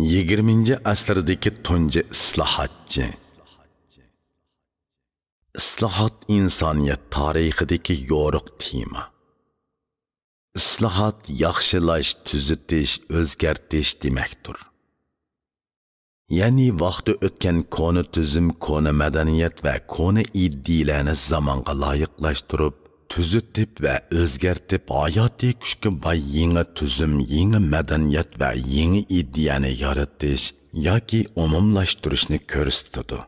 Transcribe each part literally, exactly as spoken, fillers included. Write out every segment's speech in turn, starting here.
يىگىرمىنچى ئەسىردىكى تۇنجى ئىسلاھاتچى. ئىسلاھات ئىنسانىيەت تارىخىدىكى يورۇق تېما. ئىسلاھات ياخشىلاش، تۈزىتىش، ئۆزگەرتىش دېمەكتۇر. يەنى ۋاقتى ئۆتكەن كونا تۈزۈم، كونا مەدەنىيەت ۋە كونا ئىدىيەلەرنى زامانغا لايىقلاشتۇرۇپ، تۈزىتىپ ۋە ئۆزگەرتىپ، ھاياتىي كۈچكە باي يېڭى تۈزۈم، يېڭى مەدەنىيەت ۋە يېڭى ئىدىيەنى يارىتىش ياكى ئومۇملاشتۇرۇشنى كۆرسىتىدۇ.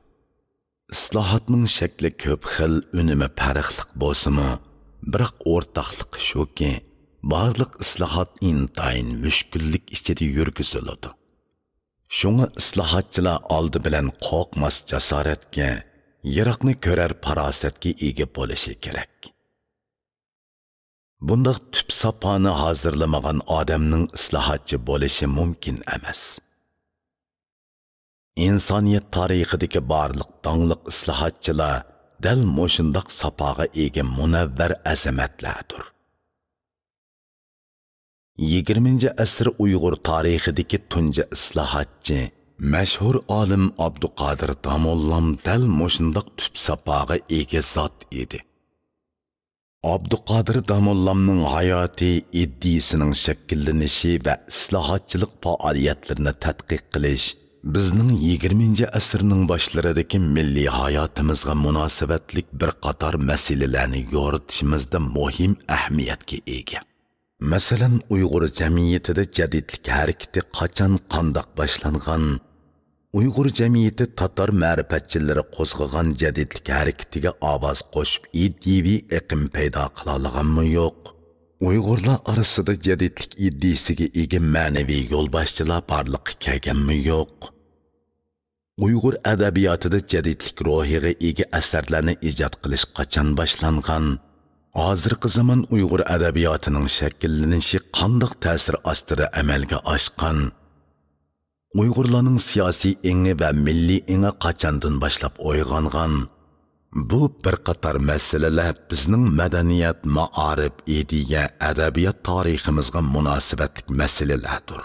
ئىسلاھاتنىڭ شەكلى كۆپ خىل، ئۈنۈمى پەرقلىق بولسىمۇ، بىراق ئورتاقلىقى شۇكى، بارلىق ئىسلاھات ئىنتايىن مۈشكۈللۈك ئىچىدە يۈرگۈزۈلىدۇ. شۇڭا ئىسلاھاتچىلار ئالدى بىلەن قورقماس جاسارەتكە، يىراقنى كۆرەر پاراسەتكە ئىگە بولۇشى كېرەك. بۇنداق تۈپ ساپانى ھازىرلىمىغان ئادەمنىڭ ئىسلاھاتچى بولۇشى مۇمكىن ئەمەس. ئىنسانىيەت تارىخىدىكى بارلىق داڭلىق ئىسلاھاتچىلار دەل مۇشۇنداق ساپاغا ئىگە مۇنەۋۋەر ئەزەمەتلەردۇر. يىگىرمىنچى ئەسىر ئۇيغۇر تارىخىدىكى تۇنجى ئىسلاھاتچى، مەشھۇر ئالىم ئابدۇقادىر داموللام دەل مۇشۇنداق تۈپ ساپاغا ئىگە زات ئىدى. ئابدۇقادىر داموللامنىڭ ھاياتى، ئىدىيىسىنىڭ شەكىللىنىشى ۋە ئىسلاھاتچىلىق پائالىيەتلىرىنى تەتقىق قىلىش بىزنىڭ يىگىرمىنچى ئەسىرنىڭ باشلىرىدىكى مىللىي ھاياتىمىزغا مۇناسىۋەتلىك بىر قاتار مەسىلىلەرنى يورۇتۇشىمىزدا مۇھىم ئەھمىيەتكە ئىگە. مەسىلەن، ئۇيغۇر جەمئىيىتىدە جەدىدلىك ھەرىكىتى قاچان، قانداق باشلانغان؟ ئۇيغۇر جەمئىيىتى تاتار مەرىپەتچىلىرى قوزغىغان جەدىدلىك ھەرىكىتىگە ئاۋاز قوشۇپ، ئىدىيىۋى ئېقىم پەيدا قىلالىغانمۇ يوق؟ ئۇيغۇرلار ئارىسىدا جەدىدلىك ئىدىيىسىگە ئىگە مەنىۋى يولباشچىلار بارلىققا كەلگەنمۇ يوق؟ ئۇيغۇر ئەدەبىياتىدا جەدىدلىك روھىغا ئىگە ئەسەرلەرنى ئىجاد قىلىش قاچان باشلانغان؟ ھازىرقى زامان ئۇيغۇر ئەدەبىياتىنىڭ شەكىللىنىشى قانداق تەسىر ئاستىدا ئەمەلگە ئاشقان؟ ئۇيغۇرلارنىڭ سىياسىي ئېڭى ۋە مىللىي ئېڭى قاچاندىن باشلاپ ئويغانغان؟ بۇ بىر قاتار مەسىلىلەر بىزنىڭ مەدەنىيەت، مائارىپ، ئىدىيە، ئەدەبىيات تارىخىمىزغا مۇناسىۋەتلىك مەسىلىلەردۇر.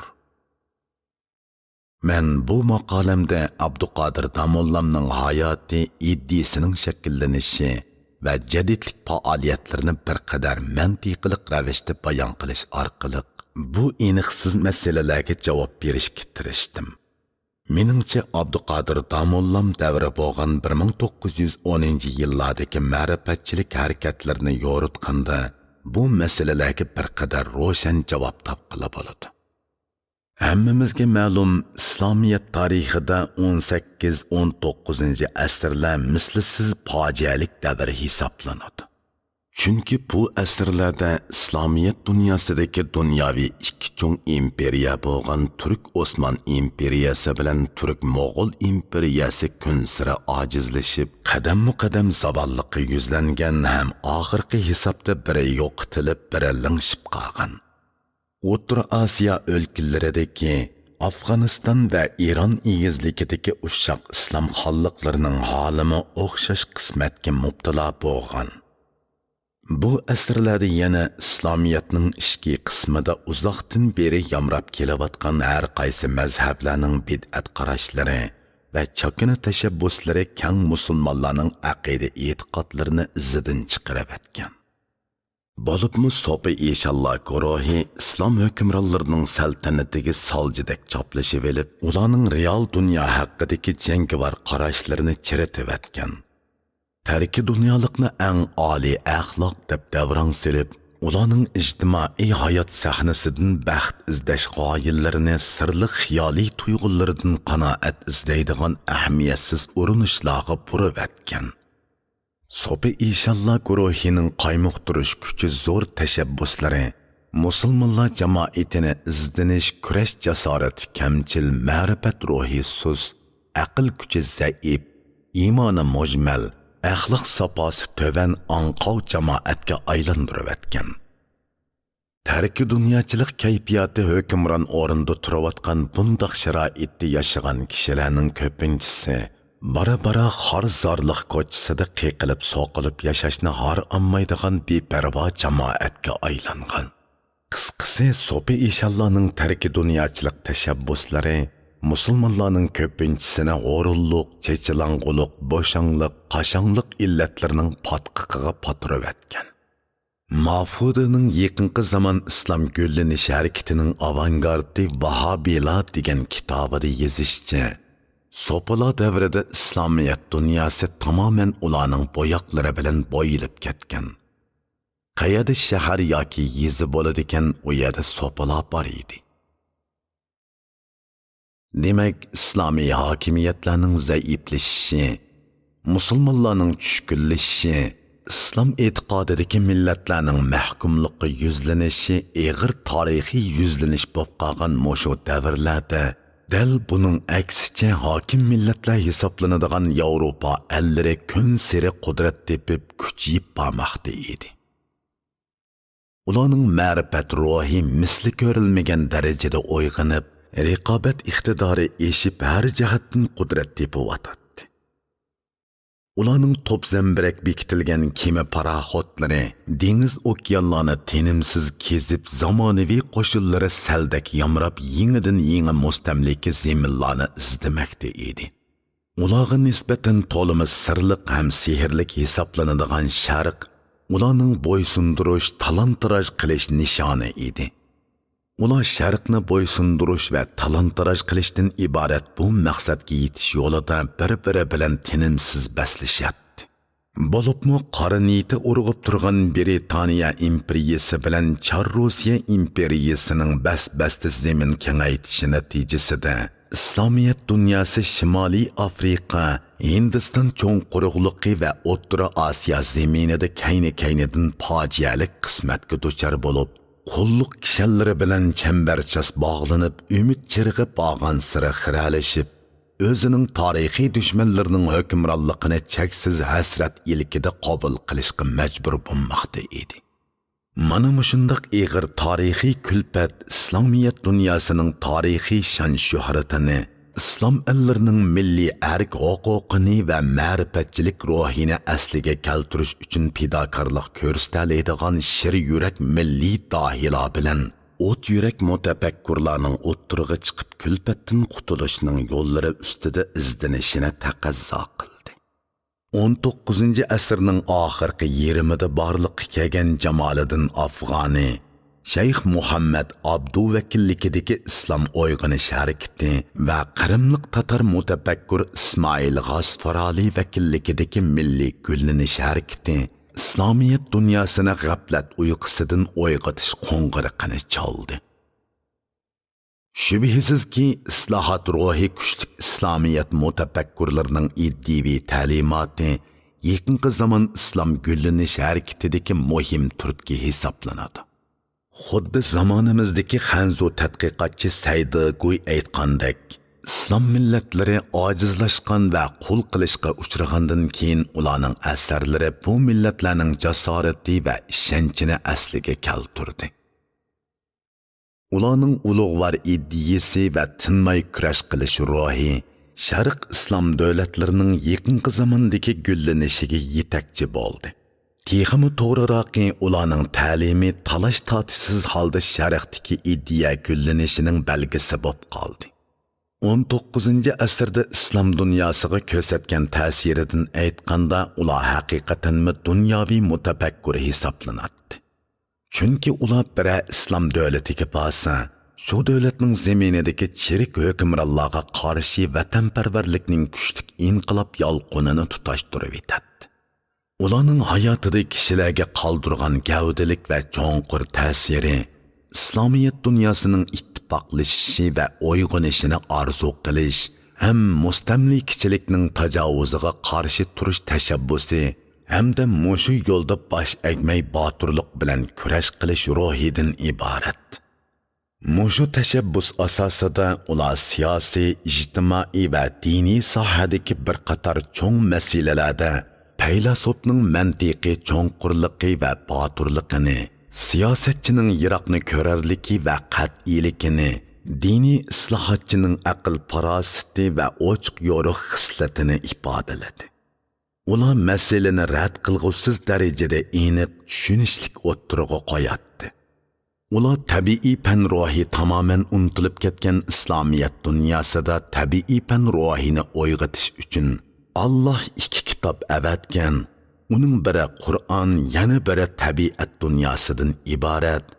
مەن بۇ ماقالەمدە ئابدۇقادىر داموللامنىڭ ھاياتى، ئىدىيىسىنىڭ شەكىللىنىشى ۋە جەدىدلىك پائالىيەتلىرىنى بىر قەدەر مەنتىقىلىق رەۋىشتە بايان قىلىش ئارقىلىق، بۇ ئېنىقسىز مەسىلىلەرگە جاۋاب بېرىشكە تىرىشتىم. مېنىڭچە، ئابدۇقادىر داموللام دەۋرى بولغان بىر مىڭ توققۇز يۈز ئونىنچى يىللاردىكى مەرىپەتچىلىك ھەرىكەتلىرىنى يورۇتقاندا، بۇ مەسىلىلەرگە بىر قەدەر روشەن جاۋاب تاپقىلى بولىدۇ. ھەممىمىزگە مەلۇم، ئىسلامىيەت تارىخىدا ئون سەككىز، ئون توققۇزىنچى ئەسىرلەر مىسلىسىز پاجىئەلىك دەۋر ھېسابلىنىدۇ. چۈنكى بۇ ئەسىرلەردە ئىسلامىيەت دۇنياسىدىكى دۇنياۋى ئىككى چوڭ ئىمپېرىيە بولغان تۈرك ئوسمان ئىمپېرىيەسى بىلەن تۈرك موغۇل ئىمپېرىيەسى كۈنسېرى ئاجىزلىشىپ، قەدەممۇ قەدەم زاۋاللىققا يۈزلەنگەن ھەم ئاخىرقى ھېسابتا بىرى يوقىتىلىپ، بىرى لىڭشىپ قالغان. ئوتتۇرا ئاسىيا ئۆلكىلىرىدىكى ئافغانىستان ۋە ئىران ئېگىزلىكىدىكى ئۇششاق ئىسلام خانلىقلىرىنىڭ ھالىمۇ ئوخشاش قىسمەتكە مۇپتىلا بولغان. بۇ ئەسىرلەردە يەنە ئىسلامىيەتنىڭ ئىچكى قىسمىدا ئۇزاقتىن بېرى يامراپ كېلىۋاتقان ھەر قايسى مەزھەپلەرنىڭ بىدئەت قاراشلىرى ۋە چاكىنا تەشەببۇسلىرى كەڭ مۇسۇلمانلارنىڭ ئەقىدە ئېتىقادلىرىنى ئىزىدىن چىقىرىۋەتكەن. بولۇپمۇ سوپى ئىشانلار گۇرۇھى ئىسلام ھۆكۈمرانلىرىنىڭ سەلتەنىتىگە سالجىدەك چاپلىشىۋېلىپ، ئۇلارنىڭ رېئال دۇنيا ھەققىدىكى جەڭگىۋار قاراشلىرىنى چىرىتىۋەتكەن. تەركىي دۇنيالىقنى ئەڭ ئالىي ئەخلاق دەپ دەۋراڭ سېلىپ، ئۇلارنىڭ ئىجتىمائىي ھايات سەھنىسىدىن بەخت ئىزدەش غايىلىرىنى سىرلىق خىيالىي تۇيغۇلىرىدىن قانائەت ئىزدەيدىغان ئەھمىيەتسىز ئۇرۇنۇشلارغا بۇرۇۋەتكەن. سوپى ئىشانلار گۇرۇھىنىڭ قايمۇقتۇرۇش كۈچى زور تەشەببۇسلىرى مۇسۇلمانلار جامائىتىنى ئىزدىنىش، كۈرەش جاسارىتى كەمچىل، مەرىپەت روھى سۇس، ئەقىل كۈچى زەئىپ، ئىمانى مۇجمەل، ئەخلاق ساپاسى تۆۋەن ئاڭقاۋ جامائەتكە ئايلاندۇرۇۋەتكەن. تەركىي دۇنياچىلىق كەيپىياتى ھۆكۈمران ئورۇندا تۇرۇۋاتقان بۇنداق شارائىتتا ياشىغان كىشىلەرنىڭ كۆپىنچىسى بارا-بارا خار-زارلىق كوچىسىدا قېقىلىپ-سوقۇلۇپ ياشاشنى ھارامايدىغان بىپەرۋا جامائەتكە ئايلانغان. قىسقىسى، سوپى ئىشانلارنىڭ تەركىي دۇنياچىلىق تەشەببۇسلىرى مۇسۇلمانلارنىڭ كۆپىنچىسىنى ھورۇنلۇق، چېچىلاڭغۇلۇق، بوشاڭلىق، قاشاڭلىق ئىللەتلىرىنىڭ پاتقىقىغا پاتۇرۇۋەتكەن. مافۇدىنىڭ يېقىنقى زامان ئىسلام گۈللىنىش ھەرىكىتىنىڭ ئاۋانگارتى ۋاھابىيلار دېگەن كىتابىدا يېزىشىچە، سوپىلار دەۋرىدە ئىسلامىيەت دۇنياسى تامامەن ئۇلارنىڭ بوياقلىرى بىلەن بويىلىپ كەتكەن. قەيەردە شەھەر ياكى يېزا بولىدىكەن، ئۇ يەردە سوپىلار بار ئىدى. دېمەك، ئىسلامىي ھاكىمىيەتلەرنىڭ زەئىپلىشىشى، مۇسۇلمانلارنىڭ چۈشكۈنلىشىشى، ئىسلام ئېتىقادىدىكى مىللەتلەرنىڭ مەھكۇملۇققا يۈزلىنىشى ئېغىر تارىخىي يۈزلىنىش بولۇپ قالغان مۇشۇ دەۋرلەردە، دەل بۇنىڭ ئەكسىچە ھاكىم مىللەتلەر ھېسابلىنىدىغان ياۋروپا ئەللىرى كۈنسېرى قۇدرەت تېپىپ، كۈچىيىپ بارماقتا ئىدى. ئۇلارنىڭ مەرىپەت روھى مىسلى كۆرۈلمىگەن دەرىجىدە ئويغىنىپ، رىقابەت ئىقتىدارى ئېشىپ، ھەر جەھەتتىن قۇدرەت تېپىۋاتاتتى. ئۇلارنىڭ توپ زەمبىرەك بېكىتىلگەن كېمە پاراخوتلىرى دېڭىز ئوكيانلارنى تىنىمسىز كېزىپ، زامانىۋى قوشۇنلىرى سەلدەك يامراپ، يېڭىدىن يېڭى مۇستەملىكە زېمىنلارنى ئىزدىمەكتە ئىدى. ئۇلارغا نىسبەتەن تولىمۇ سىرلىق ھەم سېھىرلىك ھېسابلىنىدىغان شەرق ئۇلارنىڭ بويسۇندۇرۇش، تالان-تاراج قىلىش نىشانى ئىدى. ئۇلار شەرقنى بويسۇندۇرۇش ۋە تالان-تاراج قىلىشتىن ئىبارەت بۇ مەقسەتكە يېتىش يولىدا بىر-بىرى بىلەن تىنىمسىز بەسلىشەتتى. بولۇپمۇ قارا نىيىتى ئۇرغۇپ تۇرغان برىتانىيە ئىمپېرىيىسى بىلەن چار روسىيە ئىمپېرىيىسىنىڭ بەس-بەستە زېمىن كېڭەيتىشى نەتىجىسىدە، ئىسلامىيەت دۇنياسى شىمالىي ئافرىقا، ھىندىستان چوڭ قۇرۇقلۇقى ۋە ئوتتۇرا ئاسىيا زېمىنىدا كەينى-كەينىدىن پاجىئەلىك قىسمەتكە دۇچار بولۇپ، قۇللۇق كىشەنلىرى بىلەن چەمبەرچاس باغلىنىپ، ئۈمىد چىرىغى بارغانسېرى خىرەلىشىپ، ئۆزىنىڭ تارىخىي دۈشمەنلىرىنىڭ ھۆكۈمرانلىقىنى چەكسىز ھەسرەت ئىلكىدە قوبۇل قىلىشقا مەجبۇر بولماقتا ئىدى. مانا مۇشۇنداق ئېغىر تارىخىي كۈلپەت ئىسلامىيەت دۇنياسىنىڭ تارىخىي شان-شۆھرىتىنى، ئىسلام ئەللىرىنىڭ مىللىي ئەرك ھوقۇقىنى ۋە مەرىپەتچىلىك روھىنى ئەسلىگە كەلتۈرۈش ئۈچۈن پىداكارلىق كۆرسىتەلەيدىغان شىر يۈرەك مىللىي داھىيلار بىلەن ئوت يۈرەك مۇتەپەككۇرلارنىڭ ئوتتۇرىغا چىقىپ، كۈلپەتتىن قۇتۇلۇشنىڭ يوللىرى ئۈستىدە ئىزدىنىشىنى تەقەززا قىلدى. ئون توققۇزىنچى ئەسىرنىڭ ئاخىرقى يېرىمىدا بارلىققا كەلگەن جامالىدىن ئافغانى، شەيخ مۇھەممەد ئابدۇ ۋەكىللىكىدىكى ئىسلام ئويغىنىش ھەرىكىتى ۋە قىرىملىق تاتار مۇتەپەككۇر ئىسمائىل غاسفارالى ۋەكىللىكىدىكى مىللىي گۈللىنىش ھەرىكىتى ئىسلامىيەت دۇنياسىنى غەپلەت ئۇيقۇسىدىن ئويغىتىش قوڭغۇرىقىنى چالدى. شۈبھىسىزكى، ئىسلاھات روھى كۈچلۈك ئىسلامىيەت مۇتەپەككۇرلىرىنىڭ ئىدىيىۋى تەلىماتى يېقىنقى زامان ئىسلام گۈللىنىش ھەرىكىتىدىكى مۇھىم تۈرتكە ھېسابلىنىدۇ. خۇددى زامانىمىزدىكى خەنزۇ تەتقىقاتچى سەيدىگۇي ئېيتقاندەك، ئىسلام مىللەتلىرى ئاجىزلاشقان ۋە قۇل قىلىشقا ئۇچرىغاندىن كېيىن، ئۇلارنىڭ ئەسەرلىرى بۇ مىللەتلەرنىڭ جاسارىتى ۋە ئىشەنچىنى ئەسلىگە كەلتۈردى. ئۇلارنىڭ ئۇلۇغۋار ئىدىيىسى ۋە تىنماي كۈرەش قىلىش روھى شەرق ئىسلام دۆلەتلىرىنىڭ يېقىنقى زاماندىكى گۈللىنىشىگە يېتەكچى بولدى. تېخىمۇ توغرىراقى، ئۇلارنىڭ تەلىمى تالاش-تارتىشسىز ھالدا شەرقتىكى ئىدىيە گۈللىنىشىنىڭ بەلگىسى بولۇپ قالدى. ئون توققۇزىنچى ئەسىردە ئىسلام دۇنياسىغا كۆرسەتكەن تەسىرىدىن ئېيتقاندا، ئۇلار ھەقىقەتەنمۇ دۇنياۋى مۇتەپەككۇر ھېسابلىناتتى. چۈنكى ئۇلار بىرەر ئىسلام دۆلىتىگە بارسا، شۇ دۆلەتنىڭ زېمىنىدىكى چىرىك ھۆكۈمرانلارغا قارشى ۋەتەنپەرۋەرلىكنىڭ كۈچلۈك ئىنقىلاب يالقۇنىنى تۇتاشتۇرۇۋېتەتتى. ئۇلارنىڭ ھاياتىدا كىشىلەرگە قالدۇرغان گەۋدىلىك ۋە چوڭقۇر تەسىرى، ئىسلامىيەت دۇنياسىنىڭ ئىتتىپاقلىشىشى ۋە ئويغىنىشىنى ئارزۇ قىلىش ھەم مۇستەملىكىچىلىكنىڭ تاجاۋۇزىغا قارشى تۇرۇش تەشەببۇسى ھەمدە مۇشۇ يولدا باش ئەگمەي باتۇرلۇق بىلەن كۈرەش قىلىش روھىدىن ئىبارەت. مۇشۇ تەشەببۇس ئاساسىدا ئۇلار سىياسىي، ئىجتىمائىي ۋە دىنىي ساھەدىكى بىر قاتار چوڭ مەسىلىلەردە پەيلاسوپنىڭ مەنتىقىي چوڭقۇرلۇقى ۋە باتۇرلۇقىنى، سىياسەتچىنىڭ يىراقنى كۆرەرلىكى ۋە قەتئىيلىكىنى، دىنىي ئىسلاھاتچىنىڭ ئەقىل-پاراسىتى ۋە ئوچۇق-يورۇق خىسلىتىنى ئىپادىلىدى. ئۇلار مەسىلىنى رەت قىلغۇسىز دەرىجىدە ئېنىق، چۈشىنىشلىك ئوتتۇرىغا قوياتتى. ئۇلار تەبىئىي پەن روھى تامامەن ئۇنتۇلۇپ كەتكەن ئىسلامىيەت دۇنياسىدا تەبىئىي پەن روھىنى ئويغىتىش ئۈچۈن، ئاللاھ ئىككى كىتاب ئەۋەتكەن، ئۇنىڭ بىرى قۇرئان، يەنە بىرى تەبىئەت دۇنياسىدىن ئىبارەت.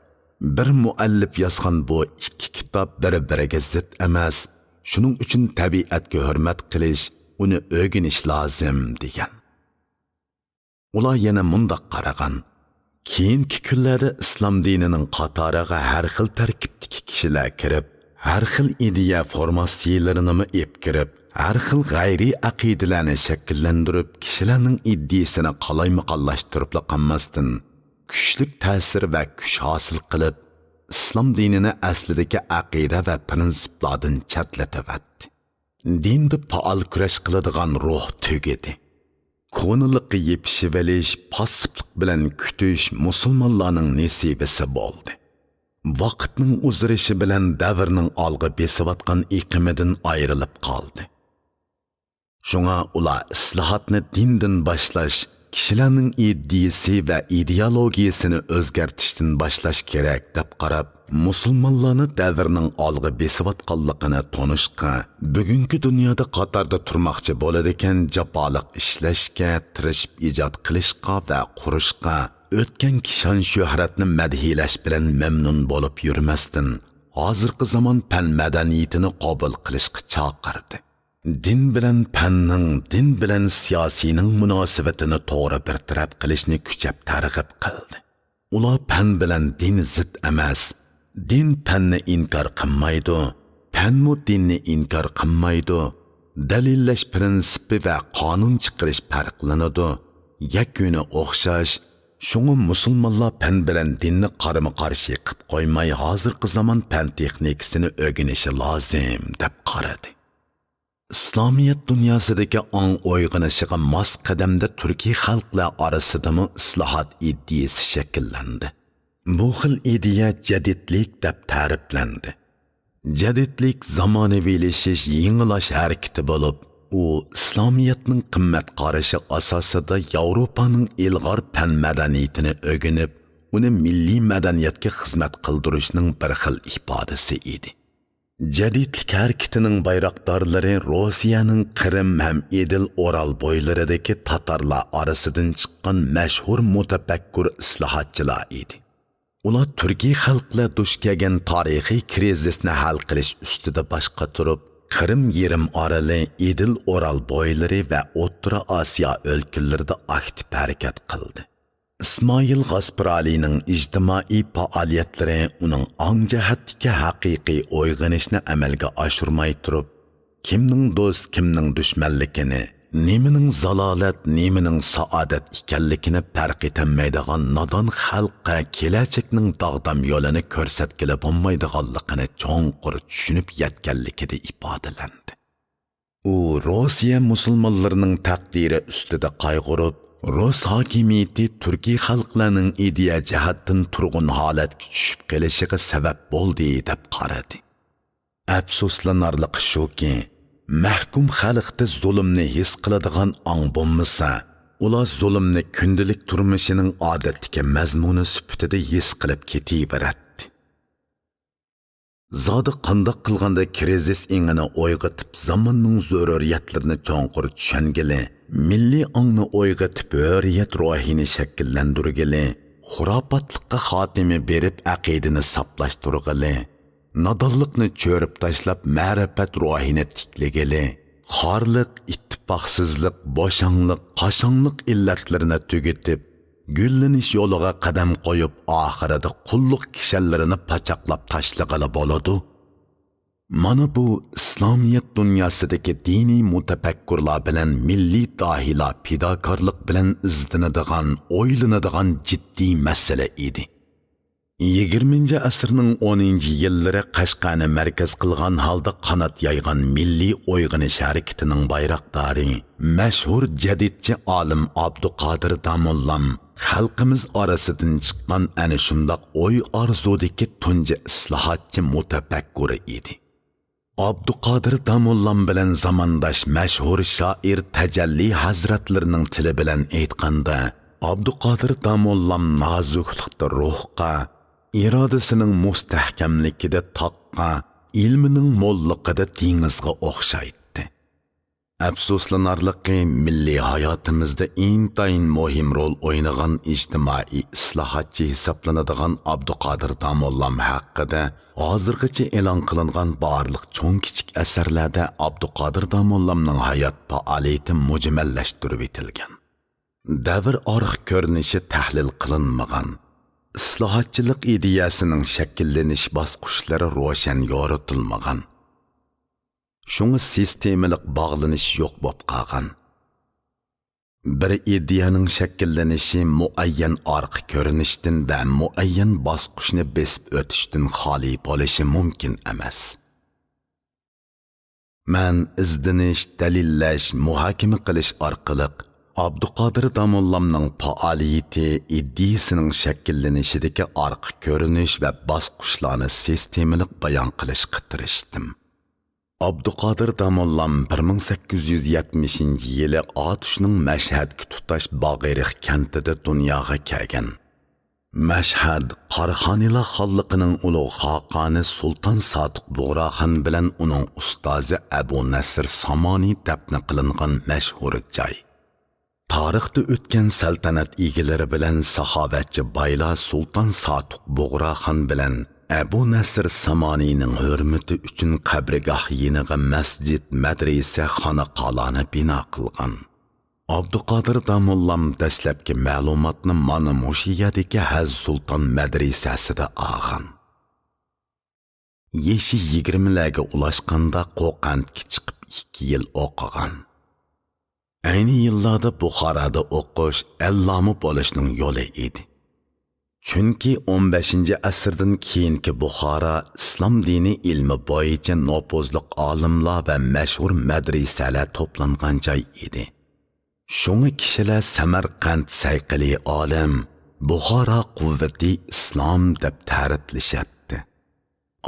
بىر مۇئەللىپ يازغان بۇ ئىككى كىتاب بىر-بىرىگە زىت ئەمەس، شۇنىڭ ئۈچۈن تەبىئەتكە ھۆرمەت قىلىش، ئۇنى ئۆگىنىش لازىم، دېگەن. ئۇلار يەنە مۇنداق قارىغان: كېيىنكى كۈنلەردە ئىسلام دىنىنىڭ قاتارىغا ھەر خىل تەركىبتىكى كىشىلەر كىرىپ، ھەر خىل ئىدىيە فورماتسىيلىرىنىمۇ ئېپ كىرىپ، ھەر خىل غەيرىي ئەقىدىلەرنى شەكىللەندۈرۈپ، كىشىلەرنىڭ ئىدىيىسىنى قالايمىقانلاشتۇرۇپلا قالماستىن، كۈچلۈك تەسىر ۋە كۈچ ھاسىل قىلىپ، ئىسلام دىنىنى ئەسلىدىكى ئەقىدە ۋە پىرىنسىپلاردىن چەتلىتىۋەتتى. دىندا پائال كۈرەش قىلىدىغان روھ تۈگىدى. كونىلىققا يېپىشىۋېلىش، پاسسىپلىق بىلەن كۈتۈش مۇسۇلمانلارنىڭ نېسىۋىسى بولدى. ۋاقىتنىڭ ئۇزىرىشى بىلەن دەۋرنىڭ ئالغا بېسىۋاتقان ئېقىمىدىن ئايرىلىپ قالدى. شۇڭا ئۇلار ئىسلاھاتنى دىندىن باشلاش، كىشىلەرنىڭ ئىدىيىسى ۋە ئىدېئولوگىيىسىنى ئۆزگەرتىشتىن باشلاش كېرەك، دەپ قاراپ، مۇسۇلمانلارنى دەۋرنىڭ ئالغا بېسىۋاتقانلىقىنى تونۇشقا، بۈگۈنكى دۇنيادا قاتاردا تۇرماقچى بولىدىكەن جاپالىق ئىشلەشكە، تىرىشىپ ئىجاد قىلىشقا ۋە قۇرۇشقا، ئۆتكەنكى شان-شۆھرەتنى مەدھىيلەش بىلەن مەمنۇن بولۇپ يۈرمەستىن، ھازىرقى زامان پەن مەدەنىيىتىنى قوبۇل قىلىشقا چاقىردى. دىن بىلەن پەننىڭ، دىن بىلەن سىياسىينىڭ مۇناسىۋىتىنى توغرا بىر تەرەپ قىلىشنى كۈچەپ تەرغىب قىلدى. ئۇلار پەن بىلەن دىن زىت ئەمەس، دىن پەننى ئىنكار قىلمايدۇ، پەنمۇ دىننى ئىنكار قىلمايدۇ، دەلىللەش پىرىنسىپى ۋە قانۇن چىقىرىش پەرقلىنىدۇ، يەكۈنى ئوخشاش، شۇڭا مۇسۇلمانلار پەن بىلەن دىننى قارىمۇقارشى قىپ قويماي، ھازىرقى زامان پەن تېخنىكىسىنى ئۆگىنىشى لازىم، دەپ قارىدى. ئىسلامىيەت دۇنياسىدىكى ئاڭ ئويغىنىشىغا ماس قەدەمدە تۈركىي خەلقلەر ئارىسىدىمۇ ئىسلاھات ئىدىيىسى شەكىللەندى. بۇ خىل ئىدىيە جەدىدلىك دەپ تەرىپلەندى. جەدىدلىك زامانىۋىلىشىش، يېڭىلاش ھەرىكىتى بولۇپ، ئۇ ئىسلامىيەتنىڭ قىممەت قارىشى ئاساسىدا ياۋروپانىڭ ئىلغار پەن مەدەنىيىتىنى ئۆگىنىپ، ئۇنى مىللىي مەدەنىيەتكە خىزمەت قىلدۇرۇشنىڭ بىر خىل ئىپادىسى ئىدى. جەدىدلىك ھەرىكىتىنىڭ بايراقدارلىرى روسىيەنىڭ قىرىم ھەم ئېدىل ئورال بويلىرىدىكى تاتارلار ئارىسىدىن چىققان مەشھۇر مۇتەپەككۇر ئىسلاھاتچىلار ئىدى. ئۇلار تۈركىي خەلقلەر دۇچ كەلگەن تارىخىي كىرىزىسنى ھەل قىلىش ئۈستىدە باش قاتۇرۇپ، قىرىم يېرىم ئارىلى، ئېدىل ئورال بويلىرى ۋە ئوتتۇرا ئاسىيا ئۆلكىلىرىدە ئاكتىپ ھەرىكەت قىلدى. ئىسمائىل غاسپىرالىنىڭ ئىجتىمائىي پائالىيەتلىرى ئۇنىڭ ئاڭ جەھەتتىكى ھەقىقىي ئويغىنىشنى ئەمەلگە ئاشۇرماي تۇرۇپ، كىمنىڭ دوست، كىمنىڭ دۈشمەنلىكىنى، نېمىنىڭ زالالەت، نېمىنىڭ سائادەت ئىكەنلىكىنى پەرق ئېتەلمەيدىغان نادان خەلققە كېلەچەكنىڭ داغدام يولىنى كۆرسەتكىلى بولمايدىغانلىقىنى چوڭقۇر چۈشىنىپ يەتكەنلىكىدە ئىپادىلەندى. ئۇ روسىيە مۇسۇلمانلىرىنىڭ تەقدىرى ئۈستىدە قايغۇرۇپ، رۇس ھاكىمىيىتى تۈركىي خەلقلەرنىڭ ئىدىيە جەھەتتىن تۇرغۇن ھالەتكە چۈشۈپ قېلىشىغا سەۋەب بولدى، دەپ قارىدى. ئەپسۇسلىنارلىقى شۇكى، مەھكۇم خەلقتە زۇلۇمنى ھېس قىلىدىغان ئاڭ بولمىسا، ئۇلار زۇلۇمنى كۈندىلىك تۇرمۇشىنىڭ ئادەتتىكى مەزمۇنى سۈپىتىدە ھېس قىلىپ كېتىۋېرەتتى. زادى قانداق قىلغاندا كىرىزىس ئېڭىنى ئويغىتىپ، زاماننىڭ زۆرۈرىيەتلىرىنى چوڭقۇر چۈشەنگىلى، مىللىي ئاڭنى ئويغىتىپ، ھۆرىيەت روھىنى شەكىللەندۈرگىلى، خۇراپاتلىققا خاتىمە بېرىپ، ئەقىدىنى ساپلاشتۇرغىلى، نادانلىقنى چۆرۈپ تاشلاپ، مەرىپەت روھىنى تىكلىگىلى، خارلىق، ئىتتىپاقسىزلىق، بوشاڭلىق، قاشاڭلىق ئىللەتلىرىنى تۈگىتىپ، گۈللىنىش يولىغا قەدەم قويۇپ، ئاخىرىدا قۇللۇق كىشەنلىرىنى پاچاقلاپ تاشلىغىلى بولىدۇ. مانا بۇ ئىسلامىيەت دۇنياسىدىكى دىنىي مۇتەپەككۇرلار بىلەن مىللىي داھىيلار پىداكارلىق بىلەن ئىزدىنىدىغان، ئويلىنىدىغان جىددىي مەسىلە ئىدى. يىگىرمىنچى ئەسىرنىڭ ئونىنچى يىللىرى قەشقەرنى مەركەز قىلغان ھالدا قانات يايغان مىللىي ئويغىنىش ھەرىكىتىنىڭ بايراقدارى، مەشھۇر جەدىدچى ئالىم ئابدۇقادىر داموللام خەلقىمىز ئارىسىدىن چىققان ئەنە شۇنداق ئوي-ئارزۇدىكى تۇنجى ئىسلاھاتچى مۇتەپەككۇرى ئىدى. ئابدۇقادىر داموللام بىلەن زامانداش مەشھۇر شائىر تەجەللى ھەزرەتلىرىنىڭ تىلى بىلەن ئېيتقاندا، ئابدۇقادىر داموللام نازۇكلۇقتا روھقا، ئىرادىسىنىڭ مۇستەھكەملىكىدە تاغقا، ئىلمىنىڭ موللۇقىدا دېڭىزغا ئوخشايتتى. ئەپسۇسلىنارلىقى، مىللىي ھاياتىمىزدا ئىنتايىن مۇھىم رول ئوينىغان ئىجتىمائىي ئىسلاھاتچى ھېسابلىنىدىغان ئابدۇقادىر داموللام ھەققىدە ھازىرغىچە ئېلان قىلىنغان بارلىق چوڭ-كىچىك ئەسەرلەردە ئابدۇقادىر داموللامنىڭ ھايات پائالىيىتى مۇجمەللەشتۈرۈۋېتىلگەن. دەۋر ئارقا كۆرۈنۈشى تەھلىل قىلىنمىغان، ئىسلاھاتچىلىق ئىدىيەسىنىڭ شەكىللىنىش باسقۇچلىرى روشەن يورۇتۇلمىغان. شۇڭا سىستېمىلىق باغلىنىش يوق بولۇپ قالغان. بىر ئىدىيەنىڭ شەكىللىنىشى مۇئەييەن ئارقا كۆرۈنۈشتىن ۋە مۇئەييەن باسقۇچنى بېسىپ ئۆتۈشتىن خالىي بولۇشى مۇمكىن ئەمەس. مەن ئىزدىنىش، دەلىللەش، مۇھاكىمە قىلىش ئارقىلىق ئابدۇقادىر داموللامنىڭ پائالىيىتى، ئىدىيىسىنىڭ شەكىللىنىشىدىكى ئارقا كۆرۈنۈش ۋە باسقۇچلارنى سىستېمىلىق بايان قىلىشقا تىرىشتىم. ئابدۇقادىر داموللام بىر مىڭ سەككىز يۈز يەتمىشىنچى يىلى ئاتۇشنىڭ مەشھەدكە تۇتاش باغرىق كەنتىدە دۇنياغا كەلگەن. مەشھەد قاراخانىيلار خانلىقىنىڭ ئۇلۇغ خاقانى سۇلتان ساتۇق بۇغراخان بىلەن ئۇنىڭ ئۇستازى ئەبۇ نەسىر سامانى دەپنە قىلىنغان مەشھۇر جاي. تارىختا ئۆتكەن سەلتەنەت ئىگىلىرى بىلەن ساخاۋەتچى بايلار سۇلتان ساتۇق بۇغراخان بىلەن ئەبۇ نەسىر سامانىنىڭ ھۆرمىتى ئۈچۈن قەبرىگاھ يېنىغا مەسجىت، مەدرىسە، خانىقالارنى بىنا قىلغان. ئابدۇقادىر داموللام دەسلەپكى مەلۇماتنى مانا مۇشۇ يەردىكى ھەز سۇلتان مەدرىسەسىدە ئالغان. يېشى يىگىرمىلەرگە ئۇلاشقاندا قوقەنتكە چىقىپ ئىككى يىل ئوقۇغان. ئەينى يىللاردا بۇخارادا ئوقۇش ئەللامە بولۇشنىڭ يولى ئىدى. چۈنكى ئون بەشىنچى ئەسىردىن كېيىنكى بۇخارا ئىسلام دىنى ئىلمى بويىچە نوپۇزلۇق ئالىملار ۋە مەشھۇر مەدرىسەلەر توپلانغان جاي ئىدى. شۇڭا كىشىلەر سەمەرقەنت سەيقىلى ئالىم، بۇخارا قۇۋۋىتى ئىسلام دەپ تەرىپلىشەتتى.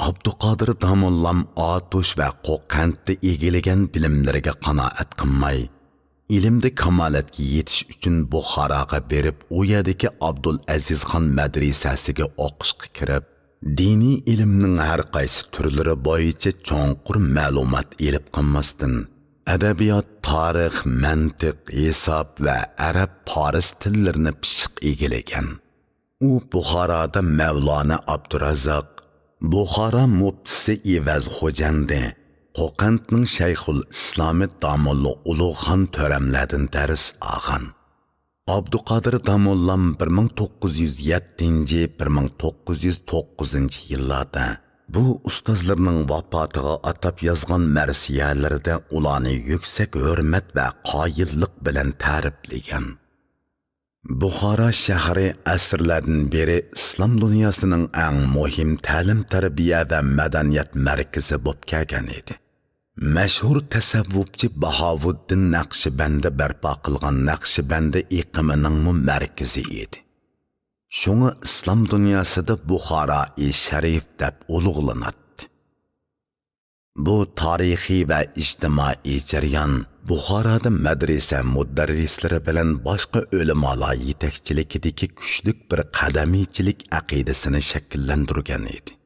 ئابدۇقادىر داموللام ئاتۇش ۋە قوقەنتتە ئىگىلىگەن بىلىملىرىگە قانائەت قىلماي، ئىلىمدە كامالەتكە يېتىش ئۈچۈن بۇخاراغا بېرىپ، ئۇ يەردىكى ئابدۇلئەزىز خان مەدرىسەسىگە ئوقۇشقا كىرىپ، دىنىي ئىلىمنىڭ ھەر قايسى تۈرلىرى بويىچە چوڭقۇر مەلۇمات ئېلىپ قالماستىن، ئەدەبىيات، تارىخ، مەنتىق، ھېساب ۋە ئەرەب، پارس تىللىرىنى پىششىق ئىگىلىگەن. ئۇ بۇخارادا مەۋلانا ئابدۇرازاق، بۇخارا مۇپتىسى ئىۋەز خوجەندى، قوقەنتنىڭ شەيخۇل ئىسلامى داموللا ئۇلۇغخان تۆرەملەردىن دەرس ئالغان. ئابدۇقادىر داموللام بىر مىڭ توققۇز يۈز يەتتىنچى، بىر مىڭ توققۇز يۈز توققۇزىنچى يىللاردا بۇ ئۇستازلىرىنىڭ ۋاپاتىغا ئاتاپ يازغان مەرسىيەلىرىدە ئۇلارنى يۈكسەك ھۆرمەت ۋە قايىللىق بىلەن تەرىپلىگەن. بۇخارا شەھىرى ئەسىرلەردىن بېرى ئىسلام دۇنياسىنىڭ ئەڭ مۇھىم تەلىم-تەربىيە ۋە مەدەنىيەت مەركىزى بولۇپ كەلگەن ئىدى. مەشھۇر تەسەۋۋۇپچى باھاۋۇددىن نەقشىبەندى بەرپا قىلغان نەقشىبەندى ئېقىمىنىڭمۇ مەركىزى ئىدى. شۇڭا ئىسلام دۇنياسىدا بۇخارائى شەرىف دەپ ئۇلۇغلىناتتى. بۇ تارىخىي ۋە ئىجتىمائىي جەريان بۇخارادا مەدرىسە مۇدەررىسلىرى بىلەن باشقا ئۆلىمالار يېتەكچىلىكىدىكى كۈچلۈك بىر قەدەمىيچىلىك ئەقىدىسىنى شەكىللەندۈرگەن ئىدى.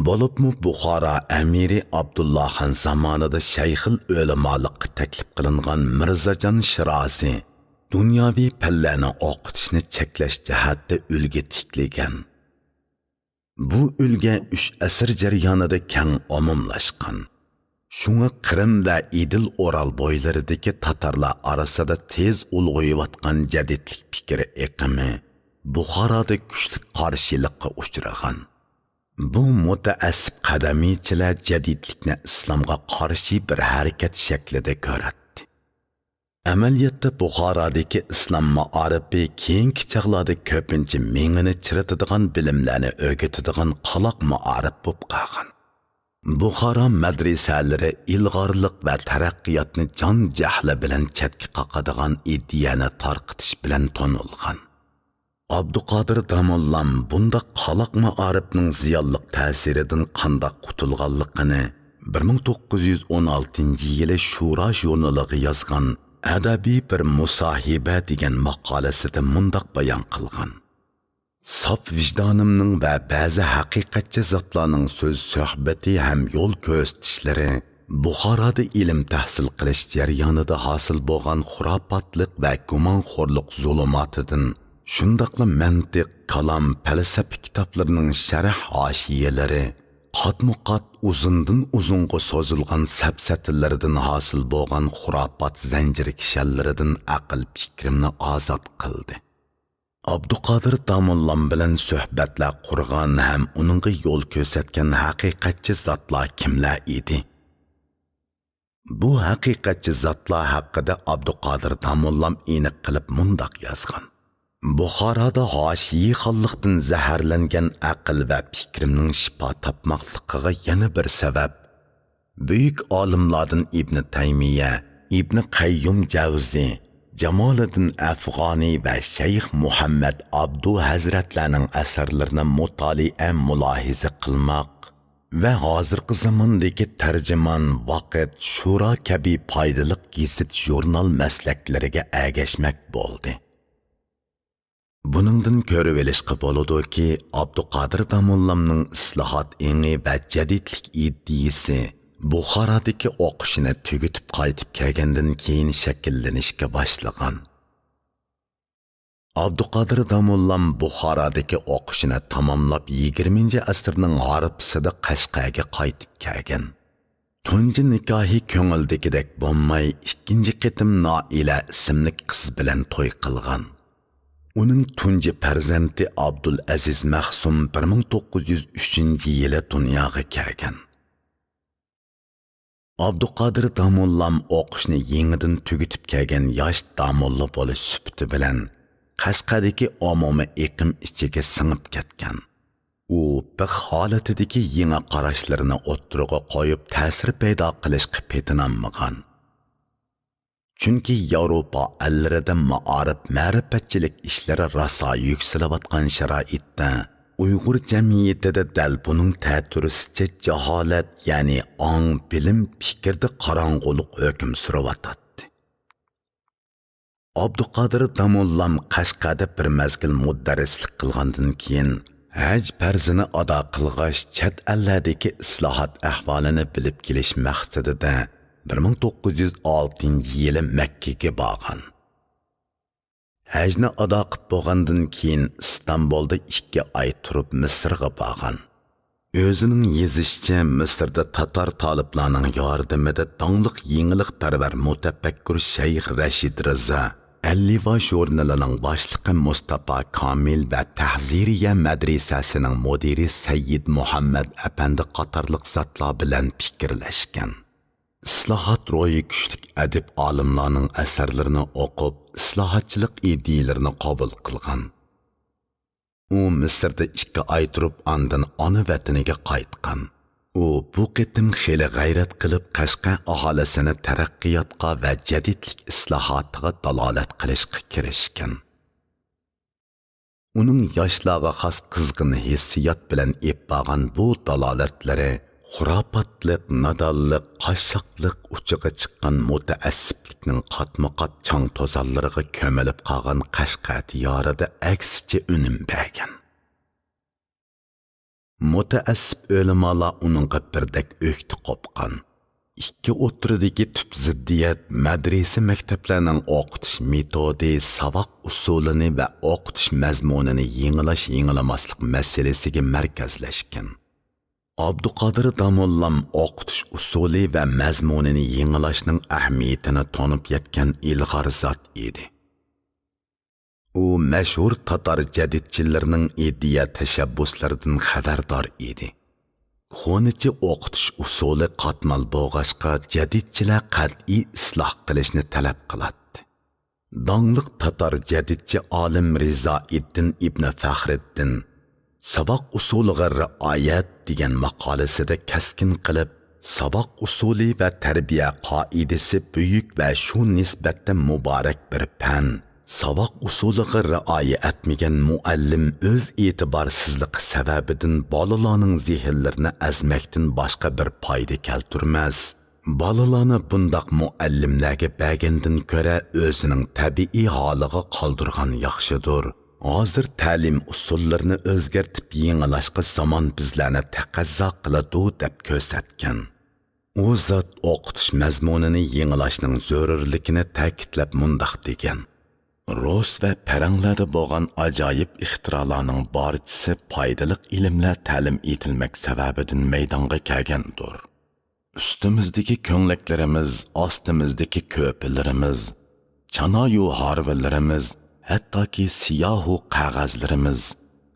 بولۇپمۇ بۇخارا ئەمىرى ئابدۇللاخان زامانىدا شەيخىل ئۆلىمالىققا تەكلىپ قىلىنغان مىرزاجان شىرازى دۇنياۋى پەنلەرنى ئوقۇتۇشنى چەكلەش جەھەتتە ئۈلگە تىكلىگەن. بۇ ئۈلگە ئۈچ ئەسىر جەريانىدا كەڭ ئومۇملاشقان. شۇڭا قىرىم ۋە ئېدىل ئورال بويلىرىدىكى تاتارلار ئارىسىدا تېز ئۇلغىيىۋاتقان جەدىدلىك پىكىر ئېقىمى بۇخارادا كۈچلۈك قارشىلىققا ئۇچرىغان. بۇ مۇتەئەسسىپ قەدەمىيچىلەر جەدىدلىكنى ئىسلامغا قارشى بىر ھەرىكەت شەكلىدە كۆرەتتى. ئەمەلىيەتتە بۇخارادىكى ئىسلام مائارىپى كېيىنكى چاغلاردا كۆپىنچە مېڭىنى چىرىتىدىغان بىلىملەرنى ئۆگىتىدىغان قالاق مائارىپ بولۇپ قالغان. بۇخارا مەدرىسەلىرى ئىلغارلىق ۋە تەرەققىياتنى جان جەھلى بىلەن چەتكە قاقىدىغان ئىدىيەنى تارقىتىش بىلەن تونۇلغان. ئابدۇقادىر داموللام بۇنداق قالاق مائارىپنىڭ زىيانلىق تەسىرىدىن قانداق قۇتۇلغانلىقىنى بىر مىڭ توققۇز يۈز ئون ئالتىنچى يىلى شۇرا ژۇرنىلىغا يازغان ئەدەبىي بىر مۇساھىبە دېگەن ماقالىسىدە مۇنداق بايان قىلغان: ساپ ۋىجدانىمنىڭ ۋە بەزى ھەقىقەتچى زاتلارنىڭ سۆز سۆھبىتى ھەم يول كۆرسىتىشلىرى بۇخارادا ئىلىم تەھسىل قىلىش جەريانىدا ھاسىل بولغان خۇراپاتلىق ۋە گۇمانخورلۇق زۇلۇماتىدىن، شۇنداقلا مەنتىق، كالام، پەلسەپە كىتابلىرىنىڭ شەرھ ھاشىيەلىرى، قاتمۇ قات ئۇزۇندىن ئۇزۇنغا سوزۇلغان سەپسەتىلىرىدىن ھاسىل بولغان خۇراپات زەنجىرى كىشەنلىرىدىن ئەقىل پىكرىمنى ئازاد قىلدى. ئابدۇقادىر داموللام بىلەن سۆھبەتلەر قۇرغان ھەم ئۇنىڭغا يول كۆرسەتكەن ھەقىقەتچى زاتلار كىملەر ئىدى؟ بۇ ھەقىقەتچى زاتلار ھەققىدە ئابدۇقادىر داموللام ئېنىق قىلىپ مۇنداق يازغان: بۇخارادا ھاشىيىخانلىقتىن زەھەرلەنگەن ئەقىل ۋە پىكرىمنىڭ شىپا تاپماقلىقىغا يەنە بىر سەۋەب، بۈيۈك ئالىملاردىن ئىبنى تەيمىيە، ئىبنى قەييۇم جەۋزى، جامالىدىن ئەفغانى ۋە شەيخ مۇھەممەد ئابدۇ ھەزرەتلەرنىڭ ئەسەرلىرىنى مۇتالىئە، مۇلاھىزە قىلماق ۋە ھازىرقى زاماندىكى تەرجىمان، ۋاقىت، شورا كەبى پايدىلىق گېزىت، ژۇرنال مەسلەكلىرىگە ئەگەشمەك بولدى. بۇنىڭدىن كۆرۈۋېلىشقا بولىدۇكى، ئابدۇقادىر داموللامنىڭ ئىسلاھات ئېڭى ۋە جەدىدلىك ئىدىيىسى بۇخارادىكى ئوقۇشىنى تۈگىتىپ قايتىپ كەلگەندىن كېيىن شەكىللىنىشكە باشلىغان. ئابدۇقادىر داموللام بۇخارادىكى ئوقۇشىنى تاماملاپ، يىگىرمىنچى ئەسىرنىڭ ھارپىسىدا قەشقەرگە قايتىپ كەلگەن. تۇنجى نىكاھى كۆڭۈلدىكىدەك بولماي، ئىككىنچى قېتىم نائىلە ئىسىملىك قىز بىلەن توي قىلغان. ئۇنىڭ تۇنجى پەرزەنتى ئابدۇلئەزىز مەخسۇم بىر مىڭ توققۇز يۈز ئۈچىنچى يىلى دۇنياغا كەلگەن. ئابدۇقادىر داموللام ئوقۇشنى يېڭىدىن تۈگىتىپ كەلگەن ياش داموللا بولۇش سۈپىتى بىلەن قەشقەردىكى ئومۇمىي ئېقىم ئىچىگە سىڭىپ كەتكەن. ئۇ بىخ ھالىتىدىكى يېڭى قاراشلىرىنى ئوتتۇرىغا قويۇپ، تەسىر پەيدا قىلىشقا پېتىنالمىغان. چۈنكى ياۋروپا ئەللىرىدە مائارىپ، مەرىپەتچىلىك ئىشلىرى راسا يۈكسىلىۋاتقان شارائىتتا، ئۇيغۇر جەمئىيىتىدە دەل بۇنىڭ تەتۈرىسىچە جاھالەت، يەنى ئاڭ، بىلىم، پىكىردە قاراڭغۇلۇق ھۆكۈم سۈرۈۋاتاتتى. ئابدۇقادىر داموللام قەشقەردە بىر مەزگىل مۇدەررىسلىك قىلغاندىن كېيىن، ھەج پەرزىنى ئادا قىلغاچ، چەت ئەللەردىكى ئىسلاھات ئەھۋالىنى بىلىپ كېلىش مەقسىتىدە بىر مىڭ توققۇز يۈز ئالتىنچى يىلى مەككىگە بارغان. ھەجنى ئادا قىپ بولغاندىن كېيىن، ئىستانبۇلدا ئىككى ئاي تۇرۇپ، مىسىرغا بارغان. ئۆزىنىڭ يېزىشىچە، مىسىردا تاتار تالىپلارنىڭ ياردىمىدە داڭلىق يېڭىلىقپەرۋەر مۇتەپەككۇر شەيخ رەشىد رىزا، ئەللىۋا ژۇرنىلىنىڭ باشلىقى مۇستاپا كامىل ۋە تەھزىرىيە مەدرىسەسىنىڭ مۇدىرى سەييىد مۇھەممەد ئەپەندى قاتارلىق زاتلار بىلەن پىكىرلەشكەن. ئىسلاھات روھى كۈچلۈك ئەدىب ئالىملارنىڭ ئەسەرلىرىنى ئوقۇپ، ئىسلاھاتچىلىق ئىدىيىلىرىنى قوبۇل قىلغان. ئۇ مىسىردا ئىككى ئاي تۇرۇپ، ئاندىن ئانا ۋەتىنىگە قايتقان. ئۇ بۇ قېتىم خېلى غەيرەت قىلىپ، قەشقەر ئاھالىسىنى تەرەققىياتقا ۋە جەدىدلىك ئىسلاھاتىغا دالالەت قىلىشقا كىرىشكەن. ئۇنىڭ ياشلارغا خاس قىزغىن ھېسسىيات بىلەن ئېلىپ بارغان بۇ دالالەتلىرى خۇراپاتلىق، نادانلىق، قاششاقلىق ئۇچىغا چىققان مۇتەئەسسىپلىكنىڭ قاتمۇ قات چاڭ توزانلىرىغا كۆمۈلۈپ قالغان قەشقەر دىيارىدا ئەكسىچە ئۈنۈم بەرگەن. مۇتەئەسسىپ ئۆلىمالار ئۇنىڭغا بىردەك ئۆكتە قوپقان. ئىككى ئوتتۇرىدىكى تۈپ زىددىيەت مەدرىسە، مەكتەپلەرنىڭ ئوقۇتۇش مېتودى، ساۋاق ئۇسۇلىنى ۋە ئوقۇتۇش مەزمۇنىنى يېڭىلاش-يېڭىلىماسلىق مەسىلىسىگە مەركەزلەشكەن. ئابدۇقادىر داموللام ئوقۇتۇش ئۇسۇلى ۋە مەزمۇنىنى يېڭىلاشنىڭ ئەھمىيىتىنى تونۇپ يەتكەن ئىلغار زات ئىدى. ئۇ مەشھۇر تاتار جەدىدچىلىرىنىڭ ئىدىيە تەشەببۇسلىرىدىن خەۋەردار ئىدى. كونىچە ئوقۇتۇش ئۇسۇلى قاتمال بولغاچقا، جەدىدچىلەر قەتئىي ئىسلاھ قىلىشنى تەلەپ قىلاتتى. داڭلىق تاتار جەدىدچى ئالىم رىزائىددىن ئىبنى فەخرىددىن ساۋاق ئۇسۇلىغا رىئايەت دېگەن ماقالىسىدە كەسكىن قىلىپ، ساۋاق ئۇسۇلى ۋە تەربىيە قائىدىسى بۈيۈك ۋە شۇ نىسبەتتە مۇبارەك بىر پەن. ساۋاق ئۇسۇلىغا رىئايە ئەتمىگەن مۇئەللىم ئۆز ئېتىبارسىزلىقى سەۋەبىدىن بالىلارنىڭ زېھىنلىرىنى ئەزمەكتىن باشقا بىر پايدا كەلتۈرمەس. بالىلارنى بۇنداق مۇئەللىملەرگە بەرگەندىن كۆرە ئۆزىنىڭ تەبىئىي ھالىغا قالدۇرغان ياخشىدۇر. ھازىر تەلىم ئۇسۇللىرىنى ئۆزگەرتىپ يېڭىلاشقا زامان بىزلەرنى تەقەززا قىلىدۇ دەپ كۆرسەتكەن. ئۇ زات ئوقۇتۇش مەزمۇنىنى يېڭىلاشنىڭ زۆرۈرلۈكىنى تەكىتلەپ مۇنداق دېگەن: رۇس ۋە پەرەڭلەردە بولغان ئاجايىپ ئىختىرالارنىڭ بارچىسى پايدىلىق ئىلىملەر تەلىم ئېتىلمەك سەۋەبىدىن مەيدانغا كەلگەندۇر. ئۈستىمىزدىكى كۆڭلەكلىرىمىز، ئاستىمىزدىكى كۆرپىلىرىمىز، چانايۇ ھارۋىلىرىمىز، ھەتتاكى سىياھۇ قەغەزلىرىمىز،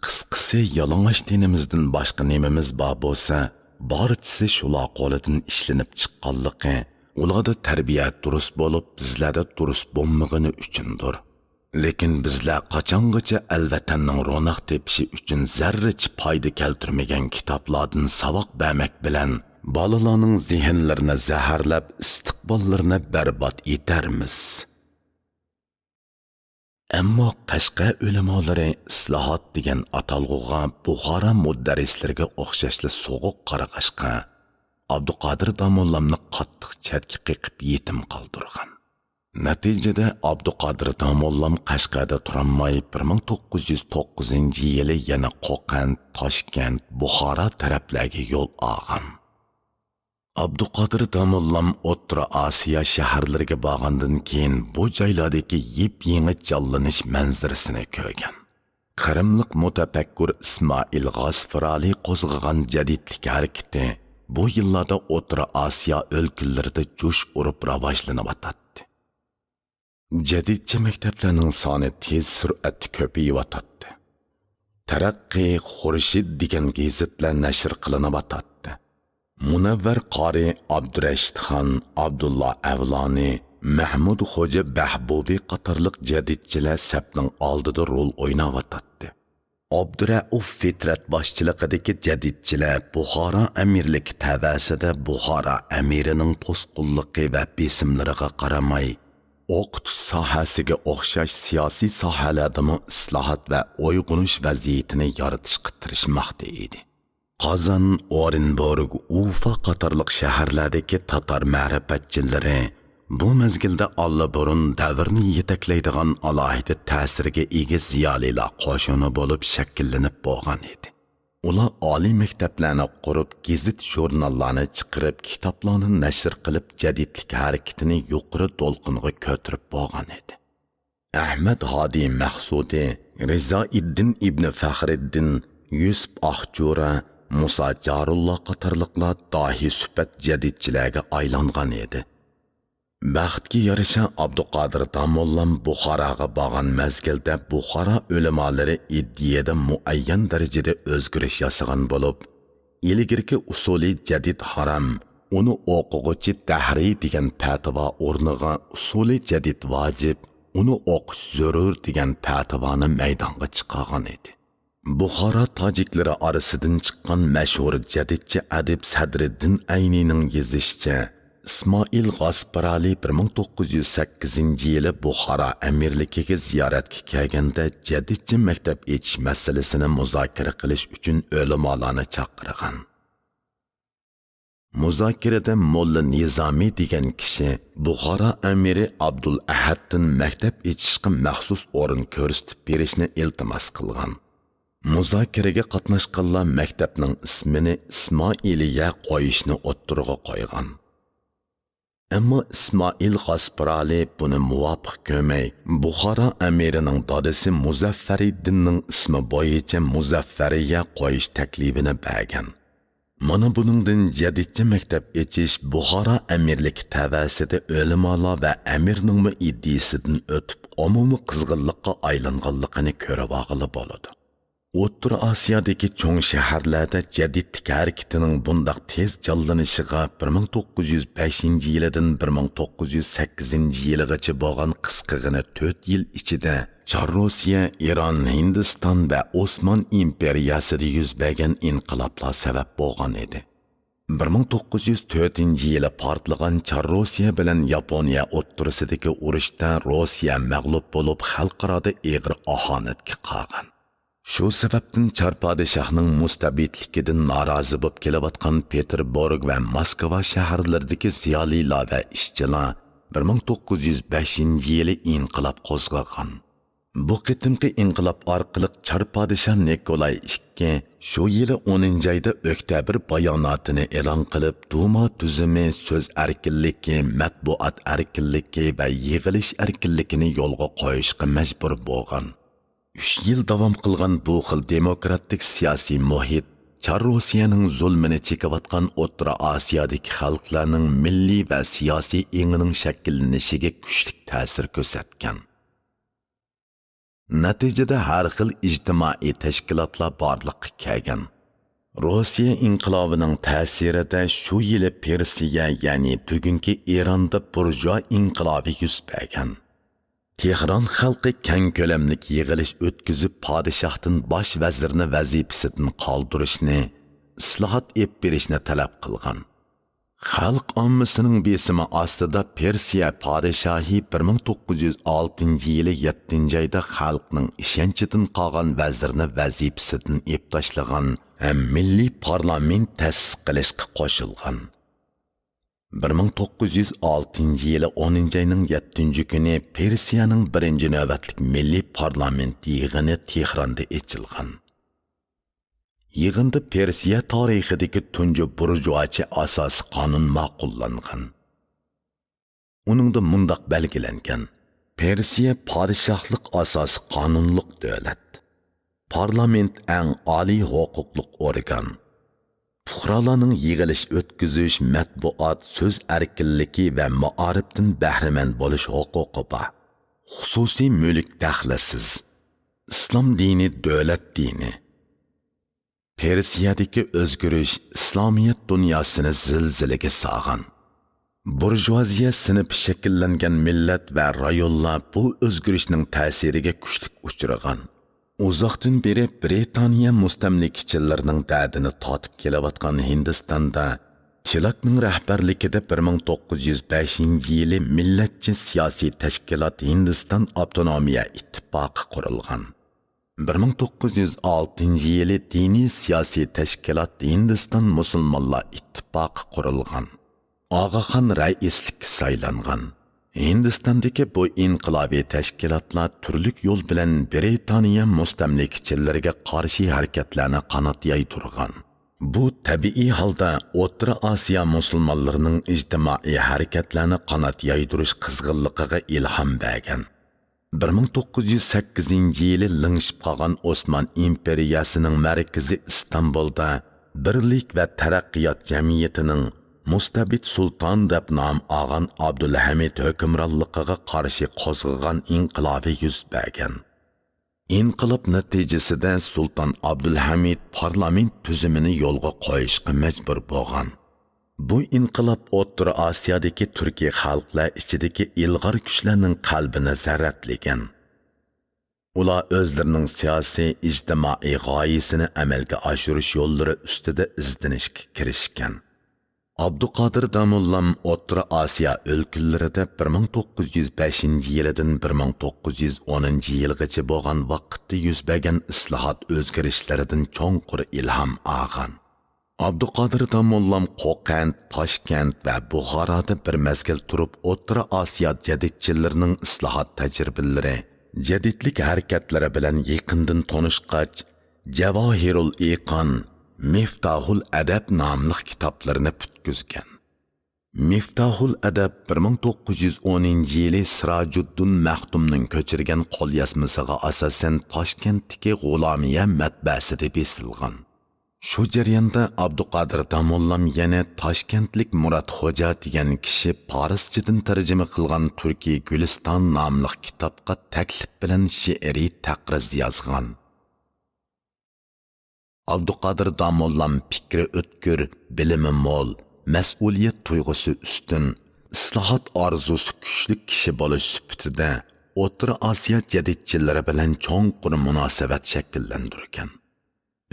قىسقىسى، يالىڭاچ تېنىمىزدىن باشقا نېمىمىز بار بولسا، بارچىسى شۇلار قولىدىن ئىشلىنىپ چىققانلىقى، ئۇلاردا تەربىيە دۇرۇس بولۇپ، بىزلەردە دۇرۇس بولمىغىنى ئۈچۈندۇر. لېكىن بىزلەر قاچانغىچە ئەلۋەتەننىڭ روناق تېپىشى ئۈچۈن زەررىچە پايدا كەلتۈرمىگەن كىتابلاردىن ساۋاق بەرمەك بىلەن بالىلارنىڭ زېھىنلىرىنى زەھەرلەپ، ئىستىقباللىرىنى بەربات ئېتەرمىز. ئەمما قەشقەر ئۆلىمالىرى ئىسلاھات دېگەن ئاتالغۇغا بۇخارا مۇدەررىسلىرىگە ئوخشاشلا سوغۇق قارىغاچقا، ئابدۇقادىر داموللامنى قاتتىق چەتكە قېقىپ يېتىم قالدۇرغان. نەتىجىدە ئابدۇقادىر داموللام قەشقەردە تۇرالماي، بىر مىڭ توققۇز يۈز توققۇزىنچى يىلى يەنە قوقەنت، تاشكەنت، بۇخارا تەرەپلەرگە يول ئالغان. ئابدۇقادىر داموللام ئوتتۇرا ئاسىيا شەھەرلىرىگە بارغاندىن كېيىن، بۇ جايلاردىكى يېپيېڭى جانلىنىش مەنزىرىسىنى كۆرگەن. قىرىملىق مۇتەپەككۇر ئىسمائىل غاسپىرالى قوزغىغان جەدىدلىك ھەرىكىتى بۇ يىللاردا ئوتتۇرا ئاسىيا ئۆلكىلىرىدە جۇش ئۇرۇپ راۋاجلىنىۋاتاتتى. جەدىدچە مەكتەپلەرنىڭ سانى تېز سۈرئەتتە كۆپىيىۋاتاتتى. تەرەققىي، خۇرشىد دېگەن گېزىتلەر نەشر قىلىنىۋاتاتتى. مۇنەۋۋەر قارى، ئابدۇرەشىت خان، ئابدۇللا ئەۋلانى، مەھمۇد خوجا بەھبۇبى قاتارلىق جەدىدچىلەر سەپنىڭ ئالدىدا رول ئويناۋاتاتتى. ئابدۇرەئۇف فىترەت باشچىلىقىدىكى جەدىدچىلەر بۇخارا ئەمىرلىكى تەۋەسىدە بۇخارا ئەمىرىنىڭ توسقۇنلۇقى ۋە بېسىملىرىغا قارىماي، ئوقۇتۇش ساھەسىگە ئوخشاش سىياسىي ساھەلەردىمۇ ئىسلاھات ۋە ئويغىنىش ۋەزىيىتىنى يارىتىشقا تىرىشماقتا ئىدى. قازان، ئورېنبورگ، ئۇفا قاتارلىق شەھەرلەردىكى تاتار مەرىپەتچىلىرى بۇ مەزگىلدە ئاللىبۇرۇن دەۋرنى يېتەكلەيدىغان ئالاھىدە تەسىرگە ئىگە زىيالىيلار قوشۇنى بولۇپ شەكىللىنىپ بولغان ئىدى. ئۇلار ئالىي مەكتەپلەرنى قۇرۇپ، گېزىت-ژۇرناللارنى چىقىرىپ، كىتابلارنى نەشر قىلىپ، جەدىدلىك ھەرىكىتىنى يۇقىرى دولقۇنغا كۆتۈرۈپ بولغان ئىدى. ئەھمەد ھادى مەخسۇدى، رىزائىددىن ئىبنى فەخرىددىن، يۈسۈپ ئاقچۇرا، مۇسا جارۇللا قاتارلىقلار داھىي سۈپەت جەدىدچىلەرگە ئايلانغان ئىدى. بەختكە يارىشا، ئابدۇقادىر داموللام بۇخاراغا بارغان مەزگىلدە بۇخارا ئۆلىمالىرى ئىدىيەدە مۇئەييەن دەرىجىدە ئۆزگىرىش ياسىغان بولۇپ، ئىلگىرىكى ئۇسۇلى جەدىد ھارام، ئۇنى ئوقۇغۇچى دەھرىي دېگەن پەتىۋا ئورنىغا ئۇسۇلى جەدىد ۋاجىپ، ئۇنى ئوقۇش زۆرۈر دېگەن پەتىۋانى مەيدانغا چىقارغان ئىدى. بۇخارا تاجىكلىرى ئارىسىدىن چىققان مەشھۇر جەدىدچى ئەدىب سەدرىددىن ئەينىنىڭ يېزىشىچە، ئىسمائىل غاسپىرالى بىر مىڭ توققۇز يۈز سەككىزىنچى يىلى بۇخارا ئەمىرلىكىگە زىيارەتكە كەلگەندە، جەدىدچە مەكتەپ ئېچىش مەسىلىسىنى مۇزاكىرە قىلىش ئۈچۈن ئۆلىمالارنى چاقىرغان. مۇزاكىرىدە موللا نىزامى دېگەن كىشى بۇخارا ئەمىرى ئابدۇل ئەھەدتىن مەكتەپ ئېچىشقا مەخسۇس ئورۇن كۆرسىتىپ بېرىشنى ئىلتىماس قىلغان. مۇزاكىرىگە قاتناشقانلار مەكتەپنىڭ ئىسمىنى ئىسمائىلىيە قويۇشنى ئوتتۇرىغا قويغان. ئەمما ئىسمائىل غاسپىرالى بۇنى مۇۋاپىق كۆرمەي، بۇخارا ئەمىرىنىڭ دادىسى مۇزەففەرىددىننىڭ ئىسمى بويىچە مۇزەففەرىيە قويۇش تەكلىپىنى بەرگەن. مانا بۇنىڭدىن جەدىدچە مەكتەپ ئېچىش بۇخارا ئەمىرلىكى تەۋەسىدە ئۆلىمالار ۋە ئەمىرنىڭمۇ ئىدىيىسىدىن ئۆتۈپ، ئومۇمىي قىزغىنلىققا ئايلانغانلىقىنى كۆرۈۋالغىلى بولىدۇ. ئوتتۇرا ئاسىيادىكى چوڭ شەھەرلەردە جەدىدلىك ھەرىكىتىنىڭ بۇنداق تېز جانلىنىشىغا بىر مىڭ توققۇز يۈز بەشىنچى يىلىدىن بىر مىڭ توققۇز يۈز سەككىزىنچى يىلىغىچە بولغان قىسقىغىنە تۆت يىل ئىچىدە چار روسىيە، ئىران، ھىندىستان ۋە ئوسمان ئىمپېرىيەسىدە يۈز بەرگەن ئىنقىلابلار سەۋەب بولغان ئىدى. بىر مىڭ توققۇز يۈز تۆتىنچى يىلى پارتلىغان چار روسىيە بىلەن ياپونىيە ئوتتۇرىسىدىكى ئۇرۇشتا روسىيە مەغلۇپ بولۇپ، خەلقئارادا ئېغىر ئاھانەتكە قالغان. شۇ سەۋەبتىن چار پادىشاھنىڭ مۇستەبىتلىكىدىن نارازى بولۇپ كېلىۋاتقان پېتېربۇرگ ۋە موسكۋا شەھەرلىرىدىكى زىيالىيلار ۋە ئىشچىلار بىر مىڭ توققۇز يۈز بەشىنچى يىلى ئىنقىلاب قوزغىغان. بۇ قېتىمقى ئىنقىلاب ئارقىلىق چار پادىشاھ نىكولاي ئىككى شۇ يىلى ئونىنچى ئايدا ئۆكتەبىر باياناتىنى ئېلان قىلىپ، دۇما تۈزۈمى سۆز ئەركىنلىكى، مەتبۇئات ئەركىنلىكى ۋە يىغىلىش ئەركىنلىكىنى يولغا قويۇشقا مەجبۇر بولغان. ئۈچ يىل داۋام قىلغان بۇ خىل دېموكراتىك سىياسىي مۇھىت چار روسىيەنىڭ زۇلمىنى چېكىۋاتقان ئوتتۇرا ئاسىيادىكى خەلقلەرنىڭ مىللىي ۋە سىياسىي ئېڭىنىڭ شەكىللىنىشىگە كۈچلۈك تەسىر كۆرسەتكەن. نەتىجىدە ھەر خىل ئىجتىمائىي تەشكىلاتلار بارلىققا كەلگەن. روسىيە ئىنقىلابىنىڭ تەسىرىدە شۇ يىلى پېرسىيە، يەنى بۈگۈنكى ئىراندا بۇرژۇئا ئىنقىلابى يۈز بەرگەن. تېھران خەلقى كەڭ كۆلەملىك يىغىلىش ئۆتكۈزۈپ، پادىشاھتىن باش ۋەزىرنى ۋەزىپىسىدىن قالدۇرۇشنى، ئىسلاھات ئېلىپ بېرىشنى تەلەپ قىلغان. خەلق ئاممىسىنىڭ بېسىمى ئاستىدا پېرسىيە پادىشاھى بىر مىڭ توققۇز يۈز ئالتىنچى يىلى يەتتىنچى ئايدا خەلقنىڭ ئىشەنچىدىن قالغان ۋەزىرنى ۋەزىپىسىدىن ئېلىپ تاشلىغان ھەم مىللىي پارلامېنت تەسىس قىلىشقا قوشۇلغان. بىر مىڭ توققۇز يۈز ئالتىنچى يىلى ئونىنچى ئاينىڭ يەتتىنچى كۈنى پېرسىيەنىڭ بىرىنچى نۆۋەتلىك مىللىي پارلامېنت يىغىنى تېھراندا ئېچىلغان. يىغىندا پېرسىيە تارىخىدىكى تۇنجى بۇرژۇئاچە ئاساسىي قانۇن ماقۇللانغان. ئۇنىڭدا مۇنداق بەلگىلەنگەن: پېرسىيە پادىشاھلىق ئاساسىي قانۇنلۇق دۆلەت. پارلامېنت ئەڭ ئالىي ھوقۇقلۇق ئورگان. پۇقرالارنىڭ يىغىلىش ئۆتكۈزۈش، مەتبۇئات، سۆز ئەركىنلىكى ۋە مائارىپتىن بەھرىمەن بولۇش ھوقۇقى بار. خۇسۇسىي مۈلۈك دەخلىسىز. ئىسلام دىنى دۆلەت دىنى. پېرسىيەدىكى ئۆزگىرىش ئىسلامىيەت دۇنياسىنى زىلزىلىگە سالغان. بۇرژۇئازىيە سىنىپى شەكىللەنگەن مىللەت ۋە رايونلار بۇ ئۆزگىرىشنىڭ تەسىرىگە كۈچلۈك ئۇچرىغان. ئۇزاقتىن بېرى برىتانىيە مۇستەملىكىچىلىرىنىڭ دەردىنى تارتىپ كېلىۋاتقان ھىندىستاندا تىلاكنىڭ رەھبەرلىكىدە بىر مىڭ توققۇز يۈز بەشىنچى يىلى مىللەتچى سىياسىي تەشكىلات ھىندىستان ئاپتونومىيە ئىتتىپاقى قۇرۇلغان. بىر مىڭ توققۇز يۈز ئالتىنچى يىلى دىنىي سىياسىي تەشكىلات ھىندىستان مۇسۇلمانلار ئىتتىپاقى قۇرۇلغان. ئاغاخان رەئىسلىككە سايلانغان. ھىندىستاندىكى بۇ ئىنقىلابىي تەشكىلاتلار تۈرلۈك يول بىلەن برىتانىيە مۇستەملىكىچىلىرىگە قارشى ھەرىكەتلەرنى قانات يايدۇرغان. بۇ تەبىئىي ھالدا ئوتتۇرا ئاسىيا مۇسۇلمانلىرىنىڭ ئىجتىمائىي ھەرىكەتلەرنى قانات يايدۇرۇش قىزغىنلىقىغا ئىلھام بەرگەن. بىر مىڭ توققۇز يۈز سەككىزىنچى يىلى لىڭشىپ قالغان ئوسمان ئىمپېرىيەسىنىڭ مەركىزى ئىستانبۇلدا بىرلىك ۋە تەرەققىيات جەمئىيىتىنىڭ مۇستەبىت سۇلتان دەپ نام ئالغان ئابدۇلھەمىد ھۆكۈمرانلىقىغا قارشى قوزغىغان ئىنقىلابى يۈز بەرگەن. ئىنقىلاب نەتىجىسىدە سۇلتان ئابدۇلھەمىد پارلامېنت تۈزۈمىنى يولغا قويۇشقا مەجبۇر بولغان. بۇ ئىنقىلاب ئوتتۇرا ئاسىيادىكى تۈركىي خەلقلەر ئىچىدىكى ئىلغار كۈچلەرنىڭ قەلبىنى زەرەتلىگەن. ئۇلار ئۆزلىرىنىڭ سىياسىي، ئىجتىمائىي غايىسىنى ئەمەلگە ئاشۇرۇش يوللىرى ئۈستىدە ئىزدىنىشكە كىرىشكەن. ئابدۇقادىر داموللام ئوتتۇرا ئاسىيا ئۆلكىلىرىدە بىر مىڭ توققۇز يۈز بەشىنچى يىلىدىن بىر مىڭ توققۇز يۈز ئونىنچى يىلغىچە بولغان ۋاقىتتا يۈز بەرگەن ئىسلاھات ئۆزگىرىشلىرىدىن چوڭقۇر ئىلھام ئالغان. ئابدۇقادىر داموللام قوقەنت، تاشكەنت ۋە بۇخارادا بىر مەزگىل تۇرۇپ، ئوتتۇرا ئاسىيا جەدىدچىلىرىنىڭ ئىسلاھات تەجرىبىلىرى، جەدىدلىك ھەرىكەتلىرى بىلەن يېقىندىن تونۇشقاچ، جاۋاھىرۇل ئىقان، مىفتاھۇل ئەدەب ناملىق كىتابلىرىنى پۈتكۈزگەن. مىفتاھۇل ئەدەب بىر مىڭ توققۇز يۈز ئونىنچى يىلى سىراجۇددىن مەختۇمنىڭ كۆچۈرگەن قوليازمىسىغا ئاساسەن تاشكەنتتىكى غۇلامىيە مەتبەسىدە بېسىلغان. شۇ جەرياندا ئابدۇقادىر داموللام يەنە تاشكەنتلىك مۇرات خوجا دېگەن كىشى پارسچىدىن تەرجىمە قىلغان تۈركىي گۈلىستان ناملىق كىتابقا تەكلىپ بىلەن شېئىرىي تەقرىز يازغان. ئابدۇقادىر داموللام پىكرى ئۆتكۈر، بىلىمى مول، مەسئۇلىيەت تۇيغۇسى ئۈستۈن، ئىسلاھات ئارزۇسى كۈچلۈك كىشى بولۇش سۈپىتىدە ئوتتۇرا ئاسىيا جەدىدچىلىرى بىلەن چوڭقۇر مۇناسىۋەت شەكىللەندۈرگەن.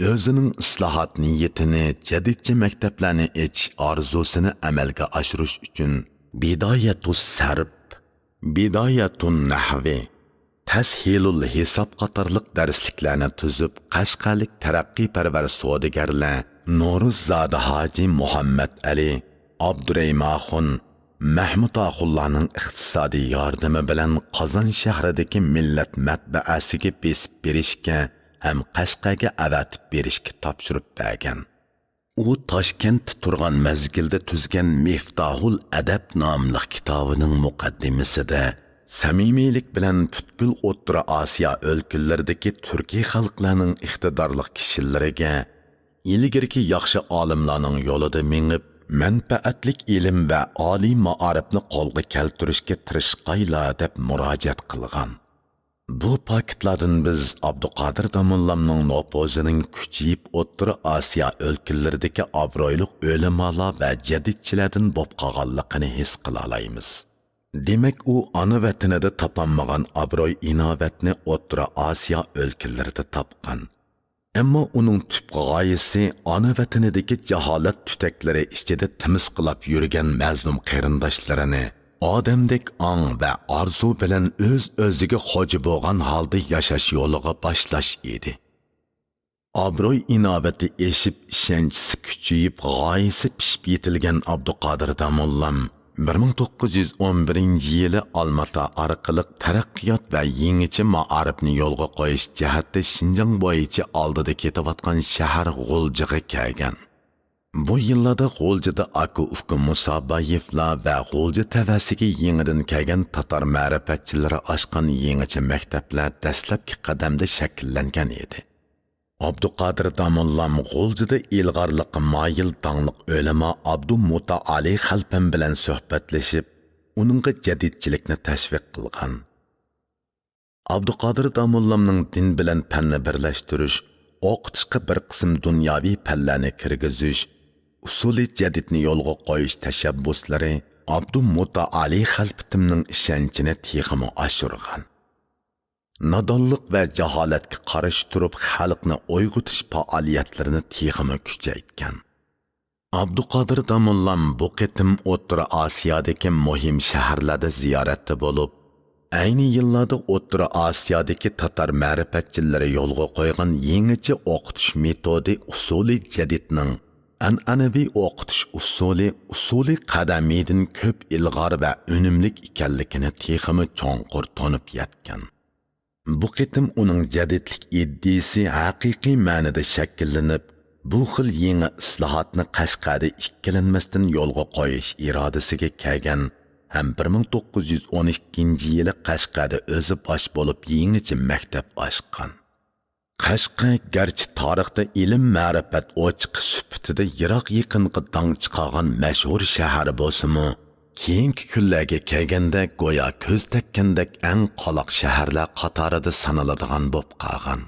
ئۆزىنىڭ ئىسلاھات نىيىتىنى، جەدىدچە مەكتەپلەرنى ئېچىش ئارزۇسىنى ئەمەلگە ئاشۇرۇش ئۈچۈن بىدايەتۇس سەرپ، بىدايەتۇن نەھۋى، تەسھىلۇل ھېساب قاتارلىق دەرسلىكلەرنى تۈزۈپ، قەشقەرلىك تەرەققىيپەرۋەر سودىگەرلەر نورۇززادە ھاجى مۇھەممەد ئەلى، ئابدۇرەھىم ئاخۇن، مەھمۇت ئاخۇنلارنىڭ ئىقتىسادىي ياردىمى بىلەن قازان شەھىرىدىكى مىللەت مەتبەئەسىگە بېسىپ بېرىشكە ھەم قەشقەرگە ئەۋەتىپ بېرىشكە تاپشۇرۇپ بەرگەن. ئۇ تاشكەنتتە تۇرغان مەزگىلدە تۈزگەن مىفتاھۇل ئەدەب ناملىق كىتابىنىڭ مۇقەددىمىسىدە سەمىمىيلىك بىلەن پۈتكۈل ئوتتۇرا ئاسىيا ئۆلكىلىرىدىكى تۈركىي خەلقلەرنىڭ ئىقتىدارلىق كىشىلىرىگە ئىلگىرىكى ياخشى ئالىملارنىڭ يولىدا مېڭىپ، مەنپەئەتلىك ئىلىم ۋە ئالىي مائارىپنى قولغا كەلتۈرۈشكە تىرىشقايلا، دەپ مۇراجىئەت قىلغان. بۇ پاكىتلاردىن بىز ئابدۇقادىر داموللامنىڭ نوپۇزىنىڭ كۈچىيىپ، ئوتتۇرا ئاسىيا ئۆلكىلىرىدىكى ئابرۇيلۇق ئۆلىمالار ۋە جەدىدچىلەردىن بولۇپ قالغانلىقىنى ھېس قىلالايمىز. دېمەك، ئۇ ئانا ۋەتىنىدە تاپالمىغان ئابرۇي-ئىناۋەتنى ئوتتۇرا ئاسىيا ئۆلكىلىرىدە تاپقان. ئەمما ئۇنىڭ تۈپ غايىسى ئانا ۋەتىنىدىكى جاھالەت تۈتەكلىرى ئىچىدە تىمىسقىلاپ يۈرگەن مەزلۇم قېرىنداشلىرىنى ئادەمدەك ئاڭ ۋە ئارزۇ بىلەن ئۆز-ئۆزىگە خوجا بولغان ھالدا ياشاش يولىغا باشلاش ئىدى. ئابرۇي-ئىناۋىتى ئېشىپ، ئىشەنچىسى كۈچىيىپ، غايىسى پىشىپ يېتىلگەن ئابدۇقادىر داموللام بىر مىڭ توققۇز يۈز ئون بىرىنچى يىلى ئالماتا ئارقىلىق تەرەققىيات ۋە يېڭىچە مائارىپنى يولغا قويۇش جەھەتتە شىنجاڭ بويىچە ئالدىدا كېتىۋاتقان شەھەر غۇلجىغا كەلگەن. بۇ يىللاردا غۇلجىدا ئاكا-ئۇكا مۇسابايېۋلار ۋە غۇلجا تەۋەسىگە يېڭىدىن كەلگەن تاتار مەرىپەتچىلىرى ئاچقان يېڭىچە مەكتەپلەر دەسلەپكى قەدەمدە شەكىللەنگەن ئىدى. ئابدۇقادىر داموللام غۇلجىدا ئىلغارلىققا مايىل داڭلىق ئۆلىما ئابدۇمۇتائالى خەلپەم بىلەن سۆھبەتلىشىپ، ئۇنىڭغا جەدىدچىلىكنى تەشۋىق قىلغان. ئابدۇقادىر داموللامنىڭ دىن بىلەن پەننى بىرلەشتۈرۈش، ئوقۇتۇشقا بىر قىسىم دۇنياۋى پەنلەرنى كىرگۈزۈش، ئۇسۇلى جەدىدنى يولغا قويۇش تەشەببۇسلىرى ئابدۇمۇتائالى خەلپىتىمنىڭ ئىشەنچىنى تېخىمۇ ئاشۇرغان. نادانلىق ۋە جاھالەتكە قارشى تۇرۇپ، خەلقنى ئويغىتىش پائالىيەتلىرىنى تېخىمۇ كۈچەيتكەن. ئابدۇقادىر داموللام بۇ قېتىم ئوتتۇرا ئاسىيادىكى مۇھىم شەھەرلەردە زىيارەتتە بولۇپ، ئەينى يىللاردا ئوتتۇرا ئاسىيادىكى تاتار مەرىپەتچىلىرى يولغا قويغان يېڭىچە ئوقۇتۇش مېتودى ئۇسۇلى جەدىدنىڭ ئەنئەنىۋى ئوقۇتۇش ئۇسۇلى، ئۇسۇلى قەدىمىيدىن كۆپ ئىلغار ۋە ئۈنۈملۈك ئىكەنلىكىنى تېخىمۇ چوڭقۇر تونۇپ يەتكەن. بۇ قېتىم ئۇنىڭ جەدىدلىك ئىدىيىسى ھەقىقىي مەنىدە شەكىللىنىپ، بۇ خىل يېڭى ئىسلاھاتنى قەشقەردە ئىككىلەنمەستىن يولغا قويۇش ئىرادىسىگە كەلگەن ھەم بىر مىڭ توققۇز يۈز ئون ئىككىنچى يىلى قەشقەردە ئۆزى باش بولۇپ يېڭىچە مەكتەپ ئاچقان. قەشقەر گەرچە تارىختا ئىلىم-مەرىپەت ئوچىقى سۈپىتىدە يىراق-يېقىنغا داڭ چىقارغان مەشھۇر شەھەر بولسىمۇ، كېيىنكى كۈنلەرگە كەلگەندە گويا كۆز تەگكەندەك ئەڭ قالاق شەھەرلەر قاتارىدا سانىلىدىغان بولۇپ قالغان.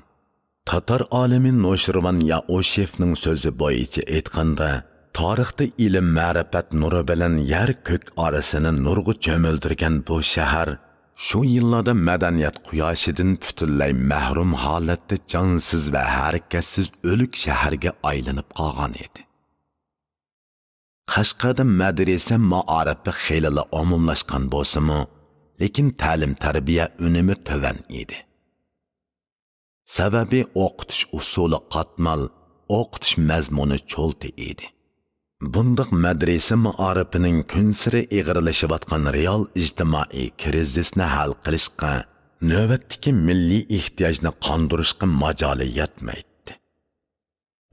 تاتار ئالىمى نوشىرۋان يائۇشېۋنىڭ سۆزى بويىچە ئېيتقاندا، تارىختا ئىلىم-مەرىپەت نۇرى بىلەن يەر-كۆك ئارىسىنى نۇرغا چۆمۈلدۈرگەن بۇ شەھەر شۇ يىللاردا مەدەنىيەت قۇياشىدىن پۈتۈنلەي مەھرۇم ھالەتتە جانسىز ۋە ھەرىكەتسىز ئۆلۈك شەھەرگە ئايلىنىپ قالغان ئىدى. قەشقەردە مەدرىسە مائارىپى خېلىلا ئومۇملاشقان بولسىمۇ، لېكىن تەلىم-تەربىيە ئۈنۈمى تۆۋەن ئىدى. سەۋەبى، ئوقۇتۇش ئۇسۇلى قاتمال، ئوقۇتۇش مەزمۇنى چولتا ئىدى. بۇنداق مەدرىسە مائارىپىنىڭ كۈنسېرى ئېغىرلىشىۋاتقان رېئال ئىجتىمائىي كىرىزىسنى ھەل قىلىشقا نۆۋەتتىكى مىللىي ئېھتىياجنى قاندۇرۇشقا ماجالى يەتمەيتتى.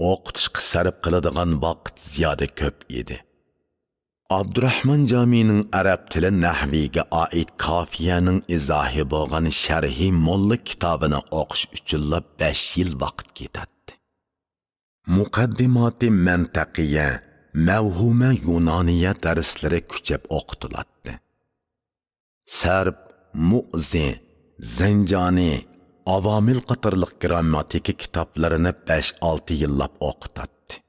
ئوقۇتۇشقا سەرپ قىلىدىغان ۋاقىت زىيادە كۆپ ئىدى. ئابدۇراخمان جامىنىڭ ئەرەب تىلى نەھۋىگە ئائىت كافىيەنىڭ ئىزاھى بولغان شەرھى موللا كىتابىنى ئوقۇش ئۈچۈنلا بەش يىل ۋاقىت كېتەتتى. مۇقەددىماتى مەنتەقىيە، مەۋھۇمە يۇنانىيە دەرسلىرى كۈچەپ ئوقۇتۇلاتتى. سەرب، مۇئزى، زەنجانى، ئاۋامىل قاتارلىق گىرامماتىكا كىتابلىرىنى بەش-ئالتە يىللاپ ئوقۇتاتتى.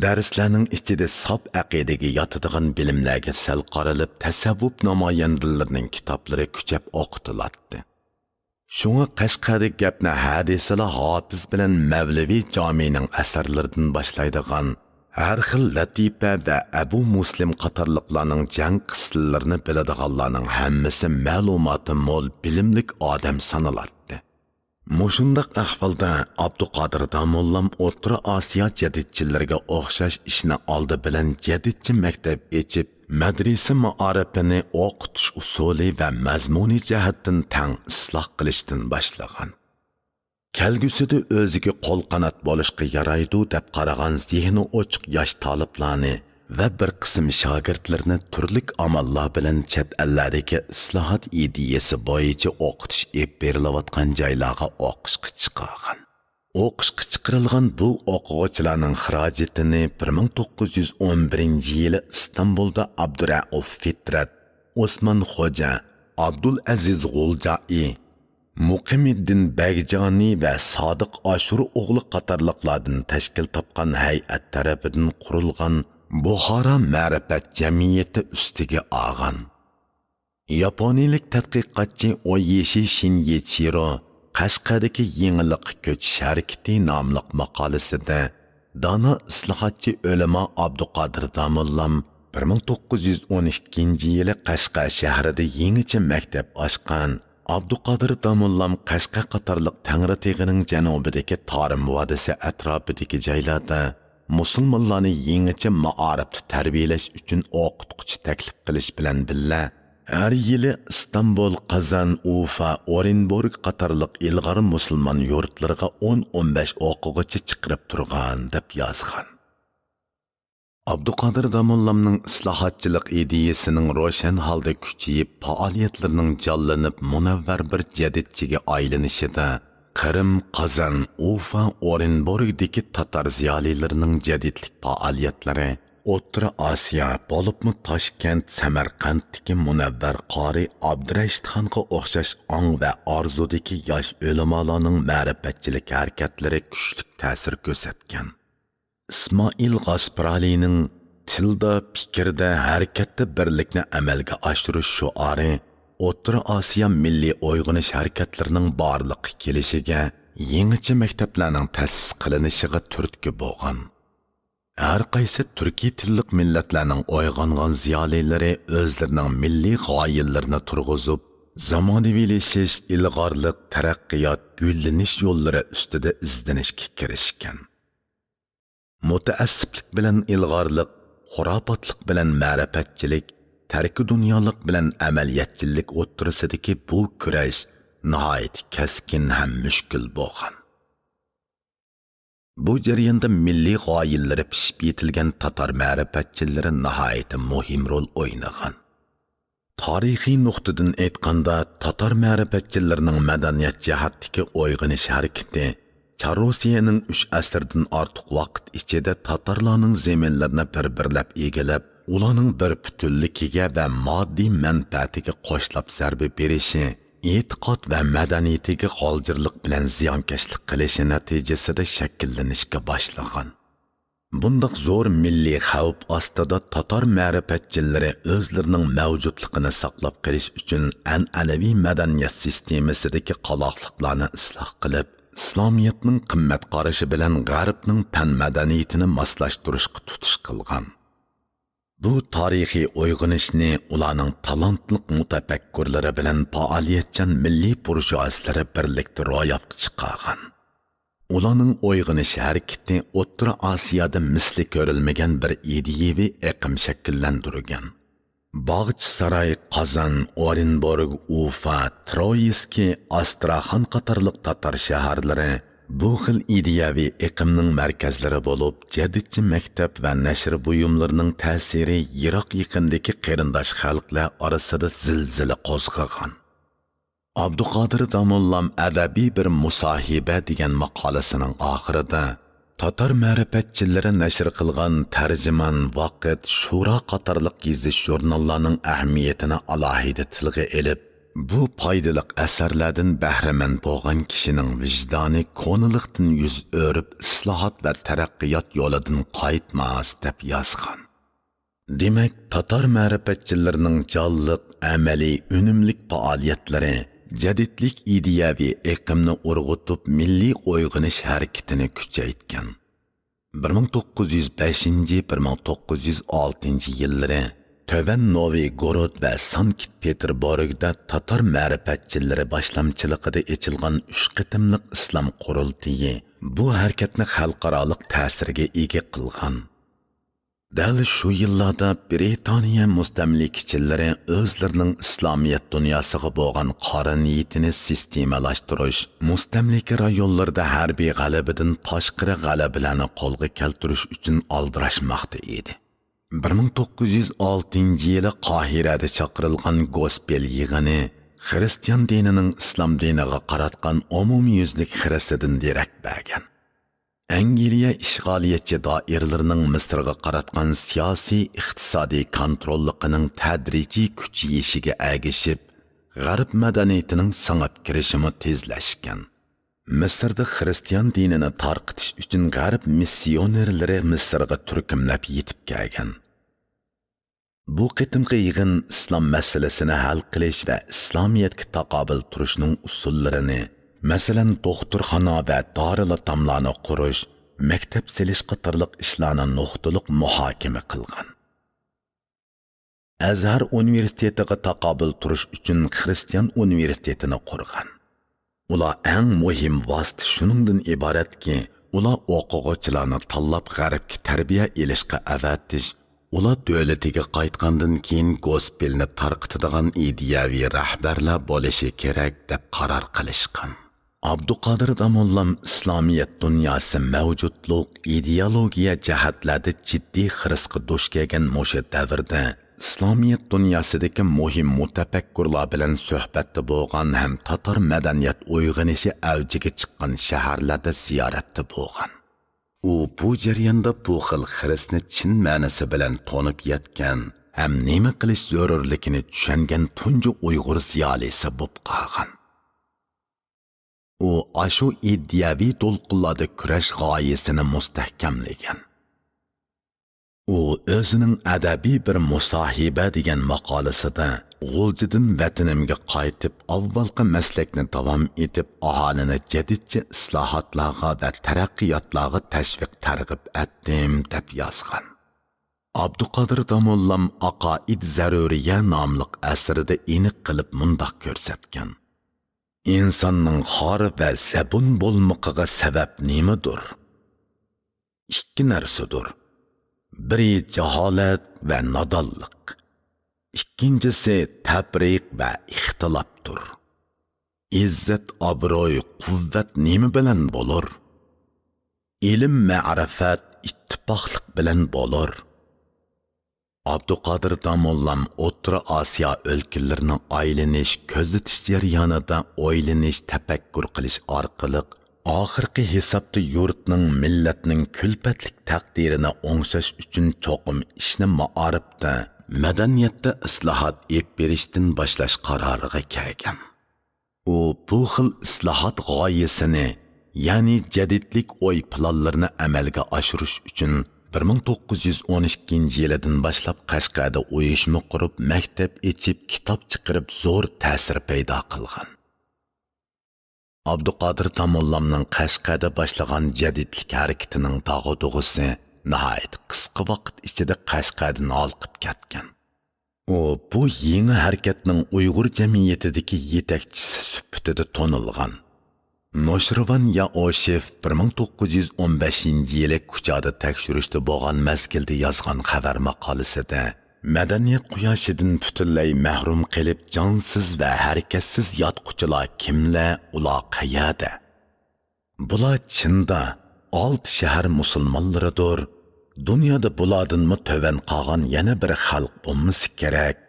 دەرسلەرنىڭ ئىچىدە ساپ ئەقىدىگە ياتىدىغان بىلىملەرگە سەل قارىلىپ، تەسەۋۋۇپ نامايەندىلىرىنىڭ كىتابلىرى كۈچەپ ئوقۇتۇلاتتى. شۇڭا قەشقەردە گەپنى ھە دېسىلا ھاپىز بىلەن مەۋلىۋى جامىنىڭ ئەسەرلىرىدىن باشلايدىغان، ھەر خىل لەتىپە ۋە ئەبۇ مۇسلىم قاتارلىقلارنىڭ جەڭ قىسسىلىرىنى بىلىدىغانلارنىڭ ھەممىسى مەلۇماتى مول، بىلىملىك ئادەم سانىلاتتى. مۇشۇنداق ئەھۋالدا ئابدۇقادىر داموللام ئوتتۇرا ئاسىيا جەدىدچىلىرىگە ئوخشاش ئىشنى ئالدى بىلەن جەدىدچە مەكتەپ ئېچىپ، مەدرىسە مائارىپىنى ئوقۇتۇش ئۇسۇلى ۋە مەزمۇنى جەھەتتىن تەڭ ئىسلاھ قىلىشتىن باشلىغان. كەلگۈسىدە ئۆزىگە قول-قانات بولۇشقا يارايدۇ دەپ قارىغان زېھنى ئوچۇق ياش تالىپلارنى ۋە بىر قىسىم شاگىرتلىرىنى تۈرلۈك ئاماللار بىلەن چەت ئەللەردىكى ئىسلاھات ئىدىيەسى بويىچە ئوقۇتۇش ئېلىپ بېرىلىۋاتقان جايلارغا ئوقۇشقا چىقارغان. ئوقۇشقا چىقىرىلغان بۇ ئوقۇغۇچىلارنىڭ خىراجىتىنى بىر مىڭ توققۇز يۈز ئون بىرىنچى يىلى ئىستانبۇلدا ئابدۇرەئۇف فىترەت، ئوسمان خوجا، ئابدۇلئەزىز غۇلجائى، مۇقىمىددىن بەگجانى ۋە سادىق ئاشۇر ئوغلى قاتارلىقلاردىن تەشكىل تاپقان ھەيئەت تەرىپىدىن قۇرۇلغان بۇخارا مەرىپەت جەمئىيىتى ئۈستىگە ئالغان. ياپونىيىلىك تەتقىقاتچى ئويىشى شىنيىچىرو قەشقەردىكى يېڭىلىققا كۆچۈش ھەرىكىتى ناملىق ماقالىسىدە، دانا ئىسلاھاتچى ئۆلىما ئابدۇقادىر داموللام بىر مىڭ توققۇز يۈز ئون ئىككىنچى يىلى قەشقەر شەھىرىدە يېڭىچە مەكتەپ ئاچقان. ئابدۇقادىر داموللام قەشقەر قاتارلىق تەڭرىتېغىنىڭ جەنۇبىدىكى تارىم ۋادىسى ئەتراپىدىكى جايلاردا مۇسۇلمانلارنى يېڭىچە مائارىپتا تەربىيەلەش ئۈچۈن ئوقۇتقۇچى تەكلىپ قىلىش بىلەن بىللە، ھەر يىلى ئىستانبۇل، قازان، ئۇفا، ئورېنبۇرگ قاتارلىق ئىلغار مۇسۇلمان يۇرتلىرىغا ئون، ئون بەش ئوقۇغۇچى چىقىرىپ تۇرغان، دەپ يازغان. ئابدۇقادىر داموللامنىڭ ئىسلاھاتچىلىق ئىدىيەسىنىڭ روشەن ھالدا كۈچىيىپ، پائالىيەتلىرىنىڭ جانلىنىپ، مۇنەۋۋەر بىر جەدىدچىگە ئايلىنىشىدا قىرىم، قازان، ئۇفا، ئورېنبۇرگدىكى تاتار زىيالىيلىرىنىڭ جەدىدلىك پائالىيەتلىرى ئوتتۇرا ئاسىيا، بولۇپمۇ تاشكەنت، سەمەرقەنتتىكى مۇنەۋۋەر قارى ئابدۇرەشىتخانغا ئوخشاش ئاڭ ۋە ئارزۇدىكى ياش ئۆلىمالارنىڭ مەرىپەتچىلىك ھەرىكەتلىرى كۈچلۈك تەسىر كۆرسەتكەن. ئىسمائىل غاسپىرالىنىڭ «تىلدا، پىكىردە، ھەرىكەتتە بىرلىكنى ئەمەلگە ئاشۇرۇش» شوئارى ئوتتۇرا ئاسىيا مىللىي ئويغىنىش ھەرىكەتلىرىنىڭ بارلىققا كېلىشىگە، يېڭىچە مەكتەپلەرنىڭ تەسىس قىلىنىشىغا تۈرتكە بولغان. ھەر قايسى تۈركىي تىللىق مىللەتلەرنىڭ ئويغانغان زىيالىيلىرى ئۆزلىرىنىڭ مىللىي غايىلىرىنى تۇرغۇزۇپ، زامانىۋىلىشىش، ئىلغارلىق، تەرەققىيات، گۈللىنىش يوللىرى ئۈستىدە ئىزدىنىشكە كىرىشكەن. مۇتەئەسسىپلىك بىلەن ئىلغارلىق، خۇراپاتلىق بىلەن مەرىپەتچىلىك، تەركىدۇنيالىق بىلەن ئەمەلىيەتچىللىك ئوتتۇرىسىدىكى بۇ كۈرەش ناھايىتى كەسكىن ھەم مۈشكۈل بولغان. بۇ جەرياندا مىللىي غايىلىرى پىشىپ يېتىلگەن تاتار مەرىپەتچىلىرى ناھايىتى مۇھىم رول ئوينىغان. تارىخىي نۇقتىدىن ئېيتقاندا، تاتار مەرىپەتچىلىرىنىڭ مەدەنىيەت جەھەتتىكى ئويغىنىش ھەرىكىتى چار روسىيەنىڭ ئۈچ ئەسىردىن ئارتۇق ۋاقىت ئىچىدە تاتارلارنىڭ زېمىنلىرىنى بىر-بىرلەپ ئىگىلەپ، ئۇلارنىڭ بىر پۈتۈنلۈكىگە ۋە ماددىي مەنپەئەتىگە قوشلاپ زەربە بېرىشى، ئېتىقاد ۋە مەدەنىيىتىگە غالجىرلىق بىلەن زىيانكەشلىك قىلىشى نەتىجىسىدە شەكىللىنىشكە باشلىغان. بۇنداق زور مىللىي خەۋپ ئاستىدا تاتار مەرىپەتچىلىرى ئۆزلىرىنىڭ مەۋجۇتلۇقىنى ساقلاپ قېلىش ئۈچۈن ئەنئەنىۋى مەدەنىيەت سىستېمىسىدىكى قالاقلىقلارنى ئىسلاھ قىلىپ، ئىسلامىيەتنىڭ قىممەت قارىشى بىلەن غەربنىڭ پەن مەدەنىيىتىنى ماسلاشتۇرۇشقا تۇتۇش قىلغان. بۇ تارىخىي ئويغىنىشنى ئۇلارنىڭ تالانتلىق مۇتەپەككۇرلىرى بىلەن پائالىيەتچان مىللىي بۇرژۇئازلىرى بىرلىكتە روياپقا چىقارغان. ئۇلارنىڭ ئويغىنىش ھەرىكىتى ئوتتۇرا ئاسىيادا مىسلى كۆرۈلمىگەن بىر ئىدىيەۋى ئېقىم شەكىللەندۈرگەن. باغچىساراي، قازان، ئورېنبورگ، ئۇفا، ترويسكى، ئاستراخان قاتارلىق تاتار شەھەرلىرى بۇ خىل ئىدىيەۋى ئېقىمنىڭ مەركەزلىرى بولۇپ، جەدىدچى مەكتەپ ۋە نەشر بۇيۇملىرىنىڭ تەسىرى يىراق-يېقىندىكى قېرىنداش خەلقلەر ئارىسىدا زىلزىلە قوزغىغان. ئابدۇقادىر داموللام «ئەدەبىي بىر مۇساھىبە» دېگەن ماقالىسىنىڭ ئاخىرىدا، تاتار مەرىپەتچىلىرى نەشر قىلغان تەرجىمان، ۋاقىت، شورا قاتارلىق يېزىش ژۇرناللارنىڭ ئەھمىيىتىنى ئالاھىدە تىلغا ئېلىپ، بۇ پايدىلىق ئەسەرلەردىن بەھرىمەن بولغان كىشىنىڭ ۋىجدانى كونىلىقتىن يۈز ئۆرۈپ، ئىسلاھات ۋە تەرەققىيات يولىدىن قايتماس، دەپ يازغان. دېمەك، تاتار مەرىپەتچىلىرىنىڭ جانلىق، ئەمەلىي، ئۈنۈملۈك پائالىيەتلىرى جەدىدلىك ئىدىيەۋى ئېقىمنى ئۇرغۇتۇپ، مىللىي ئويغىنىش ھەرىكىتىنى كۈچەيتكەن. بىر مىڭ توققۇز يۈز بەشىنچى، بىر مىڭ توققۇز يۈز ئالتىنچى يىللىرى تۆۋەن نوۋىگورود ۋە سانكت پېتېربورگدا تاتار مەرىپەتچىلىرى باشلامچىلىقىدا ئېچىلغان ئۈچ قېتىملىق ئىسلام قۇرۇلتىيى بۇ ھەرىكەتنى خەلقئارالىق تەسىرگە ئىگە قىلغان. دەل شۇ يىللاردا برىتانىيە مۇستەملىكىچىلىرى ئۆزلىرىنىڭ ئىسلامىيەت دۇنياسىغا بولغان قارا نىيىتىنى سىستېمىلاشتۇرۇش، مۇستەملىكە رايونلىرىدا ھەربىي غەلىبىدىن تاشقىرى غەلىبىلەرنى قولغا كەلتۈرۈش ئۈچۈن ئالدىراشماقتا ئىدى. بىر مىڭ توققۇز يۈز ئالتىنچى يىلى قاھىرەدە چاقىرىلغان گوسپېل يىغىنى خىرىستىيان دىنىنىڭ ئىسلام دىنىغا قاراتقان ئومۇميۈزلۈك خىرىسىدىن دېرەك بەرگەن. ئەنگلىيە ئىشغالىيەتچى دائىرىلىرىنىڭ مىسىرغا قاراتقان سىياسىي، ئىقتىسادىي كونتروللۇقىنىڭ تەدرىجىي كۈچىيىشىگە ئەگىشىپ، غەرب مەدەنىيىتىنىڭ سىڭىپ كىرىشىمۇ تېزلەشكەن. مىسىردا خىرىستىيان دىنىنى تارقىتىش ئۈچۈن غەرب مىسسىيونېرلىرى مىسىرغا تۈركۈملەپ يېتىپ كەلگەن. بۇ قېتىمقى يىغىن ئىسلام مەسىلىسىنى ھەل قىلىش ۋە ئىسلامىيەتكە تاقابىل تۇرۇشنىڭ ئۇسۇللىرىنى، مەسىلەن، دوختۇرخانا ۋە دارىلئېتاملارنى قۇرۇش، مەكتەپ سېلىش قاتارلىق ئىشلارنى نۇقتىلىق مۇھاكىمە قىلغان. ئەزھەر ئۇنىۋېرسىتېتىغا تاقابىل تۇرۇش ئۈچۈن خىرىستىيان ئۇنىۋېرسىتېتىنى قۇرغان. ئۇلار ئەڭ مۇھىم ۋاسىتە شۇنىڭدىن ئىبارەتكى، ئۇلار ئوقۇغۇچىلارنى تاللاپ غەربكە تەربىيە ئېلىشقا ئەۋەتىش، ئۇلار دۆلىتىگە قايتقاندىن كېيىن گوسپېلنى تارقىتىدىغان ئىدىيەۋى رەھبەرلەر بولۇشى كېرەك، دەپ قارار قىلىشقان. ئابدۇقادىر داموللام ئىسلامىيەت دۇنياسى مەۋجۇتلۇق، ئىدېئولوگىيە جەھەتلەردە جىددىي خىرىسقا دۇچ كەلگەن مۇشۇ دەۋردە، ئىسلامىيەت دۇنياسىدىكى مۇھىم مۇتەپەككۇرلار بىلەن سۆھبەتتە بولغان ھەم تاتار مەدەنىيەت ئويغىنىشى ئەۋجىگە چىققان شەھەرلەردە زىيارەتتە بولغان. ئۇ بۇ جەرياندا بۇ خىل خىرىسنى چىن مەنىسى بىلەن تونۇپ يەتكەن ھەم نېمە قىلىش زۆرۈرلۈكىنى چۈشەنگەن تۇنجى ئۇيغۇر زىيالىيسى بولۇپ قالغان. ئۇ ئاشۇ ئىدىيەۋى دولقۇنلاردا كۈرەش غايىسىنى مۇستەھكەملىگەن. ئۇ ئۆزىنىڭ ئەدەبىي بىر مۇساھىبە دېگەن ماقالىسىدە، غۇلجىدىن ۋەتىنىمگە قايتىپ، ئاۋۋالقى مەسلەكنى داۋام ئېتىپ، ئاھالىنى جەدىدچە ئىسلاھاتلارغا ۋە تەرەققىياتلارغا تەشۋىق تەرغىب ئەتتىم، دەپ يازغان. ئابدۇقادىر داموللام ئاقائىد زەرۇرىيە ناملىق ئەسىرىدە ئېنىق قىلىپ مۇنداق كۆرسەتكەن: ئىنساننىڭ خار ۋە زەبۇن بولمىقىغا سەۋەب نېمىدۇر؟ ئىككى نەرسىدۇر. بىرى جاھالەت ۋە نادانلىق. ئىككىنچىسى تەپرىق ۋە ئىختىلاپتۇر. ئىززەت، ئابرۇي، قۇۋۋەت نېمە بىلەن بولۇر؟ ئىلىم، مەرىپەت، ئىتتىپاقلىق بىلەن بولۇر. ئابدۇقادىر داموللام ئوتتۇرا ئاسىيا ئۆلكىلىرىنىڭ ئايلىنىش، كۆزىتىش جەريانىدا ئويلىنىش، تەپەككۇر قىلىش ئارقىلىق، ئاخىرقى ھېسابتا يۇرتنىڭ، مىللەتنىڭ كۈلپەتلىك تەقدىرىنى ئوڭشاش ئۈچۈن چوقۇم ئىشنى مائارىپتا، مەدەنىيەتتە ئىسلاھات ئېلىپ بېرىشتىن باشلاش قارارىغا كەلگەن. ئۇ بۇ خىل ئىسلاھات غايىسىنى، يەنى جەدىدلىك ئوي پىلانلىرىنى ئەمەلگە ئاشۇرۇش ئۈچۈن، بىر مىڭ توققۇز يۈز ئون ئىككىنچى يىلىدىن باشلاپ قەشقەردە ئۇيۇشما قۇرۇپ، مەكتەپ ئېچىپ، كىتاب چىقىرىپ، زور تەسىر پەيدا قىلغان. ئابدۇقادىر داموللامنىڭ قەشقەردە باشلىغان جەدىدلىك ھەرىكىتىنىڭ داغدۇغىسى ناھايىتى قىسقا ۋاقىت ئىچىدە قەشقەردىن ھالقىپ كەتكەن. ئۇ بۇ يېڭى ھەرىكەتنىڭ ئۇيغۇر جەمئىيىتىدىكى يېتەكچىسى سۈپىتىدە تونۇلغان. نوشىرۋان يائوشېف بىر مىڭ توققۇز يۈز ئون بەشىنچى يىلى كۇچادا تەكشۈرۈشتە بولغان مەزگىلدە يازغان خەۋەر ماقالىسىدە، مەدەنىيەت قۇياشىدىن پۈتۈنلەي مەھرۇم قېلىپ، جانسىز ۋە ھەرىكەتسىز ياتقۇچىلار كىملەر، ئۇلار قەيەردە؟ بۇلار چىندا ئالتە شەھەر مۇسۇلمانلىرىدۇر. دۇنيادا بۇلاردىنمۇ تۆۋەن قالغان يەنە بىر خەلق بولمىسا كېرەك.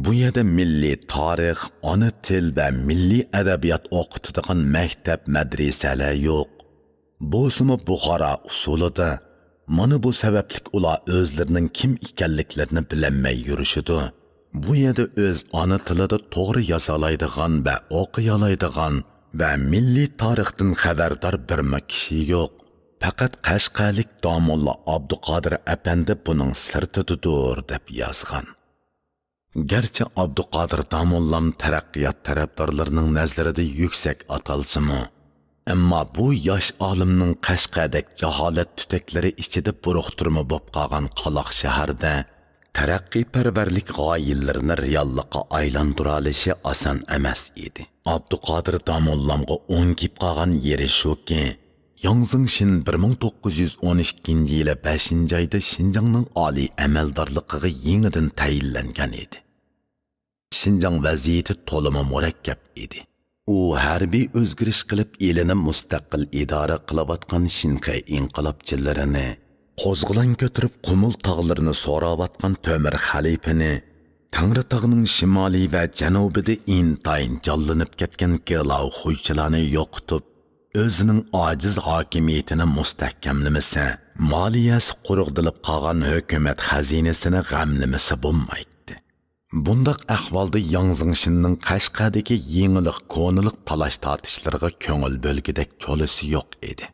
بۇ يەردە مىللىي تارىخ، ئانا تىل ۋە مىللىي ئەدەبىيات ئوقۇتىدىغان مەكتەپ، مەدرىسەلەر يوق. بولسىمۇ بۇخارا ئۇسۇلىدا، مانا بۇ سەۋەبلىك ئۇلار ئۆزلىرىنىڭ كىم ئىكەنلىكلىرىنى بىلەلمەي يۈرۈشىدۇ. بۇ يەردە ئۆز ئانا تىلىدا توغرا يازالايدىغان ۋە ئوقۇيالايدىغان ۋە مىللىي تارىختىن خەۋەردار بىرمۇ كىشى يوق. پەقەت قەشقەرلىك داموللا ئابدۇقادىر ئەپەندى بۇنىڭ سىرتىدىدۇر، دەپ يازغان. گەرچە ئابدۇقادىر داموللام تەرەققىيات تەرەپدارلىرىنىڭ نەزىرىدە يۈكسەك ئاتالسىمۇ، ئەمما بۇ ياش ئالىمنىڭ قەشقەردەك جاھالەت تۈتەكلىرى ئىچىدە بۇرۇقتۇرما بولۇپ قالغان قالاق شەھەردە تەرەققىيپەرۋەرلىك غايىلىرىنى رېئاللىققا ئايلاندۇرالىشى ئاسان ئەمەس ئىدى. ئابدۇقادىر داموللامغا ئوڭشىپ قالغان يېرى شۇكى، ياڭ زېڭشىن بىر مىڭ توققۇز يۈز ئون ئىككىنچى يىلى بەشىنچى ئايدا شىنجاڭنىڭ ئالىي ئەمەلدارلىقىغا يېڭىدىن تەيىنلەنگەن ئىدى. شىنجاڭ ۋەزىيىتى تولىمۇ مۇرەككەپ ئىدى. ئۇ ھەربىي ئۆزگىرىش قىلىپ، ئېلىنى مۇستەقىل ئىدارە قىلىۋاتقان شىنخەي ئىنقىلابچىلىرىنى، قوزغىلاڭ كۆتۈرۈپ، قۇمۇل تاغلىرىنى سوراۋاتقان تۆمۈر خەلىپىنى، تەڭرىتاغنىڭ شىمالى ۋە جەنۇبىدا ئىنتايىن جانلىنىپ كەتكەن گېلاۋ خۇيچىلارنى يوقىتىپ، ئۆزىنىڭ ئاجىز ھاكىمىيىتىنى مۇستەھكەملىمىسە، مالىيەسى قۇرۇقدىلىپ قالغان ھۆكۈمەت خەزىنىسىنى غەملىمىسە بولمايتتى. بۇنداق ئەھۋالدا ياڭ زېڭشىننىڭ قەشقەردىكى يېڭىلىق، كونىلىق تالاش-تارتىشلىرىغا كۆڭۈل بۆلگۈدەك چولىسى يوق ئىدى.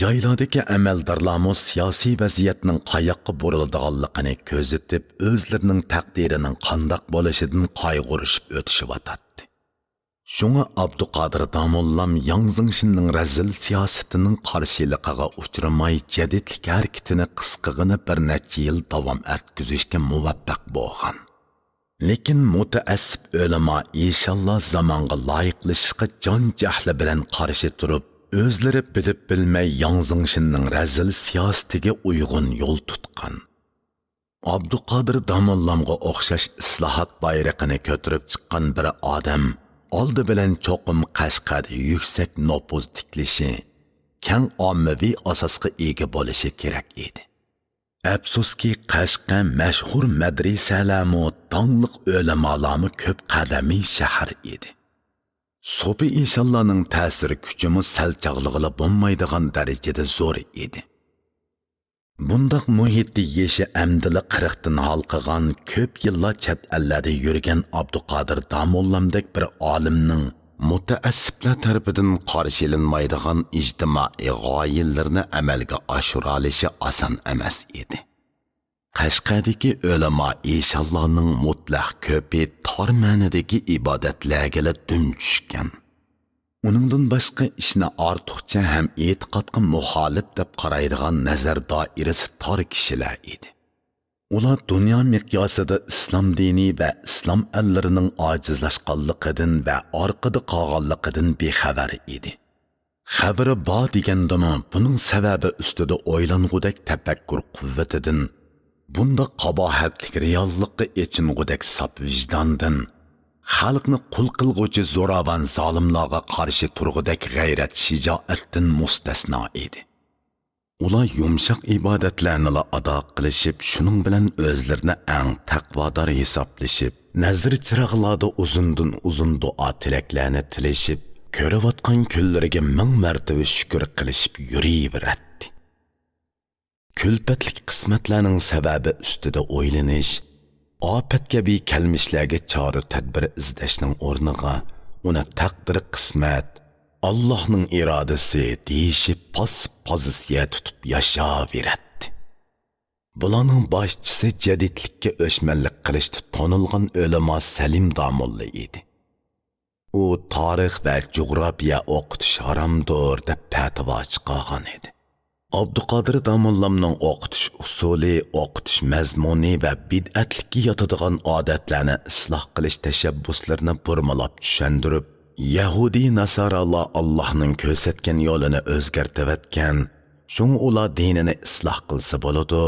جايلاردىكى ئەمەلدارلارمۇ سىياسىي ۋەزىيەتنىڭ قاياققا بۇرۇلىدىغانلىقىنى كۆزىتىپ، ئۆزلىرىنىڭ تەقدىرىنىڭ قانداق بولۇشىدىن قايغۇرۇشۇپ ئۆتۈشۈۋاتاتتى. شۇڭا ئابدۇقادىر داموللام ياڭ زېڭشىننىڭ رەزىل سىياسىتىنىڭ قارشىلىقىغا ئۇچرىماي، جەدىدلىك ھەرىكىتىنى قىسقىغىنە بىر نەچچە يىل داۋام ئەتكۈزۈشكە مۇۋەپپەق بولغان. لېكىن مۇتەئەسسىپ ئۆلىما ئىشاللا زامانغا لايىقلىشىشقا جان-جەھلى بىلەن قارشى تۇرۇپ، ئۆزلىرى بىلىپ-بىلمەي ياڭ زېڭشىننىڭ رەزىل سىياسىتىگە ئۇيغۇن يول تۇتقان. ئابدۇقادىر داموللامغا ئوخشاش ئىسلاھات بايرىقىنى كۆتۈرۈپ چىققان بىر ئادەم ئالدى بىلەن چوقۇم قەشقەردە يۈكسەك نوپۇز تىكلىشى، كەڭ ئاممىۋى ئاساسقا ئىگە بولۇشى كېرەك ئىدى. ئەپسۇسكى، قەشقەر مەشھۇر مەدرىسەلەرمۇ، داڭلىق ئۆلىمالارمۇ كۆپ قەدەمىي شەھەر ئىدى. سوپى ئىشانلارنىڭ تەسىر كۈچىمۇ سەل چاغلىغىلى بولمايدىغان دەرىجىدە زور ئىدى. بۇنداق مۇھىتتا يېشى ئەمدىلا قىرىقتىن ھالقىغان، كۆپ يىللار چەت ئەللەردە يۈرگەن ئابدۇقادىر داموللامدەك بىر ئالىمنىڭ مۇتەئەسسىپلەر تەرىپىدىن قارشى ئېلىنمايدىغان ئىجتىمائىي غايىلىرىنى ئەمەلگە ئاشۇرالىشى ئاسان ئەمەس ئىدى. قەشقەردىكى ئۆلىما ئىشانلارنىڭ مۇتلەق كۆپى تار مەنىدىكى ئىبادەتلەرگىلا دۈم چۈشكەن. ئۇنىڭدىن باشقا ئىشنى ئارتۇقچە ھەم ئېتىقادقا مۇخالىپ دەپ قارايدىغان نەزەر دائىرىسى تار كىشىلەر ئىدى. ئۇلار دۇنيا مىقياسىدا ئىسلام دىنى ۋە ئىسلام ئەللىرىنىڭ ئاجىزلاشقانلىقىدىن ۋە ئارقىدا قالغانلىقىدىن بىخەۋەر ئىدى. خەۋىرى بار دېگەندىمۇ، بۇنىڭ سەۋەبى ئۈستىدە ئويلانغۇدەك تەپەككۇر قۇۋۋىتىدىن، بۇنداق قاباھەتلىك رېئاللىققا ئېچىنغۇدەك ساپ ۋىجداندىن، خەلقنى قۇل قىلغۇچى زوراۋان زالىملارغا قارشى تۇرغۇدەك غەيرەت، شىجائەتتىن مۇستەسنا ئىدى. ئۇلار يۇمشاق ئىبادەتلەرنىلا ئادا قىلىشىپ، شۇنىڭ بىلەن ئۆزلىرىنى ئەڭ تەقۋادار ھېسابلىشىپ، نەزىر چىراغلاردا ئۇزۇندىن ئۇزۇن دۇئا تىلەكلەرنى تىلىشىپ، كۆرۈۋاتقان كۈنلىرىگە مىڭ مەرتىۋە شۈكۈر قىلىشىپ يۈرۈۋېرەتتى. كۈلپەتلىك قىسمەتلەرنىڭ سەۋەبى ئۈستىدە ئويلىنىش، ئاپەت كەبى كەلمىشلەرگە چارە تەدبىر ئىزدەشنىڭ ئورنىغا، ئۇنى تەقدىر قىسمەت، ئاللاھنىڭ ئىرادىسى دېيىشىپ، پاسسىپ پوزىتسىيە تۇتۇپ ياشاۋېرەتتى. بۇلارنىڭ باشچىسى جەدىدلىككە ئۆچمەنلىك قىلىشتا تونۇلغان ئۆلىما سەلىم داموللا ئىدى. ئۇ تارىخ ۋە جۇغراپىيە ئوقۇتۇش ھارامدۇر دەپ پەتىۋا چىقارغان ئىدى. ئابدۇقادىر داموللامنىڭ ئوقۇتۇش ئۇسۇلى، ئوقۇتۇش مەزمۇنى ۋە بىدئەتلىككە ياتىدىغان ئادەتلەرنى ئىسلاھ قىلىش تەشەببۇسلىرىنى بۇرمىلاپ چۈشەندۈرۈپ، يەھۇدىي ناسارالار ئاللاھنىڭ كۆرسەتكەن يولىنى ئۆزگەرتىۋەتكەن، شۇڭا ئۇلار دىنىنى ئىسلاھ قىلسا بولىدۇ،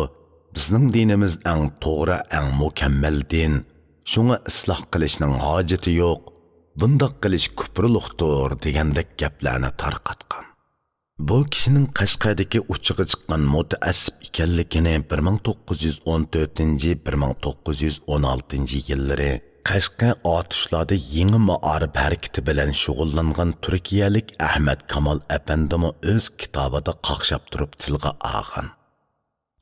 بىزنىڭ دىنىمىز ئەڭ توغرا، ئەڭ مۇكەممەل دىن، شۇڭا ئىسلاھ قىلىشنىڭ ھاجىتى يوق، بۇنداق قىلىش كۇپرۇلۇقتۇر دېگەندەك گەپلەرنى تارقاتقان. بۇ كىشىنىڭ قەشقەردىكى ئۇچىغا چىققان مۇتەئەسسىپ ئىكەنلىكىنى بىر مىڭ توققۇز يۈز ئون تۆتىنچى، بىر مىڭ توققۇز يۈز ئون ئالتىنچى يىللىرى قەشقەر ئاتۇشلاردا يېڭى مائارىپ ھەرىكىتى بىلەن شۇغۇللانغان تۈركىيەلىك ئەھمەد كامال ئەپەندىمۇ ئۆز كىتابىدا قاقشاپ تۇرۇپ تىلغا ئالغان.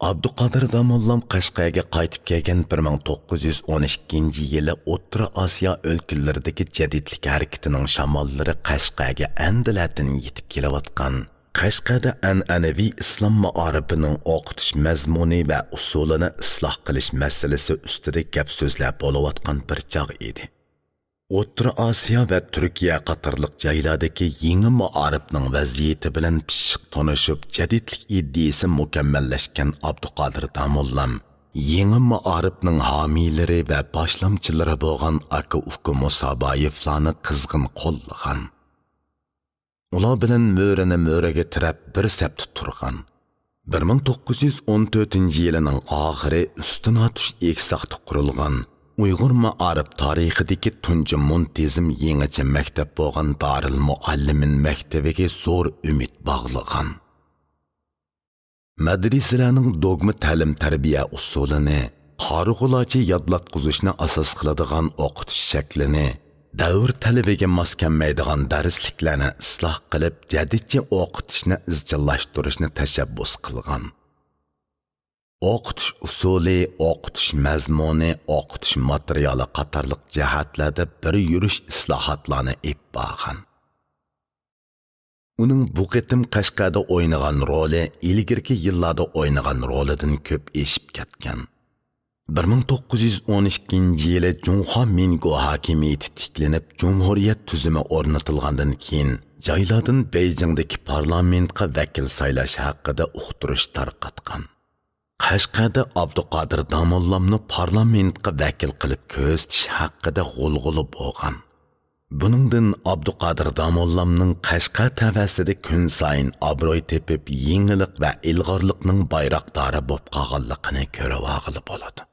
ئابدۇقادىر داموللام قەشقەرگە قايتىپ كەلگەن بىر مىڭ توققۇز يۈز ئون ئىككىنچى يىلى ئوتتۇرا ئاسىيا ئۆلكىلىرىدىكى جەدىدلىك ھەرىكىتىنىڭ شاماللىرى قەشقەرگە ئەندىلەتىن يېتىپ كېلىۋاتقان، قەشقەردە ئەنئەنىۋى ئىسلام مائارىپىنىڭ ئوقۇتۇش مەزمۇنى ۋە ئۇسۇلىنى ئىسلاھ قىلىش مەسىلىسى ئۈستىدە گەپ-سۆزلەر بولۇۋاتقان بىر چاغ ئىدى. ئوتتۇرا ئاسىيا ۋە تۈركىيە قاتارلىق جايلاردىكى يېڭى مائارىپنىڭ ۋەزىيىتى بىلەن پىششىق تونۇشۇپ، جەدىدلىك ئىدىيىسى مۇكەممەللەشكەن ئابدۇقادىر داموللام يېڭى مائارىپنىڭ ھامىيلىرى ۋە باشلامچىلىرى بولغان ئاكا-ئۇكا مۇسابايېۋلارنى قىزغىن قوللىغان. ئۇلار بىلەن مۈرىنى مۈرىگە تىرەپ بىر سەپتە تۇرغان. بىر مىڭ توققۇز يۈز ئون تۆتىنچى يىلىنىڭ ئاخىرى ئۈستۈن ئاتۇش ئېگىزتاغدا قۇرۇلغان ئۇيغۇر مائارىپ تارىخىدىكى تۇنجى مۇنتىزىم يېڭىچە مەكتەپ بولغان دارىل مۇئەللىمىن مەكتىۋىگە زور ئۈمىد باغلىغان. مەدرىسىلەرنىڭ دوگما تەلىم-تەربىيە ئۇسۇلىنى، قارىغۇلارچە يادلاتقۇزۇشنى ئاساس قىلىدىغان ئوقۇتۇش شەكلىنى، دەۋر تەلىپىگە ماس كەلمەيدىغان دەرسلىكلەرنى ئىسلاھ قىلىپ، جەدىدچە ئوقۇتۇشنى ئىزچىللاشتۇرۇشنى تەشەببۇس قىلغان. ئوقۇتۇش ئۇسۇلى، ئوقۇتۇش مەزمۇنى، ئوقۇتۇش ماتېرىيالى قاتارلىق جەھەتلەردە بىر يۈرۈش ئىسلاھاتلارنى ئېلىپ بارغان. ئۇنىڭ بۇ قېتىم قەشقەردە ئوينىغان رولى ئىلگىرىكى يىللاردا ئوينىغان رولىدىن كۆپ ئېشىپ كەتكەن. بىر مىڭ توققۇز يۈز ئون ئىككىنچى يىلى جۇڭخۇا مىنگو ھاكىمىيىتى تىكلىنىپ، جۇمھۇرىيەت تۈزۈمى ئورنىتىلغاندىن كېيىن، جايلاردىن بېيجىڭدىكى پارلامېنتقا ۋەكىل سايلاش ھەققىدە ئۇقتۇرۇش تارقاتقان. قەشقەردە ئابدۇقادىر داموللامنى پارلامېنتقا ۋەكىل قىلىپ كۆرسىتىش ھەققىدە غۇلغۇلا بولغان. بۇنىڭدىن ئابدۇقادىر داموللامنىڭ قەشقەر تەۋەسىدە كۈنسايىن ئابرۇي تېپىپ، يېڭىلىق ۋە ئىلغارلىقنىڭ بايراقدارى بولۇپ قالغانلىقىنى كۆرۈۋالغىلى بولىدۇ.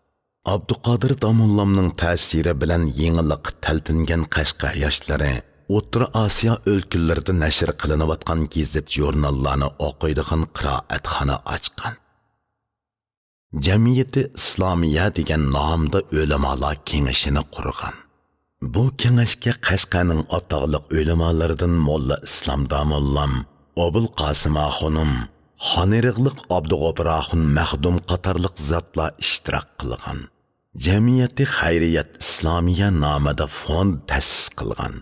ئابدۇقادىر داموللامنىڭ تەسىرى بىلەن يېڭىلىققا تەلپۈنگەن قەشقەر ياشلىرى ئوتتۇرا ئاسىيا ئۆلكىلىرىدە نەشر قىلىنىۋاتقان گېزىت-ژۇرناللارنى ئوقۇيدىغان قىرائەتخانا ئاچقان. جەمئىيىتى ئىسلامىيە دېگەن نامدا ئۆلىمالار كېڭىشىنى قۇرغان. بۇ كېڭەشكە قەشقەرنىڭ ئاتاقلىق ئۆلىمالىرىدىن موللا ئىسلام داموللام، ئوبۇل قاسىم ئاخۇنۇم، خانئېرىقلىق ئابدۇغوپۇر ئاخۇن مەخدۇم قاتارلىق زاتلار ئىشتىراك قىلغان. جەمئىيەتى خەيرىيەت ئىسلامىيە نامىدا فوند تەسىس قىلغان.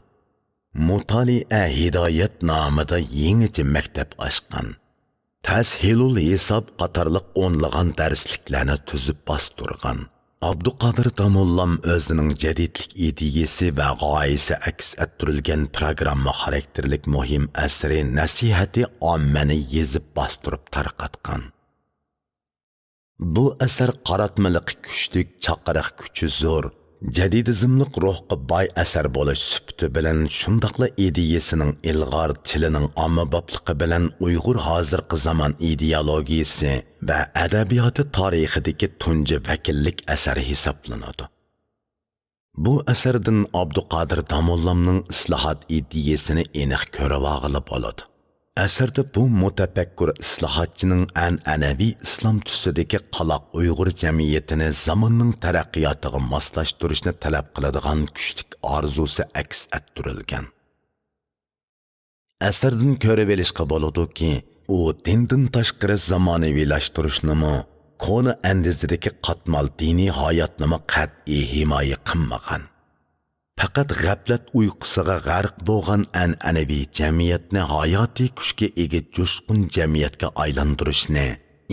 مۇتالىئە ھىدايەت نامىدا يېڭىچە مەكتەپ ئاچقان. تەسھىلۇل ھېساب قاتارلىق ئونلىغان دەرسلىكلەرنى تۈزۈپ باستۇرغان. ئابدۇقادىر داموللام ئۆزىنىڭ جەدىدلىك ئىدىيىسى ۋە غايىسى ئەكس ئەتتۈرۈلگەن پىروگرامما خاراكتېرلىك مۇھىم ئەسىرى نەسىھەتى ئاممەنى يېزىپ باستۇرۇپ تارقاتقان. بۇ ئەسەر قاراتمىلىقى كۈچلۈك، چاقىرىق كۈچى زور، جەدىدىزملىق روھقا باي ئەسەر بولۇش سۈپىتى بىلەن، شۇنداقلا ئىدىيىسىنىڭ ئىلغار، تىلىنىڭ ئاممىبابلىقى بىلەن ئۇيغۇر ھازىرقى زامان ئىدېئولوگىيىسى ۋە ئەدەبىياتى تارىخىدىكى تۇنجى ۋەكىللىك ئەسەر ھېسابلىنىدۇ. بۇ ئەسەردىن ئابدۇقادىر داموللامنىڭ ئىسلاھات ئىدىيەسىنى ئېنىق كۆرۈۋالغىلى بولىدۇ. ئەسەردە بۇ مۇتەپەككۇر ئىسلاھاتچىنىڭ ئەنئەنەۋى ئىسلام تۈسىدىكى قالاق ئۇيغۇر جەمئىيىتىنى زاماننىڭ تەرەققىياتىغا ماسلاشتۇرۇشنى تەلەپ قىلىدىغان كۈچلۈك ئارزۇسى ئەكس ئەتتۈرۈلگەن. ئەسەردىن كۆرۈۋېلىشقا بولىدۇكى، ئۇ دىندىن تاشقىرى زامانىۋىلاشتۇرۇشنىمۇ، كونا ئەندىزىدىكى قاتمال دىنىي ھاياتنىمۇ قەتئىي ھىمايە قىلمىغان. پەقەت غەپلەت ئۇيقۇسىغا غەرق بولغان ئەنئەنىۋى جەمئىيەتنى ھاياتىي كۈچكە ئىگە جۇشقۇن جەمئىيەتكە ئايلاندۇرۇشنى،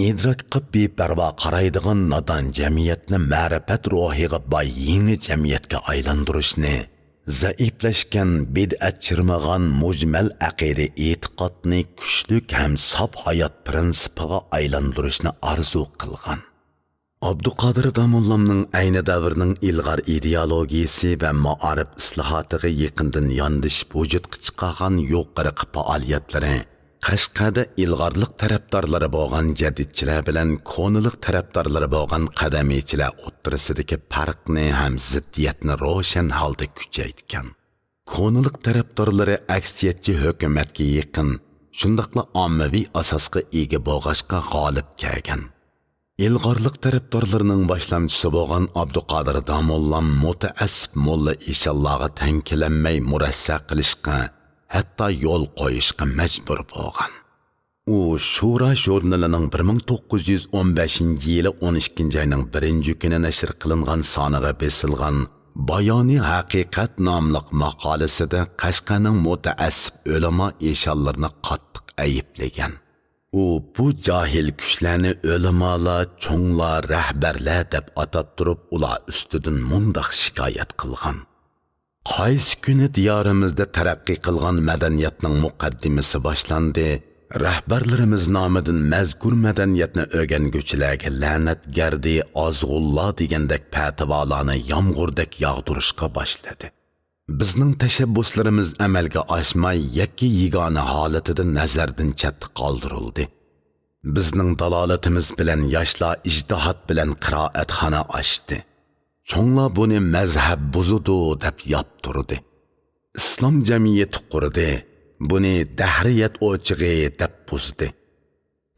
ئىدراكقا بىپەرۋا قارايدىغان نادان جەمئىيەتنى مەرىپەت روھىغا باي يېڭى جەمئىيەتكە ئايلاندۇرۇشنى، زەئىپلەشكەن، بىدئەت چىرمىغان مۇجمەل ئەقىدە ئېتىقادنى كۈچلۈك ھەم ساپ ھايات پىرىنسىپىغا ئايلاندۇرۇشنى ئارزۇ قىلغان. ئابدۇقادىر داموللامنىڭ ئەينى دەۋرنىڭ ئىلغار ئىدېئولوگىيىسى ۋە مائارىپ ئىسلاھاتىغا يېقىندىن ياندىشىپ ۋۇجۇدقا چىقارغان يۇقىرىقى پائالىيەتلىرى قەشقەردە ئىلغارلىق تەرەپدارلىرى بولغان جەدىدچىلەر بىلەن كونىلىق تەرەپدارلىرى بولغان قەدەمىيچىلەر ئوتتۇرىسىدىكى پەرقنى ھەم زىددىيەتنى روشەن ھالدا كۈچەيتكەن. كونىلىق تەرەپدارلىرى ئەكسىيەتچى ھۆكۈمەتكە يېقىن، شۇنداقلا ئاممىۋى ئاساسقا ئىگە بولغاچقا غالىب كەلگەن. ئىلغارلىق تەرەپدارلىرىنىڭ باشلامچىسى بولغان ئابدۇقادىر داموللام مۇتەئەسسىپ موللا ئىشانلارغا تەڭ كېلەلمەي مۇرەسسە قىلىشقا، ھەتتا يول قويۇشقا مەجبۇر بولغان. ئۇ شۇرا ژۇرنىلىنىڭ بىر مىڭ توققۇز يۈز ئون بەشىنچى يىلى ئون ئىككىنچى ئاينىڭ بىرىنچى كۈنى نەشر قىلىنغان سانىغا بېسىلغان بايانى ھەقىقەت ناملىق ماقالىسىدە قەشقەرنىڭ مۇتەئەسسىپ ئۆلىما ئىشانلىرىنى قاتتىق ئەيىبلىگەن. ئۇ بۇ جاھىل كۈچلەرنى ئۆلىمالار، چوڭلار، رەھبەرلەر دەپ ئاتاپ تۇرۇپ، ئۇلار ئۈستىدىن مۇنداق شىكايەت قىلغان: قايسى كۈنى دىيارىمىزدا تەرەققىي قىلغان مەدەنىيەتنىڭ مۇقەددىمىسى باشلاندى، رەھبەرلىرىمىز نامىدىن مەزكۇر مەدەنىيەتنى ئۆگەنگۈچىلەرگە لەنەت گەردى، ئازغۇنلار دېگەندەك پەتىۋالارنى يامغۇردەك ياغدۇرۇشقا باشلىدى. بىزنىڭ تەشەببۇسلىرىمىز ئەمەلگە ئاشماي، يەككە يېگانە ھالىتىدە نەزەردىن چەتتە قالدۇرۇلدى. بىزنىڭ دالالىتىمىز بىلەن ياشلار ئىجتىھات بىلەن قىرائەتخانا ئاچتى. چوڭلار بۇنى مەزھەپ بۇزىدۇ دەپ ياپتۇردى. ئىسلام جەمئىيىتى قۇردى، بۇنى دەھرىيەت ئوچىقى دەپ بۇزدى.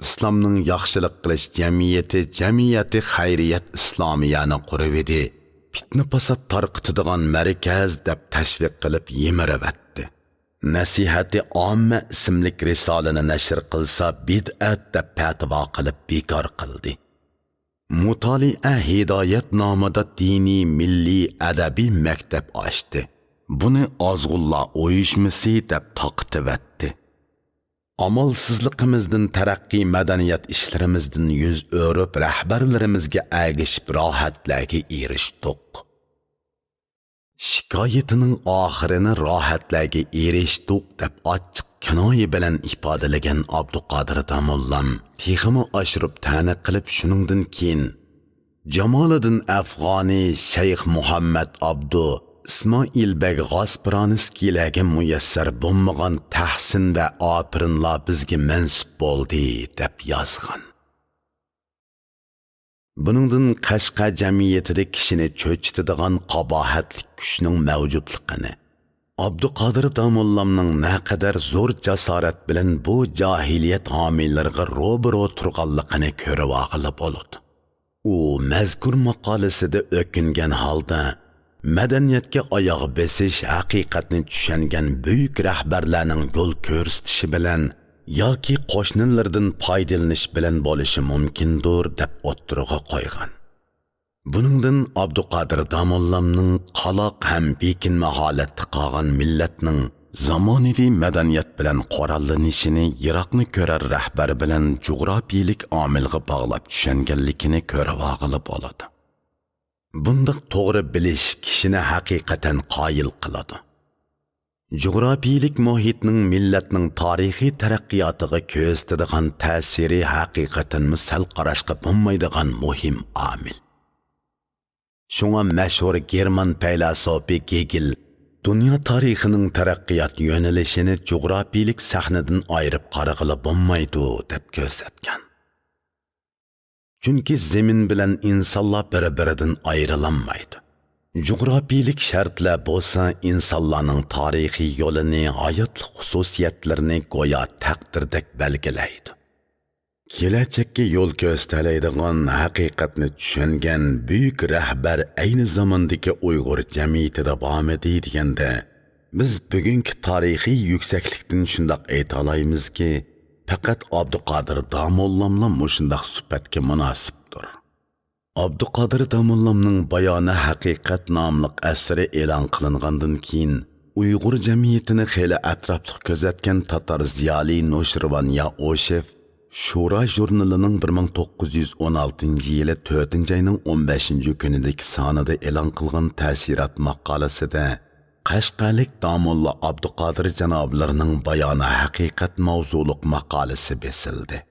ئىسلامنىڭ ياخشىلىق قىلىش جەمئىيىتى، جەمئىيەتى خەيرىيەت ئىسلامىيەنى قۇرۇۋىدى، پىتنە-پاسات تارقىتىدىغان مەركەز دەپ تەشۋىق قىلىپ يىمىرىۋەتتى. نەسىھەتى ئاممە ئىسىملىك رىسالىنى نەشر قىلسا بىدئەت دەپ پەتىۋا قىلىپ بىكار قىلدى. مۇتالىئە ھىدايەت نامىدا دىنىي، مىللىي، ئەدەبىي مەكتەپ ئاچتى. بۇنى ئازغۇنلار ئۇيۇشمىسى دەپ تارقىتىۋەتتى. ئامالسىزلىقىمىزدىن تەرەققىي مەدەنىيەت ئىشلىرىمىزدىن يۈز ئۆرۈپ، رەھبەرلىرىمىزگە ئەگىشىپ راھەتلەرگە ئېرىشتۇق. شىكايىتىنىڭ ئاخىرىنى راھەتلەرگە ئېرىشتۇق دەپ ئاچچىق كىنايە بىلەن ئىپادىلىگەن ئابدۇقادىر داموللام تېخىمۇ ئاشۇرۇپ تەنە قىلىپ، شۇنىڭدىن كېيىن جامالىدىن ئەفغانى، شەيخ مۇھەممەد ئابدۇ، ئىسمائىل بەگ غاسپىرانىسكىيلەرگە مۇيەسسەر بولمىغان تەھسىن ۋە ئاپىرىنلار بىزگە مەنسۇپ بولدى، دەپ يازغان. بۇنىڭدىن قەشقەر جەمئىيىتىدە كىشىنى چۆچۈتىدىغان قاباھەتلىك كۈچنىڭ مەۋجۇتلۇقىنى، ئابدۇقادىر داموللامنىڭ نەقەدەر زور جاسارەت بىلەن بۇ جاھىلىيەت ھامىيلىرىغا روبىرو تۇرغانلىقىنى كۆرۈۋالغىلى بولىدۇ. ئۇ مەزكۇر ماقالىسىدە ئۆكۈنگەن ھالدا، مەدەنىيەتكە ئاياغ بېسىش ھەقىقەتنى چۈشەنگەن بۈيۈك رەھبەرلەرنىڭ يول كۆرسىتىشى بىلەن ياكى قوشنىلىرىدىن پايدىلىنىش بىلەن بولۇشى مۇمكىندۇر، دەپ ئوتتۇرىغا قويغان. بۇنىڭدىن ئابدۇقادىر داموللامنىڭ قالاق ھەم بېكىنمە ھالەتتە قالغان مىللەتنىڭ زامانىۋى مەدەنىيەت بىلەن قوراللىنىشىنى يىراقنى كۆرەر رەھبەر بىلەن جۇغراپىيىلىك ئامىلغا باغلاپ چۈشەنگەنلىكىنى كۆرۈۋالغىلى بولىدۇ. بۇنداق توغرا بىلىش كىشىنى ھەقىقەتەن قايىل قىلىدۇ. جۇغراپىيىلىك مۇھىتنىڭ مىللەتنىڭ تارىخىي تەرەققىياتىغا كۆرسىتىدىغان تەسىرى ھەقىقەتەنمۇ سەل قاراشقا بولمايدىغان مۇھىم ئامىل. شۇڭا مەشھۇر گېرمان پەيلاسوپى گېگېل دۇنيا تارىخىنىڭ تەرەققىيات يۆنىلىشىنى جۇغراپىيىلىك سەھنىدىن ئايرىپ قارىغىلى بولمايدۇ، دەپ كۆرسەتكەن. چۈنكى زېمىن بىلەن ئىنسانلار بىر-بىرىدىن ئايرىلالمايدۇ. جۇغراپىيىلىك شەرتلەر بولسا ئىنسانلارنىڭ تارىخىي يولىنى، ھاياتلىق خۇسۇسىيەتلىرىنى گويا تەقدىردەك بەلگىلەيدۇ. كېلەچەككە يول كۆرسىتەلەيدىغان، ھەقىقەتنى چۈشەنگەن بۈيۈك رەھبەر ئەينى زاماندىكى ئۇيغۇر جەمئىيىتىدە بارمىدى دېگەندە، بىز بۈگۈنكى تارىخىي يۈكسەكلىكتىن شۇنداق ئېيتالايمىزكى، پەقەت ئابدۇقادىر داموللاملا مۇشۇنداق سۈپەتكە مۇناسىپتۇر. ئابدۇقادىر داموللامنىڭ بايانى ھەقىقەت ناملىق ئەسىرى ئېلان قىلىنغاندىن كېيىن، ئۇيغۇر جەمئىيىتىنى خېلى ئەتراپلىق كۆزەتكەن تاتار زىيالىي نوشىرۋان يائۇشېف شۇرا ژۇرنىلىنىڭ بىر مىڭ توققۇز يۈز ئون ئالتىنچى يىلى تۆتىنچى ئاينىڭ ئون بەشىنچى كۈنىدىكى سانىدا ئېلان قىلغان تەسىرات ماقالىسىدە، قەشقەرلىك داموللا ئابدۇقادىر جانابلىرىنىڭ بايانى ھەقىقەت ماۋزۇلۇق ماقالىسى بېسىلدى.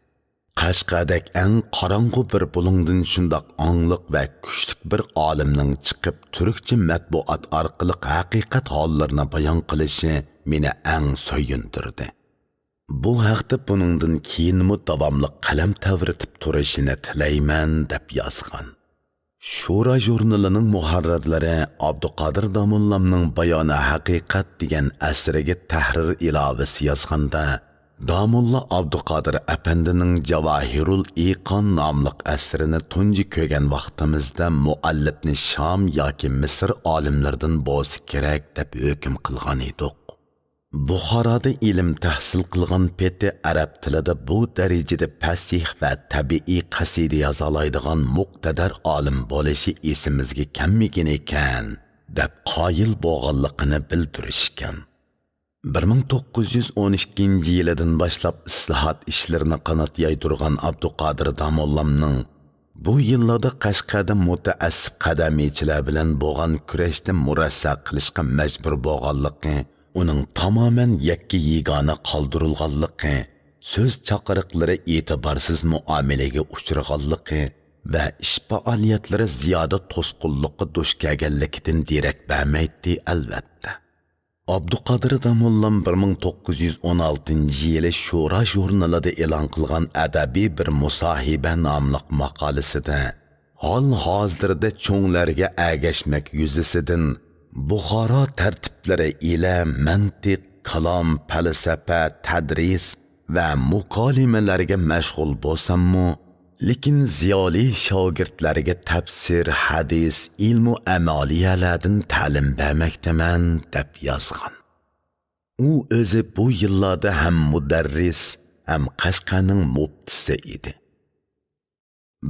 قەشقەردەك ئەڭ قاراڭغۇ بىر بۇلۇڭدىن شۇنداق ئاڭلىق ۋە كۈچلۈك بىر ئالىمنىڭ چىقىپ، تۈركچە مەتبۇئات ئارقىلىق ھەقىقەت ھاللىرىنى بايان قىلىشى مېنى ئەڭ سۆيۈندۈردى. بۇ ھەقتە بۇنىڭدىن كېيىنمۇ داۋاملىق قەلەم تەۋرىتىپ تۇرۇشىنى تىلەيمەن، دەپ يازغان. شۇرا ژۇرنىلىنىڭ مۇھەررىرلىرى ئابدۇقادىر داموللامنىڭ بايانى ھەقىقەت دېگەن ئەسىرىگە تەھرىر ئىلاۋىسى يازغاندا، داموللا ئابدۇقادىر ئەپەندىنىڭ جاۋاھىرۇل ئىقان ناملىق ئەسىرىنى تۇنجى كۆرگەن ۋاقتىمىزدا مۇئەللىپنى شام ياكى مىسىر ئالىملىرىدىن بولسا كېرەك دەپ ھۆكۈم قىلغان ئىدۇق. بۇخارادا ئىلىم تەھسىل قىلغان پېتى ئەرەب تىلىدا بۇ دەرىجىدە پەسىھ ۋە تەبىئىي قەسىدە يازالايدىغان مۇقتەدەر ئالىم بولۇشى ئېسىمىزگە كەلمىگىنىكەن، دەپ قايىل بولغانلىقىنى بىلدۈرۈشكەن. بىر مىڭ توققۇز يۈز ئون ئىككىنچى يىلىدىن باشلاپ ئىسلاھات ئىشلىرىنى قانات يايدۇرغان ئابدۇقادىر داموللامنىڭ بۇ يىللاردا قەشقەردە مۇتەئەسسىپ قەدەمىيچىلەر بىلەن بولغان كۈرەشتە مۇرەسسە قىلىشقا مەجبۇر بولغانلىقى، ئۇنىڭ تامامەن يەككە يېگانە قالدۇرۇلغانلىقى، سۆز چاقىرىقلىرى ئېتىبارسىز مۇئامىلىگە ئۇچرىغانلىقى ۋە ئىش پائالىيەتلىرى زىيادە توسقۇنلۇققا دۇچ كەلگەنلىكىدىن دېرەك بەرمەيتتى، ئەلۋەتتە. ئابدۇقادىر داموللام بىر مىڭ توققۇز يۈز ئون ئالتىنچى يىلى شورا ژۇرنىلىدا ئېلان قىلغان ئەدەبىي بىر مۇساھىبە ناملىق ماقالىسىدە، ھال ھازىردا چوڭلارغا ئەگەشمەك يۈزىسىدىن بۇخارا تەرتىپلىرى ئىلە مەنتىق، كالام، پەلسەپە، تەدرىس ۋە مۇكالىمىلەرگە مەشغۇل بولساممۇ، لېكىن زىيالىي شاگىرتلەرگە تەپسىر، ھەدىس، ئىلمۇ ئەمەلىيەلەردىن تەلىم بەرمەكتىمەن، دەپ يازغان. ئۇ ئۆزى بۇ يىللاردا ھەم مۇدەررىس، ھەم قەشقەرنىڭ مۇپتىسى ئىدى.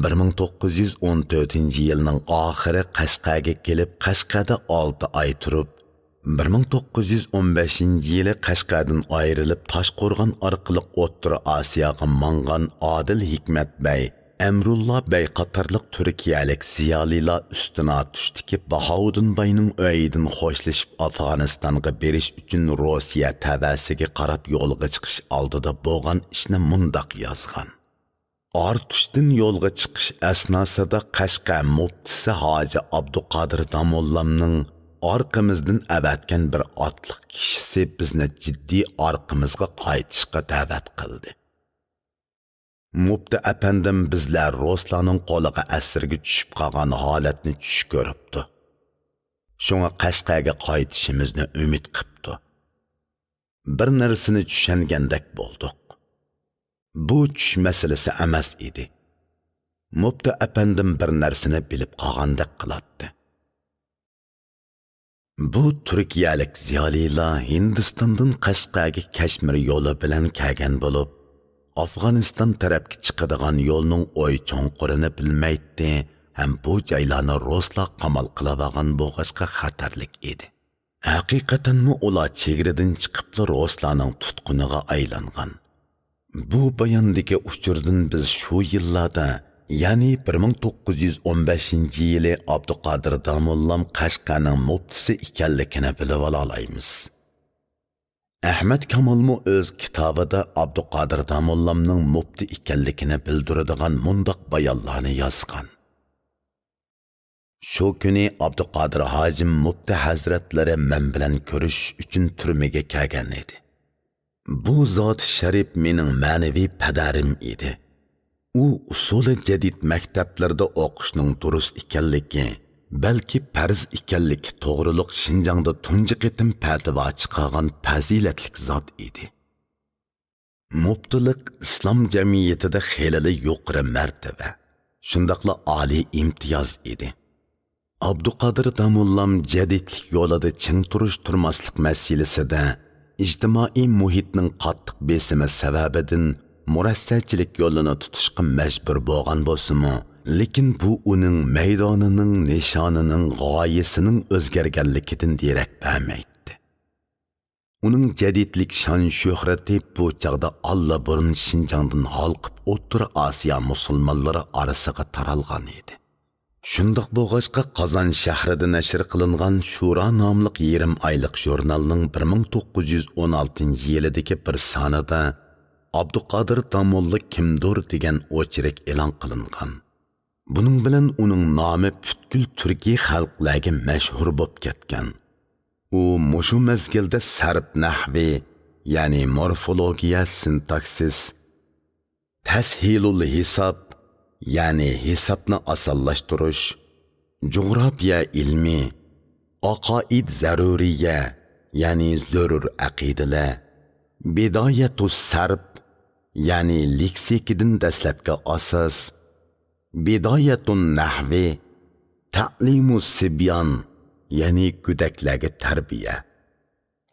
بىر مىڭ توققۇز يۈز ئون تۆتىنچى يىلنىڭ ئاخىرى قەشقەرگە كېلىپ، قەشقەردە ئالتە ئاي تۇرۇپ، بىر مىڭ توققۇز يۈز ئون بەشىنچى يىلى قەشقەردىن ئايرىلىپ، تاشقورغان ئارقىلىق ئوتتۇرا ئاسىياغا ماڭغان ئادىل ھېكمەت بەي، ئەمرۇللا بەي قاتارلىق تۈركىيەلىك زىيالىيلار ئۈستۈن ئاتۇشتىكى باھاۋۇدۇن باينىڭ ئۆيىدىن خوشلىشىپ، ئافغانىستانغا بېرىش ئۈچۈن روسىيە تەۋەسىگە قاراپ يولغا چىقىش ئالدىدا بولغان ئىشنى مۇنداق يازغان: ئارتۇشتىن يولغا چىقىش ئەسناسىدا قەشقەر مۇپتىسى ھاجى ئابدۇقادىر داموللامنىڭ ئارقىمىزدىن ئەۋەتكەن بىر ئاتلىق كىشىسى بىزنى جىددىي ئارقىمىزغا قايتىشقا دەۋەت قىلدى. مۇپتى ئەپەندىم بىزلەر رۇسلارنىڭ قولىغا ئەسىرگە چۈشۈپ قالغان ھالەتنى چۈش كۆرۈپتۇ. شۇڭا قەشقەرگە قايتىشىمىزنى ئۈمىد قىپتۇ. بىر نەرسىنى چۈشەنگەندەك بولدۇق. بۇ چۈش مەسىلىسى ئەمەس ئىدى. مۇپتى ئەپەندىم بىر نەرسىنى بىلىپ قالغاندەك قىلاتتى. بۇ تۈركىيەلىك زىيالىيلار ھىندىستاندىن قەشقەرگە كەشمىر يولى بىلەن كەلگەن بولۇپ، ئافغانىستان تەرەپكە چىقىدىغان يولنىڭ ئوي چوڭقۇرىنى بىلمەيتتى ھەم بۇ جايلارنى رۇسلار قامال قىلىۋالغان بولغاچقا خەتەرلىك ئىدى. ھەقىقەتەنمۇ ئۇلار چېگرىدىن چىقىپلا رۇسلارنىڭ تۇتقۇنىغا ئايلانغان. بۇ باياندىكى ئۇچۇردىن بىز شۇ يىللاردا، يەنى بىر مىڭ توققۇز يۈز ئون بەشىنچى يىلى ئابدۇقادىر داموللام قەشقەرنىڭ مۇپتىسى ئىكەنلىكىنى بىلىۋالالايمىز. ئەھمەد كامالمۇ ئۆز كىتابىدا ئابدۇقادىر داموللامنىڭ مۇپتى ئىكەنلىكىنى بىلدۈرىدىغان مۇنداق بايانلارنى يازغان: شۇ كۈنى ئابدۇقادىر ھاجىم مۇپتى ھەزرەتلىرى مەن بىلەن كۆرۈشۈش ئۈچۈن تۈرمىگە كەلگەن ئىدى. بۇ زاتى شەرىپ مېنىڭ مەنىۋى پەدەرىم ئىدى. ئۇ ئۇسۇلى جەدىد مەكتەپلىرىدە ئوقۇشنىڭ دۇرۇس ئىكەنلىكى، بەلكى پەرز ئىكەنلىكى توغرۇلۇق شىنجاڭدا تۇنجى قېتىم پەتىۋا چىقارغان پەزىلەتلىك زات ئىدى. مۇپتىلىق ئىسلام جەمئىيىتىدە خېلىلا يۇقىرى مەرتىۋە، شۇنداقلا ئالىي ئىمتىياز ئىدى. ئابدۇقادىر داموللام جەدىدلىك يولىدا چىڭ تۇرۇش تۇرماسلىق مەسىلىسىدە ئىجتىمائىي مۇھىتنىڭ قاتتىق بېسىمى سەۋەبىدىن مۇرەسسەچىلىك يولىنى تۇتۇشقا مەجبۇر بولغان بولسىمۇ، لېكىن بۇ ئۇنىڭ مەيدانىنىڭ، نىشانىنىڭ، غايىسىنىڭ ئۆزگەرگەنلىكىدىن دېرەك بەرمەيتتى. ئۇنىڭ جەدىدلىك شان-شۆھرىتى بۇ چاغدا ئاللىبۇرۇن شىنجاڭدىن ھالقىپ ئوتتۇرا ئاسىيا مۇسۇلمانلىرى ئارىسىغا تارالغان ئىدى. شۇنداق بولغاچقا، قازان شەھىرىدە نەشر قىلىنغان شۇرا ناملىق يېرىم ئايلىق ژۇرنالنىڭ بىر مىڭ توققۇز يۈز ئون ئالتىنچى يىلىدىكى بىر سانىدا ئابدۇقادىر داموللا كىمدۇر دېگەن ئوچېرك ئېلان قىلىنغان. بۇنىڭ بىلەن ئۇنىڭ نامى پۈتكۈل تۈركىي خەلقلەرگە مەشھۇر بولۇپ كەتكەن. ئۇ مۇشۇ مەزگىلدە سەرپ نەھۋى، يەنى مورفولوگىيە، سىنتاكسىس، تەسھىلۇل ھېساب، يەنى ھېسابنى ئاسانلاشتۇرۇش، جۇغراپىيە ئىلمى، ئاقائىد زەرۇرىيە، يەنى زۆرۈر ئەقىدىلەر، بىدايەتۇس سەرپ، يەنى لېكسىكىدىن دەسلەپكى ئاساس، بىدايەتۇن نەھۋى، تەلىمۇ سىبيان، يەنى گۆدەكلەرگە تەربىيە،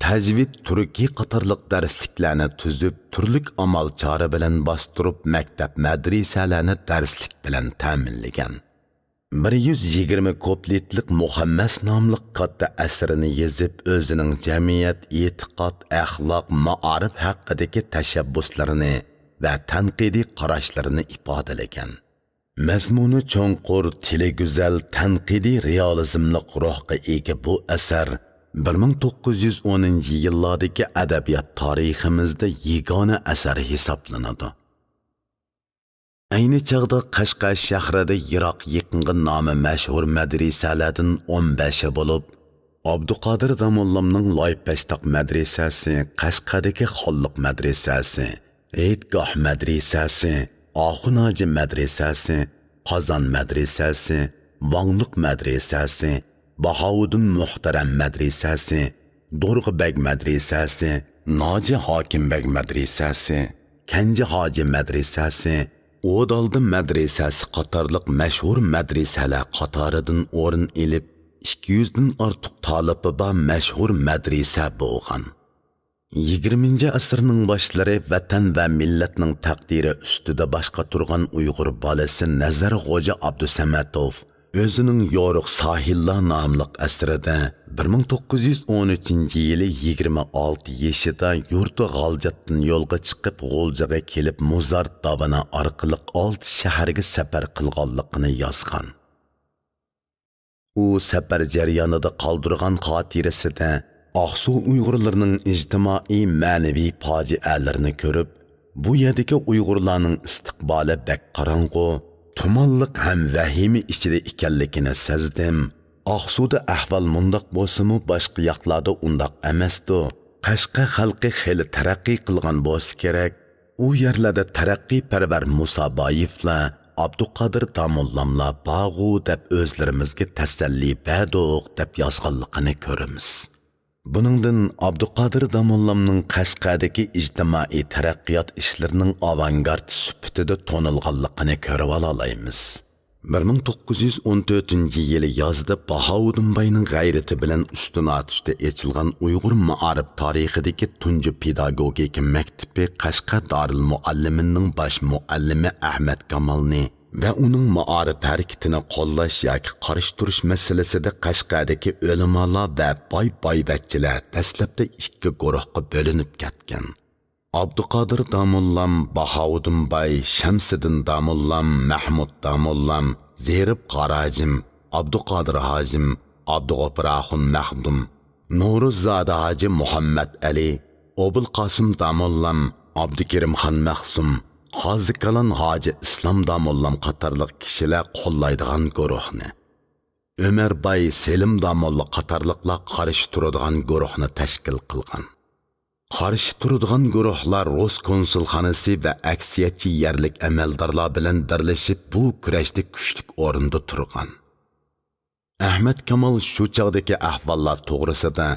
تەجۋىد تۈركى قاتارلىق دەرسلىكلەرنى تۈزۈپ، تۈرلۈك ئامال-چارە بىلەن باستۇرۇپ، مەكتەپ، مەدرىسەلەرنى دەرسلىك بىلەن تەمىنلىگەن. بىر يۈز يىگىرمە كۇپلېتلىق مۇخەممەس ناملىق كاتتا ئەسىرىنى يېزىپ، ئۆزىنىڭ جەمئىيەت، ئېتىقاد، ئەخلاق، مائارىپ ھەققىدىكى تەشەببۇسلىرىنى ۋە تەنقىدىي قاراشلىرىنى ئىپادىلىگەن. مەزمۇنى چوڭقۇر، تىلى گۈزەل، تەنقىدىي رېئالىزملىق روھقا ئىگە بۇ ئەسەر بىر مىڭ توققۇز يۈز ئونىنچى يىللاردىكى ئەدەبىيات تارىخىمىزدا يېگانە ئەسەر ھېسابلىنىدۇ. ئەينى چاغدا قەشقەر شەھىرىدە يىراق يېقىنغا نامى مەشھۇر مەدرىسەلەردىن ئون بەشى بولۇپ، ئابدۇقادىر داموللامنىڭ لايپەشتاق مەدرىسەسى، قەشقەردىكى خانلىق مەدرىسەسى، ھېيتگاھ مەدرىسەسى، ئاخۇن ھاجى مەدرىسەسى، قازان مەدرىسەسى، ۋاڭلۇق مەدرىسەسى، باھاۋۇدۇن مۇھتەرەم مەدرىسەسى، دورغا بەگ مەدرىسەسى، ناجى ھاكىم بەگ مەدرىسەسى، كەنجى ھاجى مەدرىسەسى، ئودالدى مەدرىسەسى قاتارلىق مەشھۇر مەدرىسەلەر قاتارىدىن ئورۇن ئېلىپ، ئىككى يۈزدىن ئارتۇق تالىپى بار مەشھۇر مەدرىسە بولغان. يىگىرمىنچى ئەسىرنىڭ باشلىرى ۋەتەن ۋە مىللەتنىڭ تەقدىرى ئۈستىدە باش قاتۇرغان ئۇيغۇر بالىسى نەزەر خوجا ئابدۇسەمەتوف ئۆزىنىڭ يورۇق ساھىللار ناملىق ئەسىرىدە بىر مىڭ توققۇز يۈز ئون ئۈچىنچى يىلى يىگىرمە ئالتە يېشىدا يۇرتى غالجاتتىن يولغا چىقىپ، غۇلجىغا كېلىپ، مۇزار داۋىنى ئارقىلىق ئالتە شەھەرگە سەپەر قىلغانلىقىنى يازغان. ئۇ سەپەر جەريانىدا قالدۇرغان خاتىرىسىدە ئاقسۇ ئۇيغۇرلىرىنىڭ ئىجتىمائىي مەنىۋى پاجىئەلىرىنى كۆرۈپ، بۇ يەردىكى ئۇيغۇرلارنىڭ ئىستىقبالى بەك قاراڭغۇ، تۇمانلىق ھەم ۋەھىمە ئىچىدە ئىكەنلىكىنى سەزدىم. ئاقسۇدا ئەھۋال مۇنداق بولسىمۇ، باشقا ياقلاردا ئۇنداق ئەمەستۇ. قەشقەر خەلقى خېلى تەرەققىي قىلغان بولسا كېرەك. ئۇ يەرلەردە تەرەققىيپەرۋەر مۇسابايېۋلار، ئابدۇقادىر داموللاملار بارغۇ دەپ ئۆزلىرىمىزگە تەسەللى بەردۇق، دەپ يازغانلىقىنى كۆرىمىز. بۇنىڭدىن ئابدۇقادىر داموللامنىڭ قەشقەردىكى ئىجتىمائىي تەرەققىيات ئىشلىرىنىڭ ئاۋانگارت سۈپىتىدە تونۇلغانلىقىنى كۆرۈۋالالايمىز. بىر مىڭ توققۇز يۈز ئون تۆتىنچى يىلى يازدا باھاۋۇدۇن باينىڭ غەيرىتى بىلەن ئۈستۈن ئاتۇشتا ئېچىلغان ئۇيغۇر مائارىپ تارىخىدىكى تۇنجى پېداگوگىكا مەكتىپى قەشقەر دارىلمۇئەللىمىنىڭ باش مۇئەللىمى ئەھمەد كامالنى ۋە ئۇنىڭ مائارىپ ھەرىكىتىنى قوللاش ياكى قارشى تۇرۇش مەسىلىسىدە قەشقەردىكى ئۆلىمالار ۋە باي بايۋەچچىلەر دەسلەپتە ئىككى گۇرۇھقا بۆلۈنۈپ كەتكەن. ئابدۇقادىر داموللام، باھاۋۇدۇن باي، شەمسىدىن داموللام، مەھمۇد داموللام، زېرىپ قاراھاجىم، ئابدۇقادىر ھاجىم، ئابدۇغوپۇر ئاخۇن مەخدۇم، نورۇززادە ھاجى مۇھەممەد ئەلى، ئوبۇلقاسىم داموللام، ئابدۇكېرىمخان مەخسۇم، قازىكالان ھاجى ئىسلام داموللام قاتارلىق كىشىلەر قوللايدىغان گۇرۇھنى، ئۆمەر باي، سېلىم داموللا قاتارلىقلار قارشى تۇرىدىغان گۇرۇھنى تەشكىل قىلغان. قارشى تۇرىدىغان گۇرۇھلار رۇس كونسۇلخانىسى ۋە ئەكسىيەتچى يەرلىك ئەمەلدارلار بىلەن بىرلىشىپ، بۇ كۈرەشتە كۈچلۈك ئورۇندا تۇرغان. ئەھمەد كامال شۇ چاغدىكى ئەھۋاللار توغرىسىدا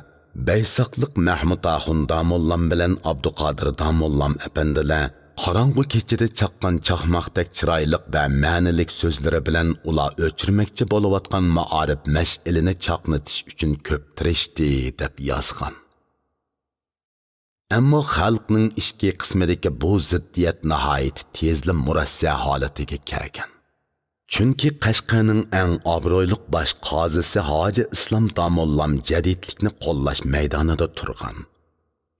بەيساقلىق مەھمۇت ئاخۇن داموللام بىلەن ئابدۇقادىر داموللام ئەپەندىلەر قاراڭغۇ كېچىدە چاققان چاقماقتەك چىرايلىق ۋە مەنىلىك سۆزلىرى بىلەن ئۇلار ئۆچۈرمەكچى بولۇۋاتقان مائارىپ مەشئىلىنى چاقنىتىش ئۈچۈن كۆپ تىرىشتى، دەپ يازغان. ئەمما خەلقنىڭ ئىچكى قىسمىدىكى بۇ زىددىيەت ناھايىتى تېزلا مۇرەسسە ھالىتىگە كەلگەن. چۈنكى قەشقەرنىڭ ئەڭ ئابرۇيلۇق باش قازىسى ھاجى ئىسلام داموللام جەدىدلىكنى قوللاش مەيدانىدا تۇرغان.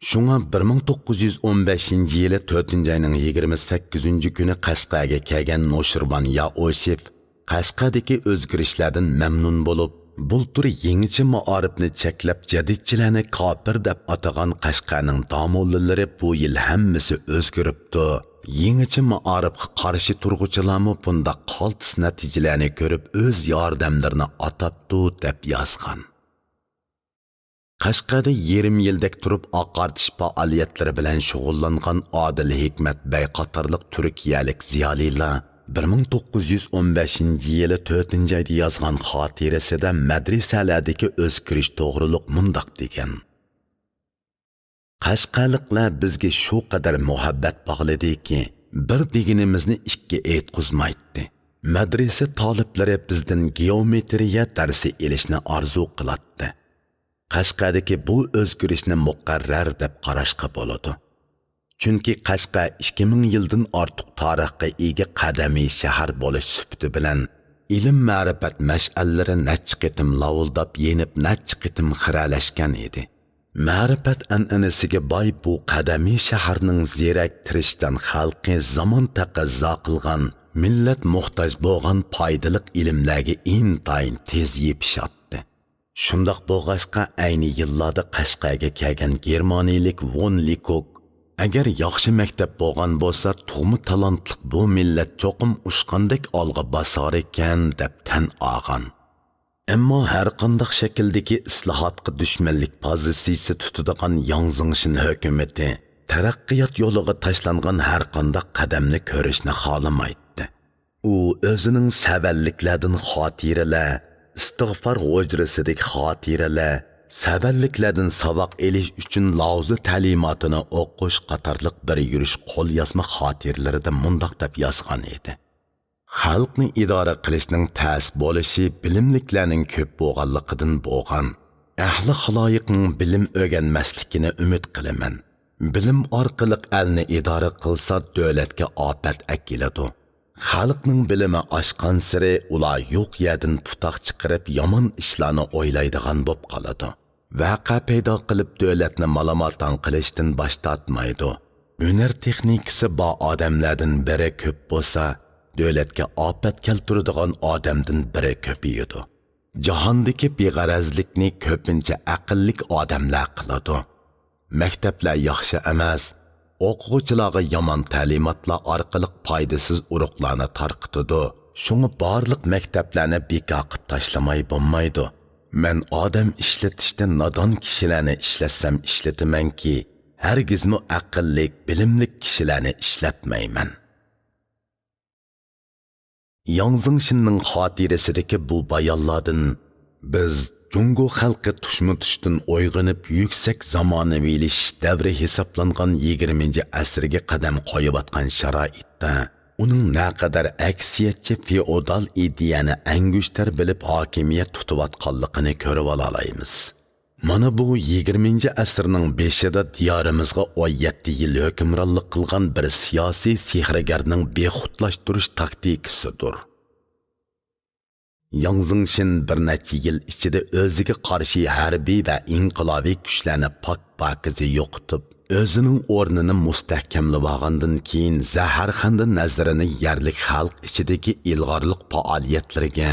شۇڭا بىر مىڭ توققۇز يۈز ئون بەشىنچى يىلى تۆتىنچى ئاينىڭ يىگىرمە سەككىزىنچى كۈنى قەشقەرگە كەلگەن نوشىرۋان يائوشېف قەشقەردىكى ئۆزگىرىشلەردىن مەمنۇن بولۇپ، بۇلتۇر يېڭىچە مائارىپنى چەكلەپ، جەدىدچىلەرنى كاپىر دەپ ئاتىغان قەشقەرنىڭ داموللىلىرى بۇ يىل ھەممىسى ئۆزگىرىپتۇ. يېڭىچە مائارىپقا قارشى تۇرغۇچىلارمۇ بۇنداق قالتىس نەتىجىلەرنى كۆرۈپ، ئۆز ياردەملىرىنى ئاتاپتۇ، دەپ يازغان. قەشقەردە يېرىم يىلدەك تۇرۇپ، ئاقارتىش پائالىيەتلىرى بىلەن شۇغۇللانغان ئادىل ھېكمەت بەگ قاتارلىق تۈركىيەلىك زىيالىيلار بىر مىڭ توققۇز يۈز ئون بەشىنچى يىلى تۆتىنچى ئايدا يازغان خاتىرىسىدە مەدرىسەلەردىكى ئۆزگىرىش توغرۇلۇق مۇنداق دېگەن: قەشقەرلىكلەر بىزگە شۇ قەدەر مۇھەببەت باغلىدىكى، بىر دېگىنىمىزنى ئىككى ئېيتقۇزمايتتى. مەدرىسە تالىپلىرى بىزدىن گېئومېترىيە دەرسى ئېلىشنى ئارزۇ قىلاتتى. قەشقەردىكى بۇ ئۆزگىرىشنى مۇقەررەر دەپ قاراشقا بولىدۇ. چۈنكى قەشقەر ئىككى مىڭ يىلدىن ئارتۇق تارىخقا ئىگە قەدىمىي شەھەر بولۇش سۈپىتى بىلەن، ئىلىم-مەرىپەت مەشئەللىرى نەچچە قېتىم لاۋۇلداپ يېنىپ، نەچچە قېتىم خىرەلەشكەن ئىدى. مەرىپەت ئەنئەنىسىگە باي بۇ قەدىمىي شەھەرنىڭ زېرەك، تىرىشچان خەلقى زامان تەقەززا قىلغان، مىللەت موھتاج بولغان پايدىلىق ئىلىملەرگە ئىنتايىن تېز يېپىشاتتى. شۇنداق بولغاچقا، ئەينى يىللاردا قەشقەرگە كەلگەن گېرمانىيىلىك ۋون لىكوك، ئەگەر ياخشى مەكتەپ بولغان بولسا، تۇغما تالانتلىق بۇ مىللەت چوقۇم ئۇچقاندەك ئالغا باسارىكەن، دەپ تەن ئالغان. ئەمما ھەرقانداق شەكىلدىكى ئىسلاھاتقا دۈشمەنلىك پوزىتسىيىسى تۇتىدىغان ياڭ زېڭشىن ھۆكۈمىتى تەرەققىيات يولىغا تاشلانغان ھەرقانداق قەدەمنى كۆرۈشنى خالىمايتتى. ئۇ ئۆزىنىڭ سەۋەنلىكلەردىن خاتىرىلەر، ئىستىغپار ھۇجرىسىدىكى خاتىرىلەر، سەۋەنلىكلەردىن ساۋاق ئېلىش ئۈچۈن لاۋزا تەلىماتىنى ئوقۇش قاتارلىق بىر يۈرۈش قوليازما خاتىرىلىرىدە مۇنداق دەپ يازغان ئىدى: خەلقنى ئىدارە قىلىشنىڭ تەس بولۇشى بىلىملىكلەرنىڭ كۆپ بولغانلىقىدىن بولغان. ئەھلى خالايىقنىڭ بىلىم ئۆگەنمەسلىكىنى ئۈمىد قىلىمەن. بىلىم ئارقىلىق ئەلنى ئىدارە قىلسا، دۆلەتكە ئاپەت ئەكېلىدۇ. خەلقنىڭ بىلىمى ئاشقانسېرى ئۇلار يوق يەردىن پۇتاق چىقىرىپ، يامان ئىشلارنى ئويلايدىغان بوپ قالىدۇ. ۋەقە پەيدا قىلىپ، دۆلەتنى مالاماتاڭ قىلىشتىن باش تارتمايدۇ. ھۈنەر تېخنىكىسى بار ئادەملەردىن بىرى كۆپ بولسا، دۆلەتكە ئاپەت كەلتۈرىدىغان ئادەمدىن بىرى كۆپىيىدۇ. جاھاندىكى بىغەرەزلىكنى كۆپىنچە ئەقىللىك ئادەملەر قىلىدۇ. مەكتەپلەر ياخشى ئەمەس، ئوقۇغۇچىلارغا يامان تەلىماتلار ئارقىلىق پايدىسىز ئۇرۇقلارنى تارقىتىدۇ. شۇڭا بارلىق مەكتەپلەرنى بىكار قىلىپ تاشلىماي بولمايدۇ. مەن ئادەم ئىشلىتىشتە نادان كىشىلەرنى ئىشلەتسەم ئىشلىتىمەنكى، ھەرگىزمۇ ئەقىللىك، بىلىملىك كىشىلەرنى ئىشلەتمەيمەن. ياڭ زېڭشىننىڭ خاتىرىسىدىكى بۇ بايانلاردىن بىز جۇڭگو خەلقى تۇشمۇتۇشتىن ئويغىنىپ، يۈكسەك زامانىۋىلىشىش دەۋرى ھېسابلانغان يىگىرمىنچى ئەسىرگە قەدەم قويۇۋاتقان شارائىتتا ئۇنىڭ نەقەدەر ئەكسىيەتچى فېئودال ئىدىيەنى ئەڭگۈشتەر بىلىپ ھاكىمىيەت تۇتۇۋاتقانلىقىنى كۆرۈۋالالايمىز. مانا بۇ يىگىرمىنچى ئەسىرنىڭ بېشىدا دىيارىمىزغا ئون يەتتە يىل ھۆكۈمرانلىق قىلغان بىر سىياسىي سېھىرگەرنىڭ بىخۇدلاشتۇرۇش تاكتىكىسىدۇر. ياڭ زېڭشىن بىر نەچچە يىل ئىچىدە ئۆزىگە قارشى ھەربىي ۋە ئىنقىلابىي كۈچلەرنى پاك-پاكىزە يوقىتىپ، ئۆزىنىڭ ئورنىنى مۇستەھكەملىۋالغاندىن كېيىن، زەھەرخەندە نەزىرىنى يەرلىك خەلق ئىچىدىكى ئىلغارلىق پائالىيەتلىرىگە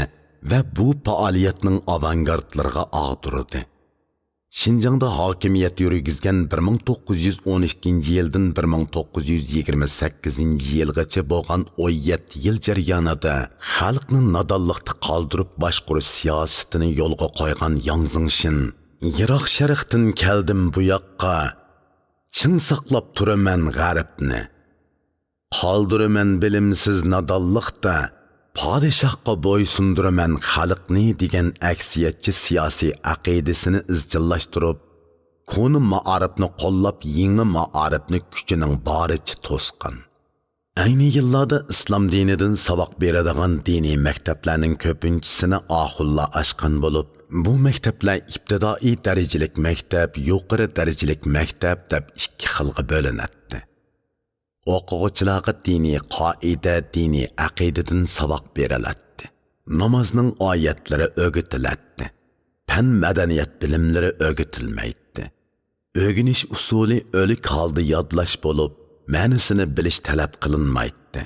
ۋە بۇ پائالىيەتنىڭ ئاۋانگارتلىرىغا ئاغدۇردى. شىنجاڭدا ھاكىمىيەت يۈرگۈزگەن بىر مىڭ توققۇز يۈز ئون ئىككىنچى يىلدىن بىر مىڭ توققۇز يۈز يىگىرمە سەككىزىنچى يىلغىچە بولغان ئون يەتتە يىل جەريانىدا خەلقنى نادانلىقتا قالدۇرۇپ باشقۇرۇش سىياسىتىنى يولغا قويغان ياڭ زېڭشىن، يىراق شەرقتىن كەلدىم بۇ ياققا، چىڭ ساقلاپ تۇرىمەن غەربنى. قالدۇرىمەن بىلىمسىز نادانلىقتا، پادىشاھقا بويسۇندۇرىمەن خەلقنى دېگەن ئەكسىيەتچى سىياسىي ئەقىدىسىنى ئىزچىللاشتۇرۇپ، كونا مائارىپنى قوللاپ، يېڭى مائارىپنى كۈچىنىڭ بارىچە توسقان. ئەينى يىللاردا ئىسلام دىنىدىن ساۋاق بېرىدىغان دىنىي مەكتەپلەرنىڭ كۆپىنچىسىنى ئاخۇنلار ئاچقان بولۇپ، بۇ مەكتەپلەر ئىپتىدائىي دەرىجىلىك مەكتەپ، يۇقىرى دەرىجىلىك مەكتەپ دەپ ئىككى خىلغا بۆلۈنەتتى. ئوقۇغۇچىلارغا دىنىي قائىدە، دىنىي ئەقىدىدىن ساۋاق بېرىلەتتى. نامازنىڭ ئايەتلىرى ئۆگىتىلەتتى. پەن، مەدەنىيەت بىلىملىرى ئۆگىتىلمەيتتى. ئۆگىنىش ئۇسۇلى ئۆلۈك ھالدا يادلاش بولۇپ، مەنىسىنى بىلىش تەلەپ قىلىنمايتتى.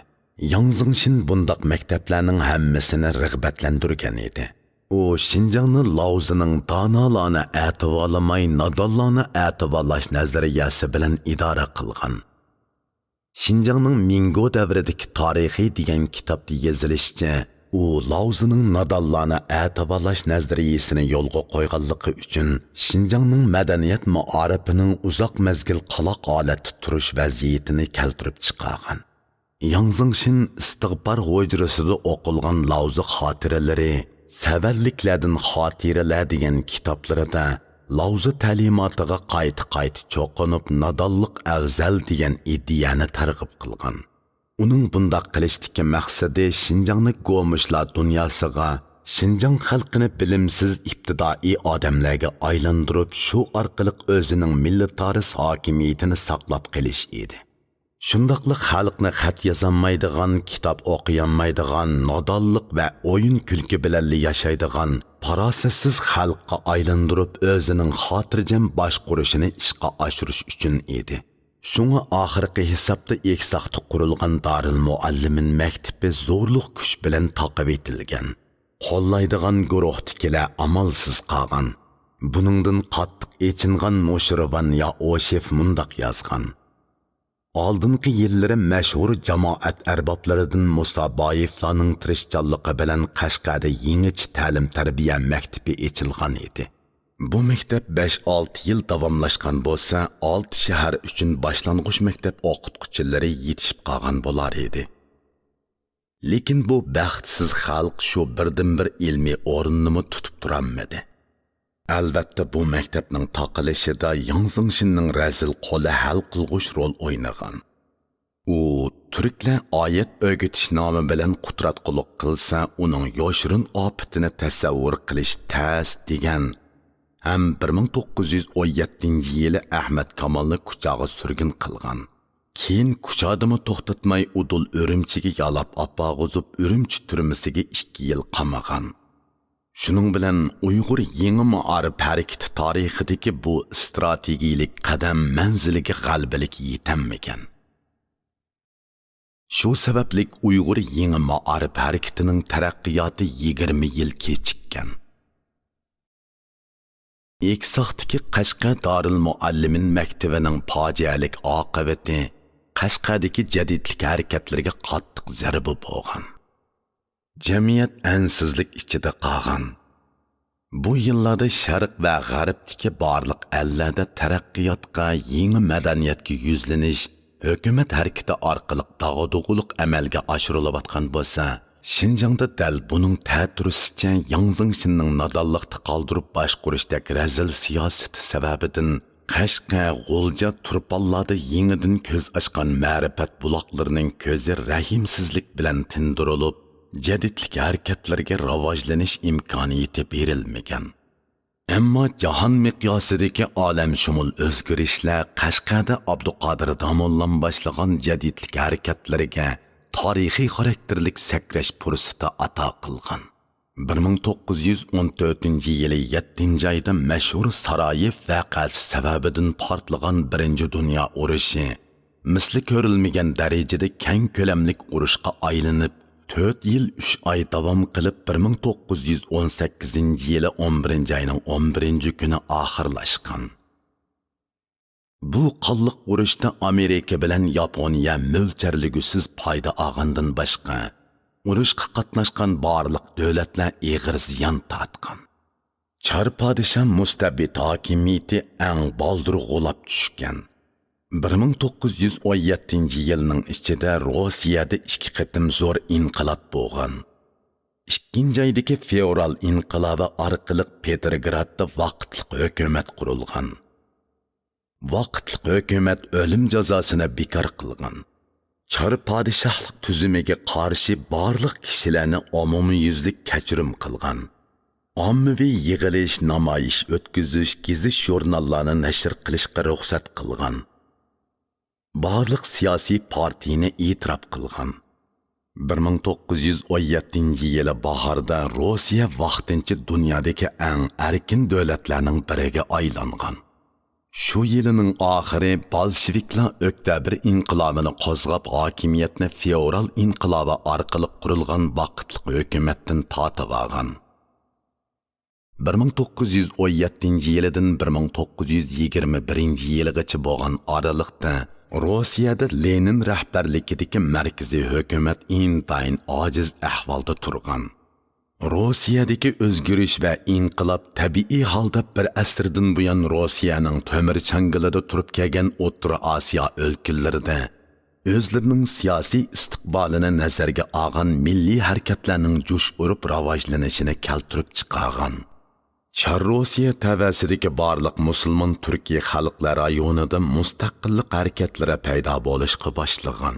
ياڭ زېڭشىن بۇنداق مەكتەپلەرنىڭ ھەممىسىنى رىغبەتلەندۈرگەن ئىدى. ئۇ شىنجاڭنى لاۋزىنىڭ دانالارنى ئەتىۋارلىماي، نادانلارنى ئەتىۋارلاش نەزەرىيەسى بىلەن ئىدارە قىلغان. شىنجاڭنىڭ مىڭگو دەۋرىدىكى تارىخى دېگەن كىتابتا يېزىلىشىچە، ئۇ لاۋزىنىڭ نادانلارنى ئەتىۋارلاش نەزەرىيىسىنى يولغا قويغانلىقى ئۈچۈن شىنجاڭنىڭ مەدەنىيەت مائارىپىنىڭ ئۇزاق مەزگىل قالاق ھالەتتە تۇرۇش ۋەزىيىتىنى كەلتۈرۈپ چىقارغان. ياڭ زېڭشىن ئىستىغپار ھۇجرىسىدا ئوقۇلغان لاۋزا خاتىرىلىرى، سەۋەنلىكلەردىن خاتىرىلەر دېگەن كىتابلىرىدا لاۋزا تەلىماتىغا قايتا-قايتا چوقۇنۇپ، نادانلىق ئەۋزەل دېگەن ئىدىيەنى تەرغىب قىلغان. ئۇنىڭ بۇنداق قىلىشتىكى مەقسىتى شىنجاڭنى گومۇشلار دۇنياسىغا، شىنجاڭ خەلقىنى بىلىمسىز ئىپتىدائىي ئادەملەرگە ئايلاندۇرۇپ، شۇ ئارقىلىق ئۆزىنىڭ مىللىتارىس ھاكىمىيىتىنى ساقلاپ قېلىش ئىدى. شۇنداقلا خەلقنى خەت يازالمايدىغان، كىتاب ئوقۇيالمايدىغان، نادانلىق ۋە ئويۇن-كۈلكە بىلەنلا ياشايدىغان، پاراسەتسىز خەلققە ئايلاندۇرۇپ، ئۆزىنىڭ خاتىرجەم باشقۇرۇشىنى ئىشقا ئاشۇرۇش ئۈچۈن ئىدى. شۇڭا ئاخىرقى ھېسابتا ئېكساقتا قۇرۇلغان دارىل مۇئەللىمىن مەكتىپى زورلۇق كۈچ بىلەن تاقىۋېتىلگەن. قوللايدىغان گۇرۇھتىكىلەر ئامالسىز قالغان. بۇنىڭدىن قاتتىق ئېچىنغان نوشىرۋان يائوشېف مۇنداق يازغان: ئالدىنقى يىللىرى مەشھۇر جامائەت ئەربابلىرىدىن مۇسا بايېۋلارنىڭ تىرىشچانلىقى بىلەن قەشقەردە يېڭىچە تەلىم-تەربىيە مەكتىپى ئېچىلغان ئىدى. بۇ مەكتەپ بەش-ئالتە يىل داۋاملاشقان بولسا، ئالتە شەھەر ئۈچۈن باشلانغۇچ مەكتەپ ئوقۇتقۇچىلىرى يېتىشىپ قالغان بولار ئىدى. لېكىن بۇ بەختسىز خەلق شۇ بىردىنبىر ئىلمىي ئورۇننىمۇ تۇتۇپ تۇرالمىدى. ئەلۋەتتە، بۇ مەكتەپنىڭ تاقىلىشىدا ياڭ زېڭشىننىڭ رەزىل قولى ھەل قىلغۇچ رول ئوينىغان. ئۇ تۈركلەر ئايەت ئۆگىتىشنامە بىلەن قۇتراتقۇلۇق قىلسا، ئۇنىڭ يوشۇرۇن ئاپىتىنى تەسەۋۋۇر قىلىش تەس دېگەن ھەم بىر مىڭ توققۇز يۈز ئون يەتتىنچى يىلى ئەھمەد كامالنى كۇچاغا سۈرگۈن قىلغان. كېيىن كۇچادىمۇ توختاتماي ئۇدۇل ئۈرۈمچىگە يالاپ ئاپارغۇزۇپ، ئۈرۈمچى تۈرمىسىگە ئىككى يىل قامىغان. شۇنىڭ بىلەن ئۇيغۇر يېڭى مائارىپ ھەرىكىتى تارىخىدىكى بۇ ئىستراتېگىيىلىك قەدەم مەنزىلىگە غەلىبىلىك يېتەلمىگەن. شۇ سەۋەبلىك ئۇيغۇر يېڭى مائارىپ ھەرىكىتىنىڭ تەرەققىياتى يىگىرمە يىل كېچىككەن. ئېكساقتىكى قەشقەر دارىلمۇئەللىمىن مەكتىۋىنىڭ پاجىئەلىك ئاقىۋىتى قەشقەردىكى جەدىدلىك ھەرىكەتلىرىگە قاتتىق زەربە بولغان. جەمئىيەت ئەنسىزلىك ئىچىدە قالغان. بۇ يىللاردا شەرق ۋە غەربتىكى بارلىق ئەللەردە تەرەققىياتقا، يېڭى مەدەنىيەتكە يۈزلىنىش، ھۆكۈمەت ھەرىكىتى ئارقىلىق داغدۇغىلىق ئەمەلگە ئاشۇرۇلۇۋاتقان بولسا، شىنجاڭدا دەل بۇنىڭ تەتۈرىسىچە ياڭ زېڭشىننىڭ نادانلىقتا قالدۇرۇپ باشقۇرۇشتەك رەزىل سىياسىتى سەۋەبىدىن قەشقەر، غۇلجا، تۇرپانلاردا يېڭىدىن كۆز ئاچقان مەرىپەت بۇلاقلىرىنىڭ كۆزى رەھىمسىزلىك بىلەن تىندۇرۇلۇپ، جەدىدلىك ھەرىكەتلىرىگە راۋاجلىنىش ئىمكانىيىتى بېرىلمىگەن. ئەمما جاھان مىقياسىدىكى ئالەمشۇمۇل ئۆزگىرىشلەر قەشقەردە ئابدۇقادىر داموللام باشلىغان جەدىدلىك ھەرىكەتلىرىگە تارىخىي خاراكتېرلىك سەكرەش پۇرسىتى ئاتا قىلغان. بىر مىڭ توققۇز يۈز ئون تۆتىنچى يىلى يەتتىنچى ئايدا مەشھۇر سارايېف ۋەقەسى سەۋەبىدىن پارتلىغان بىرىنچى دۇنيا ئۇرۇشى مىسلى كۆرۈلمىگەن دەرىجىدە كەڭ كۆلەملىك ئۇرۇشقا ئايلىنىپ، تۆت يىل ئۈچ ئاي داۋام قىلىپ، بىر مىڭ توققۇز يۈز ئون سەككىزىنچى يىلى ئون بىرىنچى ئاينىڭ ئون بىرىنچى كۈنى ئاخىرلاشقان. بۇ قانلىق ئۇرۇشتا ئامېرىكا بىلەن ياپونىيە مۆلچەرلىگۈسىز پايدا ئالغاندىن باشقا، ئۇرۇشقا قاتناشقان بارلىق دۆلەتلەر ئېغىر زىيان تارتقان. چار پادىشاھ مۇستەبىت ھاكىمىيىتى ئەڭ بالدۇر غۇلاپ چۈشكەن. بىر مىڭ توققۇز يۈز ئون يەتتىنچى يىلنىڭ ئىچىدە روسىيەدە ئىككى قېتىم زور ئىنقىلاب بولغان. ئىككىنچى ئايدىكى فېۋرال ئىنقىلابى ئارقىلىق پېتىرگرادتا ۋاقىتلىق ھۆكۈمەت قۇرۇلغان. ۋاقىتلىق ھۆكۈمەت ئۆلۈم جازاسىنى بىكار قىلغان. چار پادىشاھلىق تۈزۈمىگە قارشى بارلىق كىشىلەرنى ئومۇميۈزلۈك كەچۈرۈم قىلغان. ئاممىۋى يىغىلىش، نامايىش ئۆتكۈزۈش، گېزىت-ژۇرناللارنى نەشر قىلىشقا رۇخسەت قىلغان. بارلىق سىياسىي پارتىيىنى ئېتىراپ قىلغان. بىر مىڭ توققۇز يۈز ئون يەتتىنچى يىلى باھاردا روسىيە ۋاقتىنچە دۇنيادىكى ئەڭ ئەركىن دۆلەتلەرنىڭ بىرىگە ئايلانغان. شۇ يىلىنىڭ ئاخىرى بولشېۋىكلار ئۆكتەبىر ئىنقىلابىنى قوزغاپ، ھاكىمىيەتنى فېۋرال ئىنقىلابى ئارقىلىق قۇرۇلغان ۋاقىتلىق ھۆكۈمەتتىن تارتىۋالغان. بىر مىڭ توققۇز يۈز ئون يەتتىنچى يىلىدىن بىر مىڭ توققۇز يۈز يىگىرمە بىرىنچى يىلىغىچە بولغان ئارىلىقتا روسىيەدە لېنىن رەھبەرلىكىدىكى مەركىزىي ھۆكۈمەت ئىنتايىن ئاجىز ئەھۋالدا تۇرغان. روسىيەدىكى ئۆزگىرىش ۋە ئىنقىلاب تەبىئىي ھالدا بىر ئەسىردىن بۇيان روسىيەنىڭ تۆمۈر چاڭگىلىدا تۇرۇپ كەلگەن ئوتتۇرا ئاسىيا ئۆلكىلىرىدە ئۆزلىرىنىڭ سىياسىي ئىستىقبالىنى نەزەرگە ئالغان مىللىي ھەرىكەتلەرنىڭ جۇش ئۇرۇپ راۋاجلىنىشىنى كەلتۈرۈپ چىقارغان. چار روسىيە تەۋەسىدىكى بارلىق مۇسۇلمان تۈركىي خەلقلەر رايونىدا مۇستەقىللىق ھەرىكەتلىرى پەيدا بولۇشقا باشلىغان.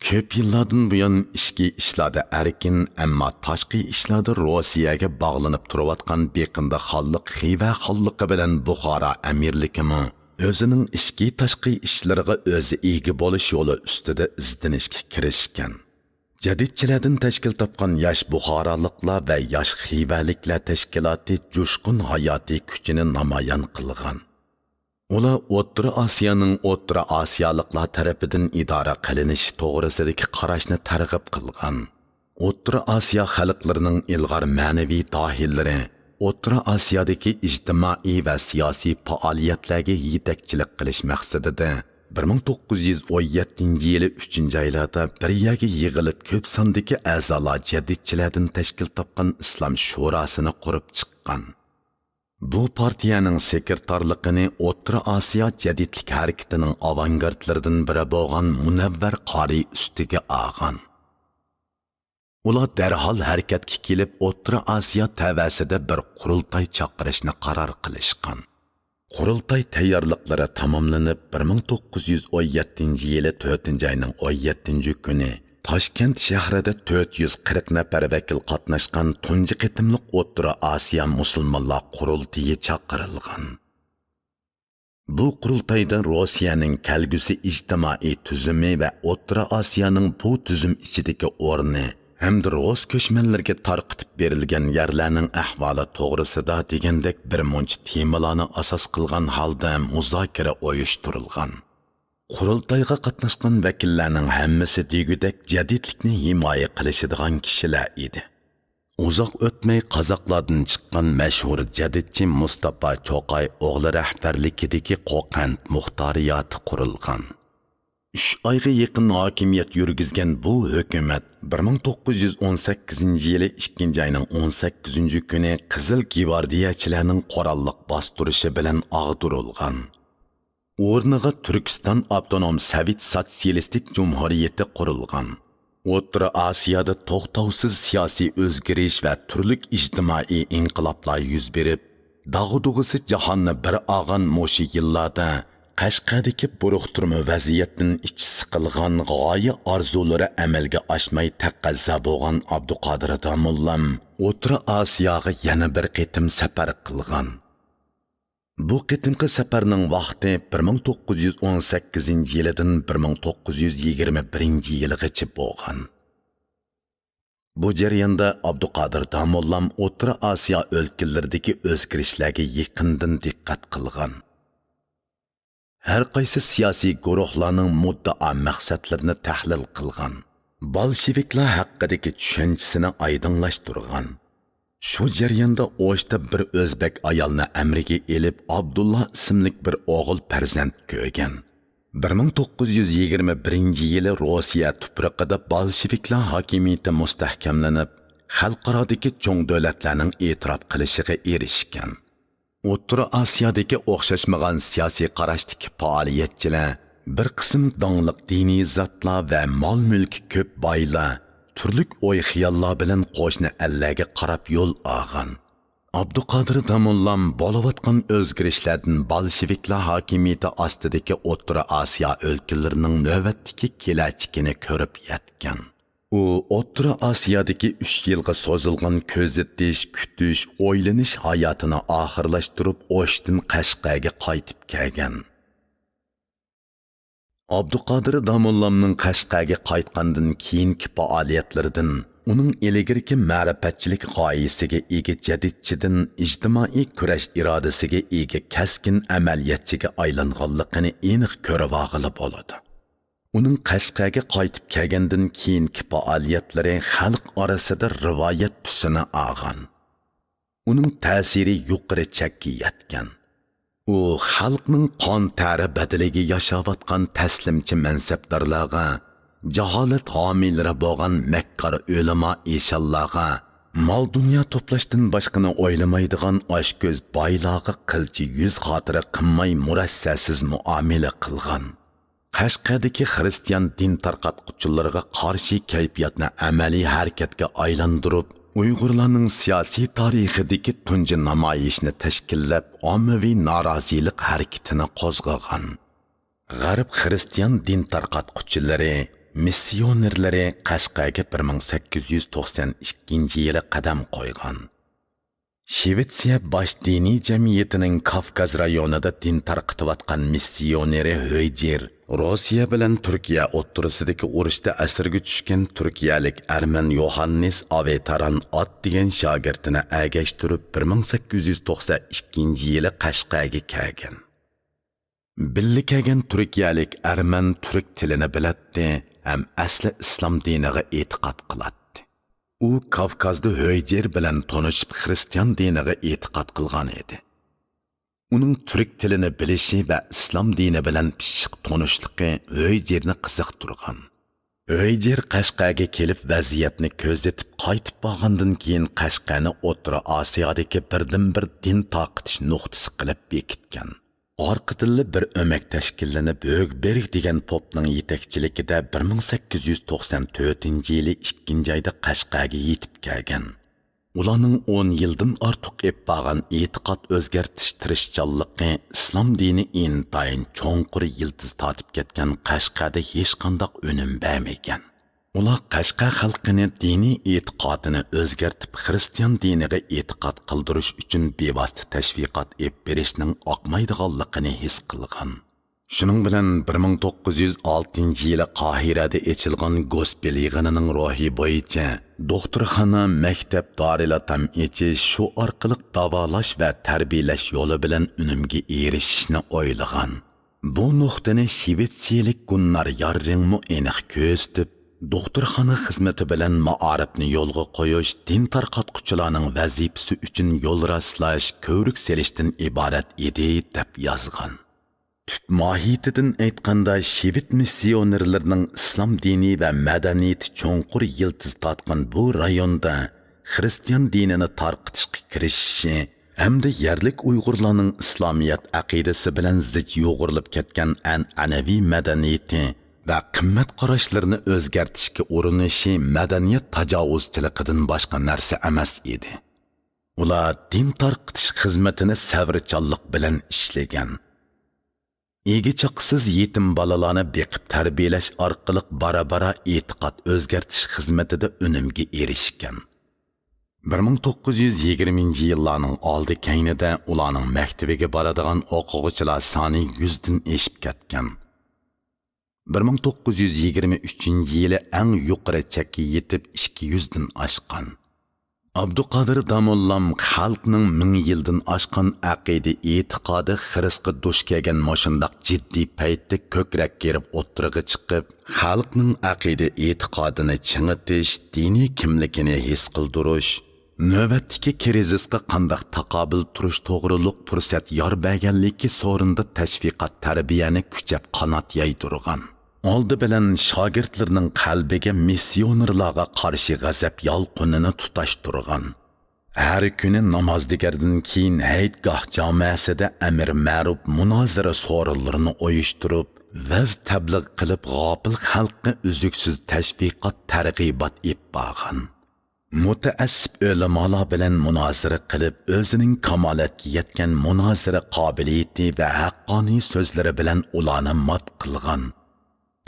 كۆپ يىللاردىن بۇيان ئىچكى ئىشلاردا ئەركىن، ئەمما تاشقى ئىشلاردا روسىيەگە باغلىنىپ تۇرۇۋاتقان بېقىندى خانلىق خىۋە خانلىقى بىلەن بۇخارا ئەمىرلىكىمۇ ئۆزىنىڭ ئىچكى تاشقى ئىشلىرىغا ئۆزى ئىگە بولۇش يولى ئۈستىدە ئىزدىنىشكە كىرىشكەن. جەدىدچىلەردىن تەشكىل تاپقان ياش بۇخارالىقلار ۋە ياش خىۋەلىكلەر تەشكىلاتى جۇشقۇن ھاياتىي كۈچىنى نامايان قىلغان. ئۇلار ئوتتۇرا ئاسىيانىڭ ئوتتۇرا ئاسىيالىقلار تەرىپىدىن ئىدارە قىلىنىشى توغرىسىدىكى قاراشنى تەرغىب قىلغان. ئوتتۇرا ئاسىيا خەلقلىرىنىڭ ئىلغار مەنىۋى داھىيلىرى ئوتتۇرا ئاسىيادىكى ئىجتىمائىي ۋە سىياسىي پائالىيەتلەرگە يېتەكچىلىك قىلىش مەقسىتىدە بىر مىڭ توققۇز يۈز ئون يەتتىنچى يىلى ئۈچىنچى ئايلاردا بىر يەرگە يىغىلىپ، كۆپ ساندىكى ئەزالار جەدىدچىلەردىن تەشكىل تاپقان ئىسلام شوراسىنى قۇرۇپ چىققان. بۇ پارتىيەنىڭ سېكرېتارلىقىنى ئوتتۇرا ئاسىيا جەدىدلىك ھەرىكىتىنىڭ ئاۋانگارتلىرىدىن بىرى بولغان مۇنەۋۋەر قارىي ئۈستىگە ئالغان. ئۇلار دەرھال ھەرىكەتكە كېلىپ، ئوتتۇرا ئاسىيا تەۋەسىدە بىر قۇرۇلتاي چاقىرىشنى قارار قىلىشقان. قۇرۇلتاي تەييارلىقلىرى تاماملىنىپ، بىر مىڭ توققۇز يۈز ئون يەتتىنچى يىلى تۆتىنچى ئاينىڭ ئون يەتتىنچى كۈنى تاشكەنت شەھىرىدە تۆت يۈز قىرىق نەپەر ۋەكىل قاتناشقان تۇنجى قېتىملىق ئوتتۇرا ئاسىيا مۇسۇلمانلار قۇرۇلتىيى چاقىرىلغان. بۇ قۇرۇلتايدا روسىيەنىڭ كەلگۈسى ئىجتىمائىي تۈزۈمى ۋە ئوتتۇرا ئاسىيانىڭ بۇ تۈزۈم ئىچىدىكى ئورنى ھەمدە رۇس كۆچمەنلىرىگە تارقىتىپ بېرىلگەن يەرلەرنىڭ ئەھۋالى توغرىسىدا دېگەندەك بىر مۇنچە تېمىلارنى ئاساس قىلغان ھالدا مۇزاكىرە ئۇيۇشتۇرۇلغان. قۇرۇلتايغا قاتناشقان ۋەكىللەرنىڭ ھەممىسى دېگۈدەك جەدىدلىكنى ھىمايە قىلىشىدىغان كىشىلەر ئىدى. ئۇزاق ئۆتمەي قازاقلاردىن چىققان مەشھۇر جەدىدچى مۇستاپا چوقاي ئوغلى رەھبەرلىكىدىكى قوقەنت مۇختارىياتى قۇرۇلغان. ئۈچ ئايغا يېقىن ھاكىمىيەت يۈرگۈزگەن بۇ ھۆكۈمەت بىر مىڭ توققۇز يۈز ئون سەككىزىنچى يىلى ئىككىنچى ئاينىڭ ئون سەككىزىنچى كۈنى قىزىل گۋاردىيەچىلەرنىڭ قوراللىق باستۇرۇشى بىلەن ئاغدۇرۇلغان. ئورنىغا تۈركىستان ئاپتونوم سوۋېت سوتسىيالىستىك جۇمھۇرىيىتى قۇرۇلغان. ئوتتۇرا ئاسىيادا توختاۋسىز سىياسىي ئۆزگىرىش ۋە تۈرلۈك ئىجتىمائىي ئىنقىلابلار يۈز بېرىپ، داغدۇغىسى جاھاننى بىر ئالغان مۇشۇ يىللاردا قەشقەردىكى بۇرۇقتۇرما ۋەزىيەتتىن ئىچى سىقىلغان غايە ئارزۇلىرى ئەمەلگە ئاشماي تەقەززا بولغان ئابدۇقادىر داموللام ئوتتۇرا ئاسىياغا يەنە بىر قېتىم سەپەر قىلغان. بۇ قېتىمقى سەپەرنىڭ ۋاقتى بىر مىڭ توققۇز يۈز ئون سەككىزىنچى يىلىدىن بىر مىڭ توققۇز يۈز يىگىرمە بىرىنچى يىلىغىچە بولغان. بۇ جەرياندا ئابدۇقادىر داموللام ئوتتۇرا ئاسىيا ئۆلكىلىرىدىكى ئۆزگىرىشلەرگە يېقىندىن دىققەت قىلغان. ھەر قايسى سىياسىي گۇرۇھلارنىڭ مۇددىئا مەقسەتلىرىنى تەھلىل قىلغان. بولشېۋىكلار ھەققىدىكى چۈشەنچىسىنى ئايدىڭلاشتۇرغان. شۇ جەرياندا ئوشتا بىر ئۆزبەك ئايالنى ئەمرىگە ئېلىپ، ئابدۇللا ئىسىملىك بىر ئوغۇل پەرزەنت كۆرگەن. بىر مىڭ توققۇز يۈز يىگىرمە بىرىنچى يىلى روسىيە تۇپرىقىدا بولشېۋىكلار ھاكىمىيىتى مۇستەھكەملىنىپ، خەلقئارادىكى چوڭ دۆلەتلەرنىڭ ئېتىراپ قىلىشىغا ئېرىشكەن. ئوتتۇرا ئاسىيادىكى ئوخشاشمىغان سىياسىي قاراشتىكى پائالىيەتچىلەر، بىر قىسىم داڭلىق دىنىي زاتلار ۋە مال-مۈلكى كۆپ بايلار تۈرلۈك ئوي-خىياللار بىلەن قوشنا ئەللەرگە قاراپ يول ئالغان. ئابدۇقادىر داموللام بولۇۋاتقان ئۆزگىرىشلەردىن بولشېۋىكلار ھاكىمىيىتى ئاستىدىكى ئوتتۇرا ئاسىيا ئۆلكىلىرىنىڭ نۆۋەتتىكى كېلەچىكىنى كۆرۈپ يەتكەن. ئۇ ئوتتۇرا ئاسىيادىكى ئۈچ يىلغا سوزۇلغان كۆزىتىش، كۈتۈش، ئويلىنىش ھاياتىنى ئاخىرلاشتۇرۇپ، ئوشتىن قەشقەرگە قايتىپ كەلگەن. ئابدۇقادىر داموللامنىڭ قەشقەرگە قايتقاندىن كېيىنكى پائالىيەتلىرىدىن ئۇنىڭ ئىلگىرىكى مەرىپەتچىلىك غايىسىگە ئىگە جەدىدچىدىن ئىجتىمائىي كۈرەش ئىرادىسىگە ئىگە كەسكىن ئەمەلىيەتچىگە ئايلانغانلىقىنى ئېنىق كۆرۈۋالغىلى بولىدۇ. ئۇنىڭ قەشقەرگە قايتىپ كەلگەندىن كېيىنكى پائالىيەتلىرى خەلق ئارىسىدا رىۋايەت تۈسىنى ئالغان. ئۇنىڭ تەسىرى يۇقىرى چەككە يەتكەن. ئۇ خەلقنىڭ قان تەرى بەدىلىگە ياشاۋاتقان تەسلىمچى مەنسەپدارلارغا، جاھالەت ھامىيلىرى بولغان مەككار ئۆلىما ئىشانلارغا، مال-دۇنيا توپلاشتىن باشقىنى ئويلىمايدىغان ئاچكۆز بايلارغا قىلچە يۈز خاتىرە قىلماي مۇرەسسەسىز مۇئامىلە قىلغان. قەشقەردىكى خىرىستىيان دىن تارقاتقۇچىلىرىغا قارشى كەيپىياتنى ئەمەلىي ھەرىكەتكە ئايلاندۇرۇپ، ئۇيغۇرلارنىڭ سىياسىي تارىخىدىكى تۇنجى نامايىشنى تەشكىللەپ، ئاممىۋى نارازىلىق ھەرىكىتىنى قوزغىغان. غەرب خىرىستىيان دىن تارقاتقۇچىلىرى، مىسسىيونېرلىرى قەشقەرگە بىر مىڭ سەككىز يۈز توقسەن ئىككىنچى يىلى قەدەم قويغان. شىۋېتسىيە باش دىنىي جەمئىيىتىنىڭ كاۋكاز رايونىدا دىن تارقىتىۋاتقان مىسسىيونېرى ھۆيجىر روسىيە بىلەن تۈركىيە ئوتتۇرىسىدىكى ئۇرۇشتا ئەسىرگە چۈشكەن تۈركىيەلىك ئەرمەن يوھاننىس ئاۋېتاران ئات دېگەن شاگىرتىنى ئەگەشتۈرۈپ، بىر مىڭ سەككىز يۈز توقسەن ئىككىنچى يىلى قەشقەرگە كەلگەن. بىللە كەلگەن تۈركىيەلىك ئەرمەن تۈرك تىلىنى بىلەتتى ھەم ئەسلى ئىسلام دىنىغا ئېتىقاد قىلاتتى. ئۇ كاۋكازدا ھۆيجىر بىلەن تونۇشۇپ، خىرىستىيان دىنىغا ئېتىقاد قىلغان ئىدى. ئۇنىڭ تۈرك تىلىنى بىلىشى ۋە ئىسلام دىنى بىلەن پىششىق تونۇشلۇقى ھۆيجىرنى قىزىقتۇرغان. ھۆيجىر قەشقەرگە كېلىپ ۋەزىيەتنى كۆزىتىپ قايتىپ بارغاندىن كېيىن، قەشقەرنى ئوتتۇرا ئاسىيادىكى بىردىنبىر دىن تارقىتىش نۇقتىسى قىلىپ بېكىتكەن. ئارقىدىنلا بىر ئۆمەك تەشكىللىنىپ، ھۆگبېرگ دېگەن پوپنىڭ يېتەكچىلىكىدە بىر مىڭ سەككىز يۈز توقسان تۆتىنچى يىلى ئىككىنچى ئايدا قەشقەرگە يېتىپ كەلگەن. ئۇلارنىڭ ئون يىلدىن ئارتۇق ئېلىپ بارغان ئېتىقاد ئۆزگەرتىش تىرىشچانلىقى ئىسلام دىنى ئىنتايىن چوڭقۇر يىلتىز تارتىپ كەتكەن قەشقەردە ھېچقانداق ئۈنۈم بەرمىگەن. ئۇلار قەشقەر خەلقىنى دىنىي ئېتىقادىنى ئۆزگەرتىپ، خىرىستىيان دىنىغا ئېتىقاد قىلدۇرۇش ئۈچۈن بىۋاسىتە تەشۋىقات ئېلىپ بېرىشنىڭ ئاقمايدىغانلىقىنى ھېس قىلغان. شۇنىڭ بىلەن بىر مىڭ توققۇز يۈز ئالتىنچى يىلى قاھىرەدە ئېچىلغان گوسپېل يىغىنىنىڭ روھى بويىچە دوختۇرخانا، مەكتەپ، دارىلئېتام ئېچىش، شۇ ئارقىلىق داۋالاش ۋە تەربىيەلەش يولى بىلەن ئۈنۈمگە ئېرىشىشنى ئويلىغان. بۇ نۇقتىنى شىۋېتسىيەلىك گۇننار ياررىڭمۇ ئېنىق كۆرسىتىپ، دوختۇرخانا خىزمىتى بىلەن مائارىپنى يولغا قويۇش دىن تارقاتقۇچىلارنىڭ ۋەزىپىسى ئۈچۈن يول راسلاش، كۆۋرۈك سېلىشتىن ئىبارەت ئىدى، دەپ يازغان. تۈپ ماھىيىتىدىن ئېيتقاندا، شىۋېت مىسسىيونېرلىرىنىڭ ئىسلام دىنى ۋە مەدەنىيىتى چوڭقۇر يىلتىز تارتقان بۇ رايوندا خىرىستىيان دىنىنى تارقىتىشقا كىرىشىشى ھەمدە يەرلىك ئۇيغۇرلارنىڭ ئىسلامىيەت ئەقىدىسى بىلەن زىچ يۇغۇرۇلۇپ كەتكەن ئەنئەنىۋى مەدەنىيىتى ۋە قىممەت قاراشلىرىنى ئۆزگەرتىشكە ئۇرۇنۇشى مەدەنىيەت تاجاۋۇزچىلىقىدىن باشقا نەرسە ئەمەس ئىدى. ئۇلار دىن تارقىتىش خىزمىتىنى سەۋرچانلىق بىلەن ئىشلىگەن. ئىگە-چاقىسىز يېتىم بالىلارنى بېقىپ تەربىيەلەش ئارقىلىق بارا-بارا ئېتىقاد ئۆزگەرتىش خىزمىتىدە ئۈنۈمگە ئېرىشكەن. بىر مىڭ توققۇز يۈز يىگىرمىنچى يىللارنىڭ ئالدى كەينىدە ئۇلارنىڭ مەكتىۋىگە بارىدىغان ئوقۇغۇچىلار سانى يۈزدىن ئېشىپ كەتكەن. بىر مىڭ توققۇز يۈز يىگىرمە ئۈچىنچى يىلى ئەڭ يۇقىرى چەككە يېتىپ، ئىككى يۈزدىن ئاشقان. ئابدۇقادىر داموللام خەلقنىڭ مىڭ يىلدىن ئاشقان ئەقىدە ئېتىقادى خىرىسقا دۇچ كەلگەن مۇشۇنداق جىددىي پەيتتە كۆكرەك كېرىپ ئوتتۇرىغا چىقىپ، خەلقنىڭ ئەقىدە ئېتىقادىنى چىڭىتىش، دىنىي كىملىكىنى ھېس قىلدۇرۇش، نۆۋەتتىكى كىرىزىسقا قانداق تاقابىل تۇرۇش توغرۇلۇق پۇرسەت يار بەرگەنلىكى سورۇندا تەشۋىقات تەربىيەنى كۈچەپ قانات يايدۇرغان. ئالدى بىلەن شاگىرتلىرىنىڭ قەلبىگە مىسسىيونېرلارغا قارشى غەزەپ يالقۇنىنى تۇتاشتۇرغان. ھەر كۈنى نامازدىگەردىن كېيىن ھېيتگاھ جامەسىدە ئەمىر مەرۇپ مۇنازىرە سورۇنلىرىنى ئۇيۇشتۇرۇپ، ۋەز تەبلىغ قىلىپ، غاپىل خەلققە ئۈزۈكسىز تەشۋىقات، تەرغىبات ئېلىپ بارغان. مۇتەئەسسىپ ئۆلىمالار بىلەن مۇنازىرە قىلىپ، ئۆزىنىڭ كامالەتكە يەتكەن مۇنازىرە قابىلىيىتى ۋە ھەققانىي سۆزلىرى بىلەن ئۇلارنى مات قىلغان.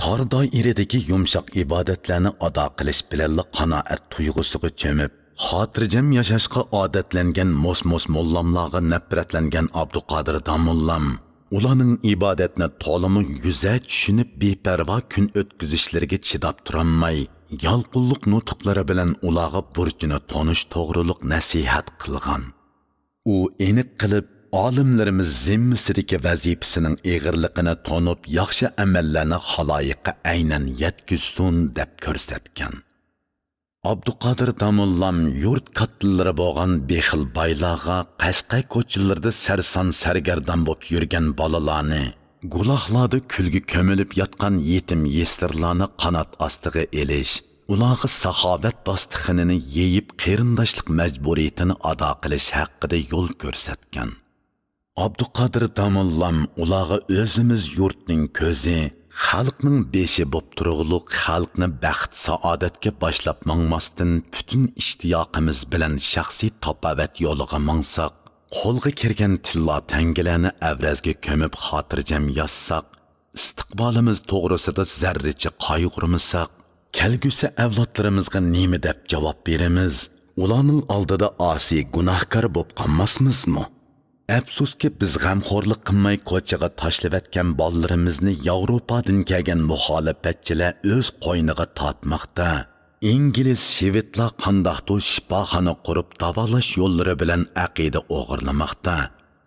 تار دائىرىدىكى يۇمشاق ئىبادەتلەرنى ئادا قىلىش بىلەنلا قانائەت تۇيغۇسىغا چۆمۈپ، خاتىرجەم ياشاشقا ئادەتلەنگەن موس-موس موللاملارغا نەپرەتلەنگەن ئابدۇقادىر داموللام ئۇلارنىڭ ئىبادەتنى تولىمۇ يۈزە چۈشىنىپ، بىپەرۋا كۈن ئۆتكۈزۈشلىرىگە چىداپ تۇرالماي، يالقۇنلۇق نۇتۇقلىرى بىلەن ئۇلارغا بۇرچىنى تونۇش توغرۇلۇق نەسىھەت قىلغان. ئۇ ئېنىق قىلىپ، ئالىملىرىمىز زىممىسىدىكى ۋەزىپىسىنىڭ ئېغىرلىقىنى تونۇپ، ياخشى ئەمەللەرنى خالايىققا ئەينەن يەتكۈزسۇن، دەپ كۆرسەتكەن. ئابدۇقادىر داموللام يۇرت كاتتىلىرى بولغان بېخىل بايلارغا، قەشقەر كوچىلىرىدا سەرسان-سەرگەردان بولۇپ يۈرگەن بالىلارنى، گۇلاغلاردا كۈلگە كۆمۈلۈپ ياتقان يېتىم-يېسىرلارنى قانات ئاستىغا ئېلىش، ئۇلارغا ساخاۋەت داستىخىنىنى يېيىپ، قېرىنداشلىق مەجبۇرىيىتىنى ئادا قىلىش ھەققىدە يول كۆرسەتكەن. ئابدۇقادىر داموللام ئۇلارغا ئۆزىمىز يۇرتنىڭ كۆزى، خەلقنىڭ بېشى بوپ تۇرغۇلۇق، خەلقنى بەخت-سائادەتكە باشلاپ ماڭماستىن، پۈتۈن ئىشتىياقىمىز بىلەن شەخسىي تاپاۋەت يولىغا ماڭساق، قولغا كىرگەن تىللا تەڭگىلەرنى ئەۋرەزگە كۆمۈپ خاتىرجەم ياتساق، ئىستىقبالىمىز توغرىسىدا زەررىچە قايغۇرمىساق، كەلگۈسى ئەۋلادلىرىمىزغا نېمە دەپ جاۋاب بېرىمىز؟ ئۇلارنىڭ ئالدىدا ئاسىي گۇناھكار بولۇپ قالماسمىزمۇ؟ ئەپسۇسكى، بىز غەمخورلۇق قىلماي كوچىغا تاشلىۋەتكەن بالىلىرىمىزنى ياۋروپادىن كەلگەن مۇخالىپەتچىلەر ئۆز قوينىغا تارتماقتا. ئىنگلىز، شىۋېدلار قانداقتۇر شىپاخانا قۇرۇپ، داۋالاش يوللىرى بىلەن ئەقىدە ئوغرىلىماقتا.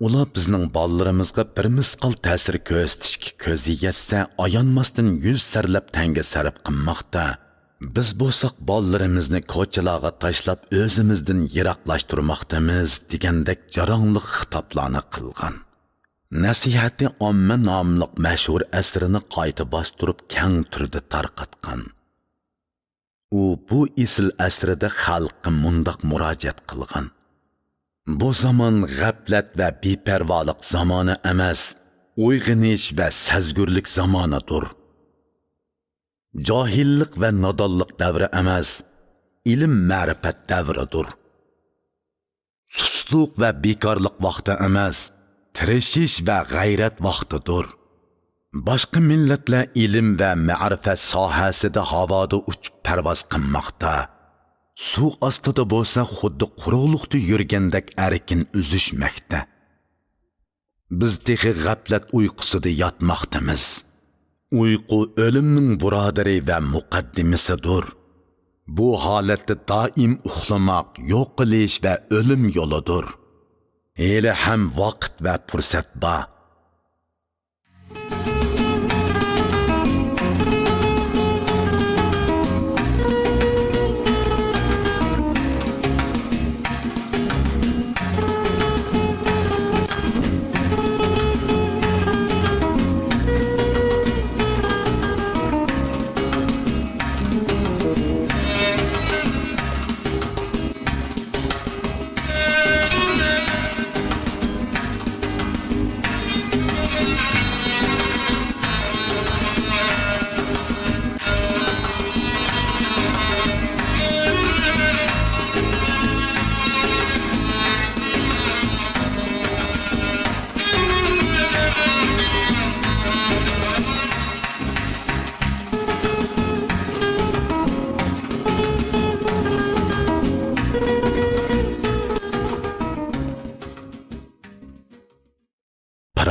ئۇلار بىزنىڭ بالىلىرىمىزغا بىر مىسقال تەسىر كۆرسىتىشكە كۆزى يەتسە، ئايانماستىن يۈز سەرلەپ تەڭگە سەرپ قىلماقتا. بىز بولساق بالىلىرىمىزنى كوچىلارغا تاشلاپ، ئۆزىمىزدىن يىراقلاشتۇرماقتىمىز، دېگەندەك جاراڭلىق خىتابلارنى قىلغان. نەسىھەتى ئاممە ناملىق مەشھۇر ئەسىرىنى قايتا باستۇرۇپ، كەڭ تۈردە تارقاتقان. ئۇ بۇ ئېسىل ئەسىرىدە خەلققە مۇنداق مۇراجىئەت قىلغان: بۇ زامان غەپلەت ۋە بىپەرۋالىق زامانى ئەمەس، ئويغىنىش ۋە سەزگۈرلۈك زامانىدۇر. جاھىللىق ۋە نادانلىق دەۋرى ئەمەس، ئىلىم-مەرىپەت دەۋرىدۇر. سۇسلۇق ۋە بىكارلىق ۋاقتى ئەمەس، تىرىشىش ۋە غەيرەت ۋاقتىدۇر. باشقا مىللەتلەر ئىلىم ۋە مەرىپەت ساھەسىدە ھاۋادا ئۇچۇپ پەرۋاز قىلماقتا. سۇ ئاستىدا بولسا خۇددى قۇرۇقلۇقتا يۈرگەندەك ئەركىن ئۈزۈشمەكتە. بىز تېخى غەپلەت ئۇيقۇسىدا ياتماقتىمىز. ئۇيقۇ ئۆلۈمنىڭ بۇرادىرى ۋە مۇقەددىمىسىدۇر. بۇ ھالەتتە دائىم ئۇخلىماق يوقىلىش ۋە ئۆلۈم يولىدۇر. ھېلىھەم ۋاقىت ۋە پۇرسەت بار.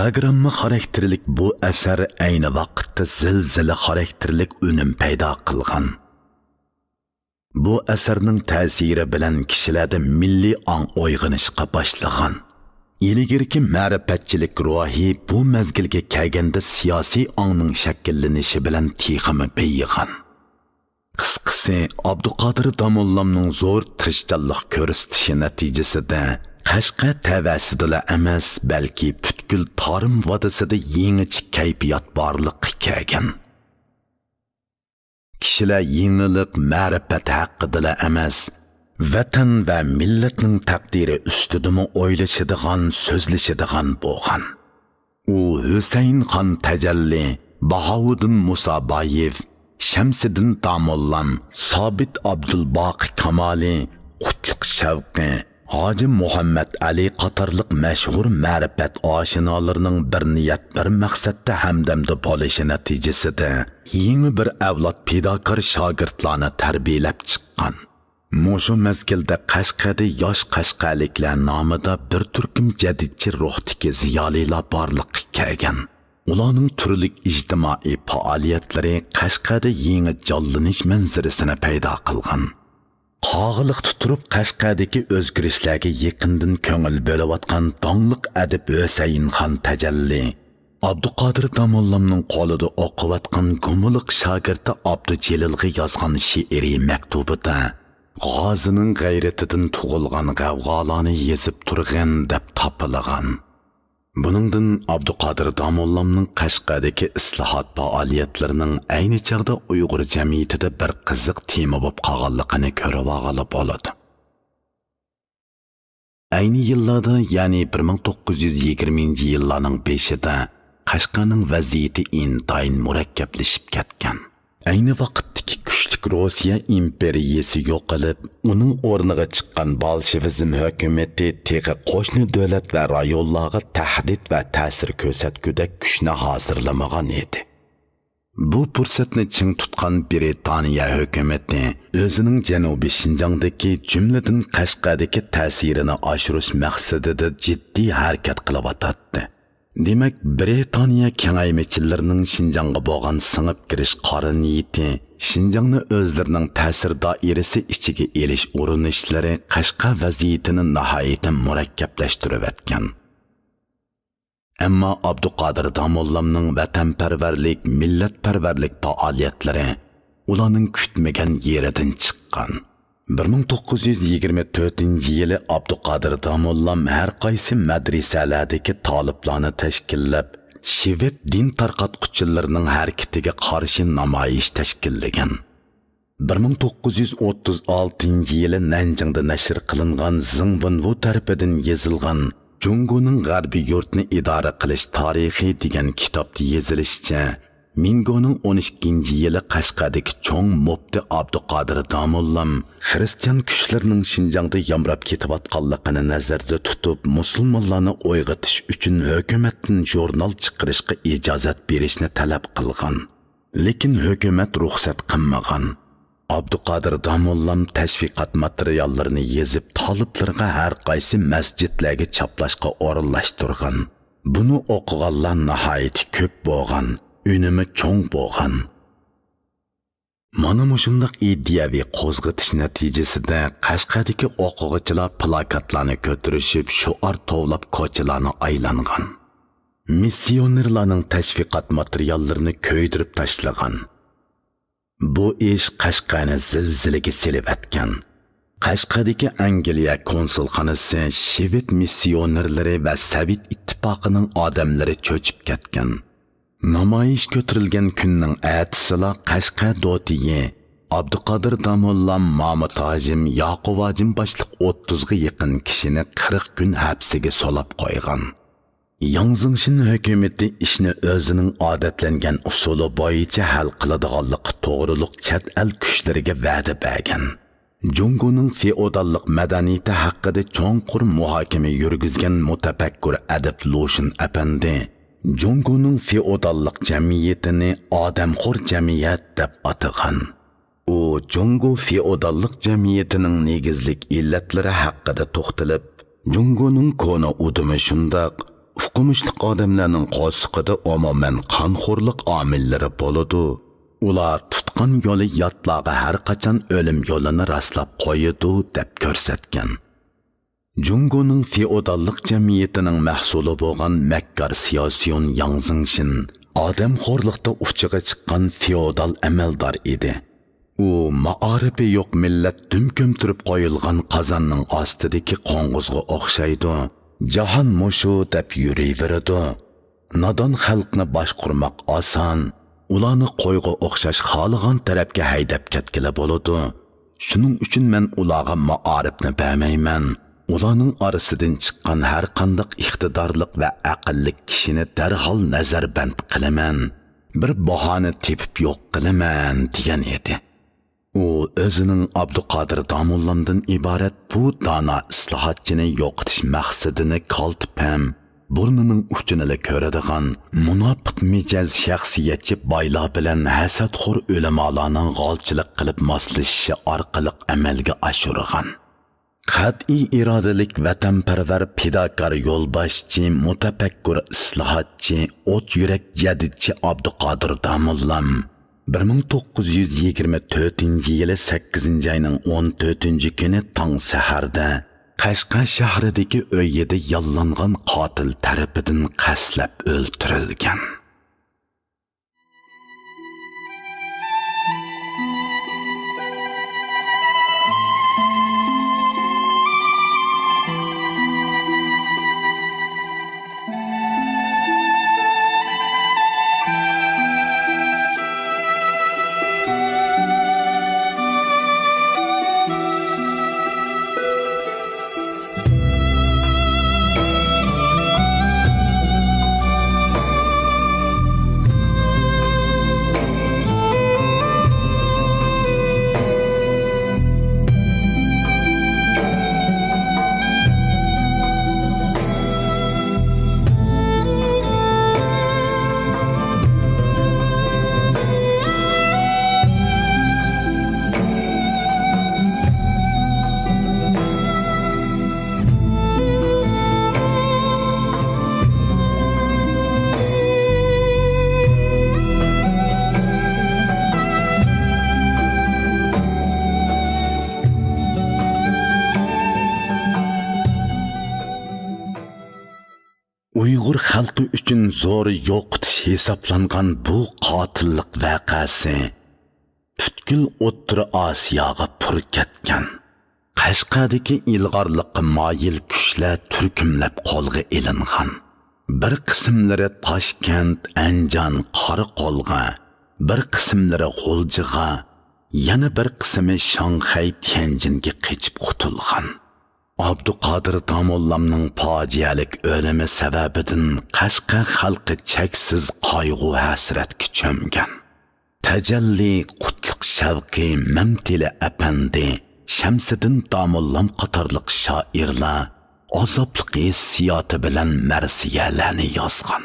پىروگرامما خاراكتېرلىك بۇ ئەسەر ئەينى ۋاقىتتا زىلزىلە خاراكتېرلىك ئۈنۈم پەيدا قىلغان. بۇ ئەسەرنىڭ تەسىرى بىلەن كىشىلەردە مىللىي ئاڭ ئويغىنىشقا باشلىغان. ئىلگىرىكى مەرىپەتچىلىك روھى بۇ مەزگىلگە كەلگەندە سىياسىي ئاڭنىڭ شەكىللىنىشى بىلەن تېخىمۇ بېيىغان. قىسقىسى، ئابدۇقادىر داموللامنىڭ زور تىرىشچانلىق كۆرسىتىشى نەتىجىسىدە قەشقەر تەۋەسىدىلا ئەمەس، بەلكى پۈتكۈل تارىم ۋادىسىدا يېڭىچە كەيپىيات بارلىققا كەلگەن. كىشىلەر يېڭىلىق، مەرىپەت ھەققىدىلا ئەمەس، ۋەتەن ۋە مىللەتنىڭ تەقدىرى ئۈستىدىمۇ ئويلىشىدىغان، سۆزلىشىدىغان بولغان. ئۇ ھۈسەيىن خان تەجەللى، باھاۋۇدۇن مۇسابايېۋ، شەمسىدىن داموللام، سابىت ئابدۇلباقى كامالى، قۇتلۇق شەۋقى، ھاجى مۇھەممەد ئەلى قاتارلىق مەشھۇر مەرىپەت ئاشنالىرىنىڭ بىر نىيەت، بىر مەقسەتتە ھەمدەمدە بولۇشى نەتىجىسىدە يېڭى بىر ئەۋلاد پىداكار شاگىرتلارنى تەربىيەلەپ چىققان. مۇشۇ مەزگىلدە قەشقەردە ياش قەشقەرلىكلەر نامىدا بىر تۈركۈم جەدىدچى روھتىكى زىيالىيلار بارلىققا كەلگەن. ئۇلارنىڭ تۈرلۈك ئىجتىمائىي پائالىيەتلىرى قەشقەردە يېڭى جانلىنىش مەنزىرىسىنى پەيدا قىلغان. قاغىلىقتا تۇرۇپ قەشقەردىكى ئۆزگىرىشلەرگە يېقىندىن كۆڭۈل بۆلۈۋاتقان داڭلىق ئەدىب ھۈسەيىن خان تەجەللى، ئابدۇقادىر داموللامنىڭ قولىدا ئوقۇۋاتقان گۇمىلىق شاگىرتى ئابدۇجېلىلغا يازغان شېئىرىي مەكتۇبىدا غازىنىڭ غەيرىتىدىن تۇغۇلغان غەۋغالارنى يېزىپ تۇرغىن دەپ تاپىلىغان. بۇنىڭدىن ئابدۇقادىر داموللامنىڭ قەشقەردىكى ئىسلاھات پائالىيەتلىرىنىڭ ئەينى چاغدا ئۇيغۇر جەمئىيىتىدە بىر قىزىق تېما بولۇپ قالغانلىقىنى كۆرۈۋالغىلى بولىدۇ. ئەينى يىللاردا، يەنى بىر مىڭ توققۇز يۈز يىگىرمىنچى يىللارنىڭ بېشىدا قەشقەرنىڭ ۋەزىيىتى ئىنتايىن مۇرەككەپلىشىپ كەتكەن. ئەينى ۋاقىتتىكى كۈچلۈك روسىيە ئىمپېرىيىسى يوقىلىپ، ئۇنىڭ ئورنىغا چىققان بولشېۋىزم ھۆكۈمىتى تېخى قوشنا دۆلەت ۋە رايونلارغا تەھدىت ۋە تەسىر كۆرسەتكۈدەك كۈچنى ھازىرلىمىغان ئىدى. بۇ پۇرسەتنى چىڭ تۇتقان برىتانىيە ھۆكۈمىتى ئۆزىنىڭ جەنۇبىي شىنجاڭدىكى، جۈملىدىن قەشقەردىكى تەسىرىنى ئاشۇرۇش مەقسىتىدە جىددىي ھەرىكەت قىلىۋاتاتتى. دېمەك، برىتانىيە كېڭەيمىچىلىرىنىڭ شىنجاڭغا بولغان سىڭىپ كىرىش قارا نىيىتى، شىنجاڭنى ئۆزلىرىنىڭ تەسىر دائىرىسى ئىچىگە ئېلىش ئۇرۇنۇشلىرى قەشقەر ۋەزىيىتىنى ناھايىتى مۇرەككەپلەشتۈرۈۋەتكەن. ئەمما ئابدۇقادىر داموللامنىڭ ۋەتەنپەرۋەرلىك، مىللەتپەرۋەرلىك پائالىيەتلىرى ئۇلارنىڭ كۈتمىگەن يېرىدىن چىققان. بىر مىڭ توققۇز يۈز يىگىرمە تۆتىنچى يىلى ئابدۇقادىر داموللام ھەر قايسى مەدرىسەلەردىكى تالىپلارنى تەشكىللەپ، شىۋېد دىن تارقاتقۇچىلىرىنىڭ ھەرىكىتىگە قارشى نامايىش تەشكىللىگەن. بىر مىڭ توققۇز يۈز ئوتتۇز ئالتىنچى يىلى نەنجىڭدە نەشر قىلىنغان زېڭ ۋېنۋۇ تەرىپىدىن يېزىلغان جۇڭگونىڭ غەربىي يۇرتنى ئىدارە قىلىش تارىخى دېگەن كىتابتا يېزىلىشىچە، مىڭگونىڭ ئون ئىككىنچى يىلى قەشقەردىكى چوڭ مۇپتى ئابدۇقادىر داموللام خىرىستىيان كۈچلىرىنىڭ شىنجاڭدا يامراپ كېتىۋاتقانلىقىنى نەزەردە تۇتۇپ، مۇسۇلمانلارنى ئويغىتىش ئۈچۈن ھۆكۈمەتتىن ژۇرنال چىقىرىشقا ئىجازەت بېرىشنى تەلەپ قىلغان. لېكىن ھۆكۈمەت رۇخسەت قىلمىغان. ئابدۇقادىر داموللام تەشۋىقات ماتېرىياللىرىنى يېزىپ، تالىپلىرىغا ھەر قايسى مەسچىتلەرگە چاپلاشقا ئورۇنلاشتۇرغان. بۇنى ئوقۇغانلار ناھايىتى كۆپ بولغان، ئۈنۈمى چوڭ بولغان. مانا مۇشۇنداق ئىدىيەۋى قوزغىتىش نەتىجىسىدە قەشقەردىكى ئوقۇغۇچىلار پلاكاتلارنى كۆتۈرۈشۈپ، شوئار توۋلاپ كوچىلارنى ئايلانغان. مىسسىيونېرلارنىڭ تەشۋىقات ماتېرىياللىرىنى كۆيدۈرۈپ تاشلىغان. بۇ ئىش قەشقەرنى زىلزىلىگە سېلىۋەتكەن. قەشقەردىكى ئەنگلىيە كونسۇلخانىسى شىۋېد مىسسىيونېرلىرى ۋە سوۋېت ئىتتىپاقىنىڭ ئادەملىرى چۆچۈپ كەتكەن. نامايىش كۆتۈرۈلگەن كۈننىڭ ئەتىسىلا قەشقەر دوتىيى ئابدۇقادىر داموللام، مامۇت ھاجىم، ياقۇپ ھاجىم باشلىق ئوتتۇزغا يېقىن كىشىنى قىرىق كۈن ھەپسىگە سولاپ قويغان. ياڭ زېڭشىن ھۆكۈمىتى ئىشنى ئۆزىنىڭ ئادەتلەنگەن ئۇسۇلى بويىچە ھەل قىلىدىغانلىقى توغرۇلۇق چەت ئەل كۈچلىرىگە ۋەدە بەرگەن. جۇڭگونىڭ فېئوداللىق مەدەنىيىتى ھەققىدە چوڭقۇر مۇھاكىمە يۈرگۈزگەن مۇتەپەككۇر ئەدىب لۇشۈن ئەپەندى جۇڭگونىڭ فېئوداللىق جەمئىيىتىنى ئادەمخور جەمئىيەت دەپ ئاتىغان. ئۇ جۇڭگو فېئوداللىق جەمئىيىتىنىڭ نېگىزلىك ئىللەتلىرى ھەققىدە توختىلىپ، جۇڭگونىڭ كونا ئۇدۇمى شۇنداق ئوقۇمۇشلۇق ئادەملەرنىڭ قورسىقىدا ئومۇمەن قانخورلۇق ئامىللىرى بولىدۇ. ئۇلار تۇتقان يولى ياتلارغا ھەرقاچان ئۆلۈم يولىنى راسلاپ قويىدۇ، دەپ كۆرسەتكەن. جۇڭگونىڭ فېئوداللىق جەمئىيىتىنىڭ مەھسۇلى بولغان مەككار سياسيون ياڭ زېڭشىن ئادەمخورلۇقتا ئۇچىغا چىققان فېئودال ئەمەلدار ئىدى. ئۇ مائارىپى يوق مىللەت دۈم كۆمتۈرۈپ قويۇلغان قازاننىڭ ئاستىدىكى قوڭغۇزغا ئوخشايدۇ. جاھان مۇشۇ دەپ يۈرۈۋېرىدۇ. نادان خەلقنى باشقۇرماق ئاسان، ئۇلارنى قويغا ئوخشاش خالىغان تەرەپكە ھەيدەپ كەتكىلى بولىدۇ. شۇنىڭ ئۈچۈن مەن ئۇلارغا مائارىپنى بەرمەيمەن. ئۇلارنىڭ ئارىسىدىن چىققان ھەرقانداق ئىقتىدارلىق ۋە ئەقىللىك كىشىنى دەرھال نەزەربەند قىلىمەن. بىر باھانە تېپىپ يوق قىلىمەن، دېگەن ئىدى. ئۇ ئۆزىنىڭ ئابدۇقادىر داموللامدىن ئىبارەت بۇ دانا ئىسلاھاتچىنى يوقىتىش مەقسىتىنى كالتە پەم، بۇرنىنىڭ ئۇچىنىلا كۆرىدىغان، مۇناپىق مىجەز شەخسىيەتچى بايلار بىلەن ھەسەتخور ئۆلىمالارنىڭ غالچىلىق قىلىپ ماسلىشىشى ئارقىلىق ئەمەلگە ئاشۇرغان. قەتئىي ئىرادىلىك، ۋەتەنپەرۋەر، پىداكار يولباشچى، مۇتەپەككۇر ئىسلاھاتچى، ئوت يۈرەك جەدىدچى ئابدۇقادىر داموللام بىر مىڭ توققۇز يۈز يىگىرمە تۆتىنچى يىلى سەككىزىنچى ئاينىڭ ئون تۆتىنچى كۈنى تاڭ سەھەردە قەشقەر شەھىرىدىكى ئۆيىدە ياللانغان قاتىل تەرىپىدىن قەستلەپ ئۆلتۈرۈلگەن. ئۇيغۇر خەلقى ئۈچۈن زور يوقىتىش ھېسابلانغان بۇ قاتىللىق ۋەقەسى پۈتكۈل پۈتكۈل ئوتتۇرا ئاسىياغا پۇر كەتكەن. قەشقەردىكى ئىلغارلىققا مايىل كۈچلەر تۈركۈملەپ قولغا ئېلىنغان. بىر قىسىملىرى تاشكەنت، ئەنجان، قاراقولغا، بىر قىسىملىرى غۇلجىغا، يەنە بىر قىسمى شاڭخەي، تيەنجىنگە قېچىپ قۇتۇلغان. ئابدۇقادىر داموللامنىڭ پاجىئەلىك ئۆلۈمى سەۋەبىدىن قەشقەر خەلقى چەكسىز قايغۇ-ھەسرەتكە چۆمگەن. تەجەللى، قۇتلۇق شەۋقى، مەمتىلى ئەپەندى، شەمسىدىن داموللام قاتارلىق شائىرلار ئازابلىق ھېسسىياتى بىلەن مەرسىيەلەرنى يازغان.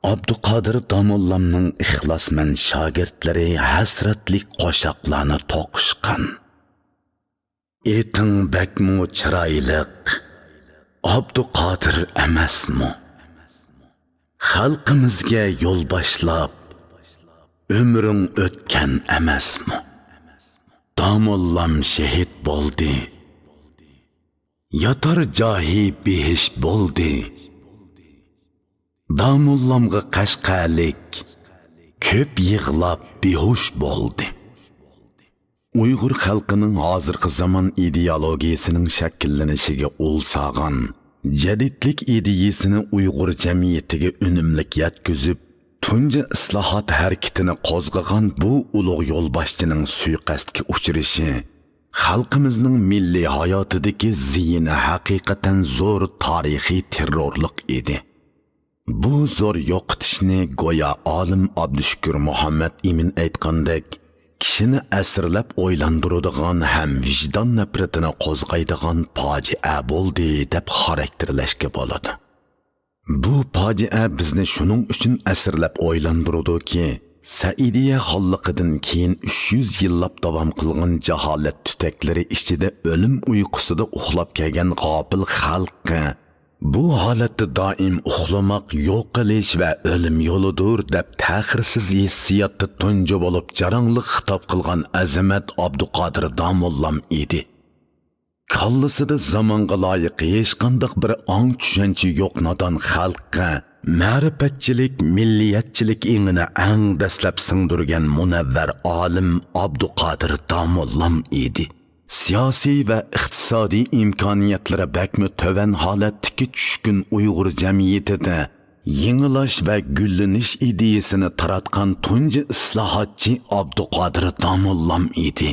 ئابدۇقادىر داموللامنىڭ ئىخلاسمەن شاگىرتلىرى ھەسرەتلىك قوشاقلارنى توقۇشقان. ئېتىڭ بەكمۇ چىرايلىق، ئابدۇقادىر ئەمەسمۇ؟ خەلقىمىزگە يول باشلاپ، ئۆمرۈڭ ئۆتكەن ئەمەسمۇ؟ داموللام شېھىت بولدى، ياتار جايى بېھىش بولدى. داموللامغا قەشقەرلىك كۆپ يىغلاپ بىھوش بولدى. ئۇيغۇر خەلقىنىڭ ھازىرقى زامان ئىدېئولوگىيىسىنىڭ شەكىللىنىشىگە ئۇل سالغان، جەدىدلىك ئىدىيىسىنى ئۇيغۇر جەمئىيىتىگە ئۈنۈملۈك يەتكۈزۈپ، تۇنجى ئىسلاھات ھەرىكىتىنى قوزغىغان بۇ ئۇلۇغ يولباشچىنىڭ سۇيىقەستكە ئۇچرىشى خەلقىمىزنىڭ مىللىي ھاياتىدىكى زىيىنى ھەقىقەتەن زور تارىخىي تېررورلۇق ئىدى. بۇ زور يوقىتىشنى گويا ئالىم ئابدۇشۈكۈر مۇھەممەد ئىمىن ئېيتقاندەك، كىشىنى ئەسىرلەپ ئويلاندۇرىدىغان ھەم ۋىجدان نەپرىتىنى قوزغايدىغان پاجىئە بولدى، دەپ خاراكتېرلەشكە بولىدۇ. بۇ پاجىئە بىزنى شۇنىڭ ئۈچۈن ئەسىرلەپ ئويلاندۇرىدۇكى، سەئىدىيە خانلىقىدىن كېيىن ئۈچ يۈز يىللاپ داۋام قىلغان جاھالەت تۈتەكلىرى ئىچىدە ئۆلۈم ئۇيقۇسىدا ئۇخلاپ كەلگەن غاپىل خەلققە، بۇ ھالەتتە دائىم ئۇخلىماق يوقىلىش ۋە ئۆلۈم يولىدۇر، دەپ تەخىرسىز ھېسسىياتتا تۇنجى بولۇپ جاراڭلىق خىتاب قىلغان ئەزىمەت ئابدۇقادىر داموللام ئىدى. كاللىسىدا زامانغا لايىق ھېچقانداق بىر ئاڭ-چۈشەنچە يوق نادان خەلققە مەرىپەتچىلىك، مىللىيەتچىلىك ئېڭىنى ئەڭ دەسلەپ سىڭدۈرگەن مۇنەۋۋەر ئالىم ئابدۇقادىر داموللام ئىدى. سىياسىي ۋە ئىقتىسادىي ئىمكانىيەتلىرى بەكمۇ تۆۋەن ھالەتتىكى چۈشكۈن ئۇيغۇر جەمئىيىتىدە يېڭىلاش ۋە گۈللىنىش ئىدىيىسىنى تاراتقان تۇنجى ئىسلاھاتچى ئابدۇقادىر داموللام ئىدى.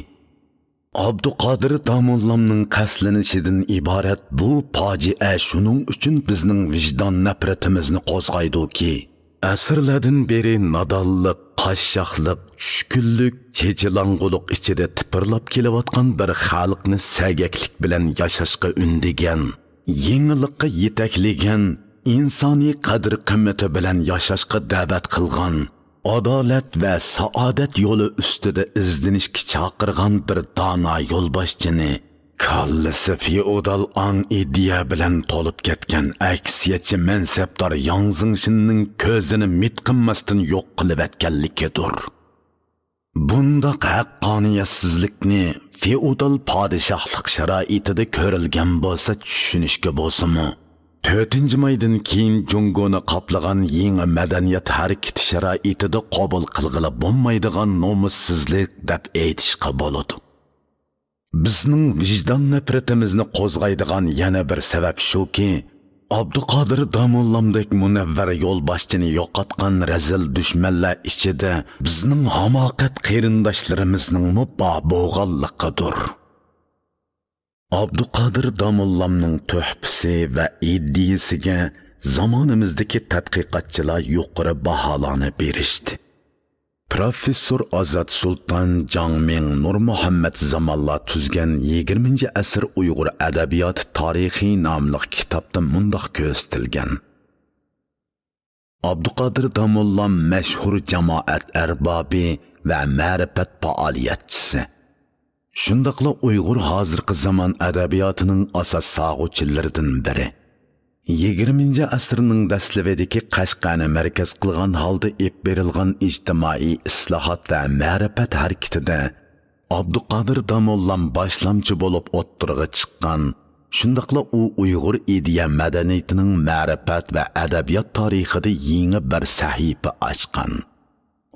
ئابدۇقادىر داموللامنىڭ قەستلىنىشىدىن ئىبارەت بۇ پاجىئە شۇنىڭ ئۈچۈن بىزنىڭ ۋىجدان نەپرىتىمىزنى قوزغايدۇكى، ئەسىرلەردىن بېرى نادانلىق، قاششاقلىق، چۈشكۈنلۈك، چېچىلاڭغۇلۇق ئىچىدە تىپىرلاپ كېلىۋاتقان بىر خەلقنى سەگەكلىك بىلەن ياشاشقا ئۈندىگەن، يېڭىلىققا يېتەكلىگەن، ئىنسانىي قەدىر-قىممىتى بىلەن ياشاشقا دەۋەت قىلغان، ئادالەت ۋە سائادەت يولى ئۈستىدە ئىزدىنىشكە چاقىرغان بىر دانا يولباشچىنى، كاللىسى فېئودال ئاڭ-ئىدىيە بىلەن تولۇپ كەتكەن ئەكسىيەتچى مەنسەپدار ياڭ زېڭشىننىڭ كۆزىنى مىت قىمماستىن يوق قىلىۋەتكەنلىكىدۇر. بۇنداق ھەققانىيەتسىزلىكنى فېئودال پادىشاھلىق شارائىتىدا كۆرۈلگەن بولسا چۈشىنىشكە بولسىمۇ، تۆتىنچى مايدىن كېيىن جۇڭگونى قاپلىغان يېڭى مەدەنىيەت ھەرىكىتى شارائىتىدا قوبۇل قىلغىلى بولمايدىغان نومۇسسىزلىق دەپ ئېيتىشقا بولىدۇ. بىزنىڭ ۋىجدان نەپرىتىمىزنى قوزغايدىغان يەنە بىر سەۋەب شۇكى، ئابدۇقادىر داموللامدەك مۇنەۋۋەر يولباشچىنى يوقاتقان رەزىل دۈشمەنلەر ئىچىدە بىزنىڭ ھاماقەت قېرىنداشلىرىمىزنىڭمۇ بار بولغانلىقىدۇر. ئابدۇقادىر داموللامنىڭ تۆھپىسى ۋە ئىدىيىسىگە زامانىمىزدىكى تەتقىقاتچىلار يۇقىرى باھالارنى بېرىشتى. پروفېسسور ئازات سۇلتان، جاڭ مىڭ، نۇرمۇھەممەت زامانلار تۈزگەن يىگىرمىنچى ئەسىر ئۇيغۇر ئەدەبىياتى تارىخى ناملىق كىتابتا مۇنداق كۆرسىتىلگەن: ئابدۇقادىر داموللام مەشھۇر جامائەت ئەربابى ۋە مەرىپەت پائالىيەتچىسى. شۇنداقلا ئۇيغۇر ھازىرقى زامان ئەدەبىياتىنىڭ ئاساس سالغۇچىلىرىدىن بىرى. يىگىرمىنچى ئەسىرنىڭ دەسلىپىدىكى قەشقەرنى مەركەز قىلغان ھالدا ئېلىپ بېرىلغان ئىجتىمائىي ئىسلاھات ۋە مەرىپەت ھەرىكىتىدە ئابدۇقادىر داموللام باشلامچى بولۇپ ئوتتۇرىغا چىققان، شۇنداقلا ئۇ ئۇيغۇر ئىدىيە مەدەنىيىتىنىڭ مەرىپەت ۋە ئەدەبىيات تارىخىدا يېڭى بىر سەھىپە ئاچقان.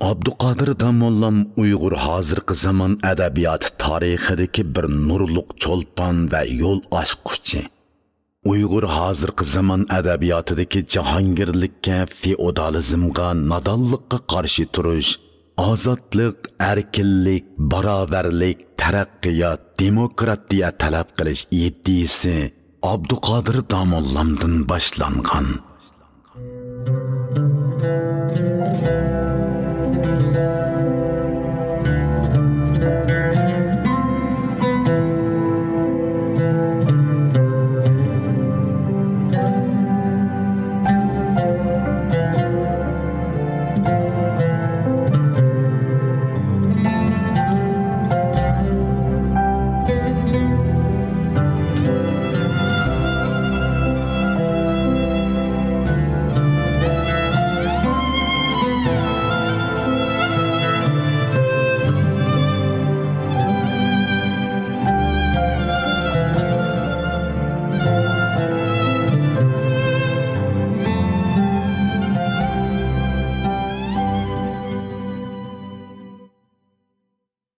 ئابدۇقادىر داموللام ئۇيغۇر ھازىرقى زامان ئەدەبىياتى تارىخىدىكى بىر نۇرلۇق چولپان ۋە يول ئاچقۇچى. ئۇيغۇر ھازىرقى زامان ئەدەبىياتىدىكى جاھانگىرلىككە، فېئودالىزمغا، نادانلىققا قارشى تۇرۇش، ئازادلىق، ئەركىنلىك، باراۋەرلىك، تەرەققىيات، دېموكراتىيە تەلەپ قىلىش ئىدىيىسى ئابدۇقادىر داموللامدىن باشلانغان.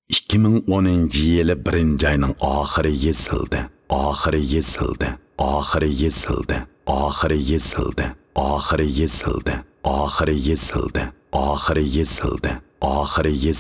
ئىككى مىڭ ئونىنچى يىلى بىرىنچى ئاينىڭ ئاخىرى يېزىلدى، ئاخىرى يېزىلدى، ئاخىرى يېزىلدى، ئاخىرى يېزىلدى، ئاخىرى يېزىلدى، ئاخىرى يېزىلدى، ئاخىرى يېزىلدى، ئاخىرى يېزىلدى.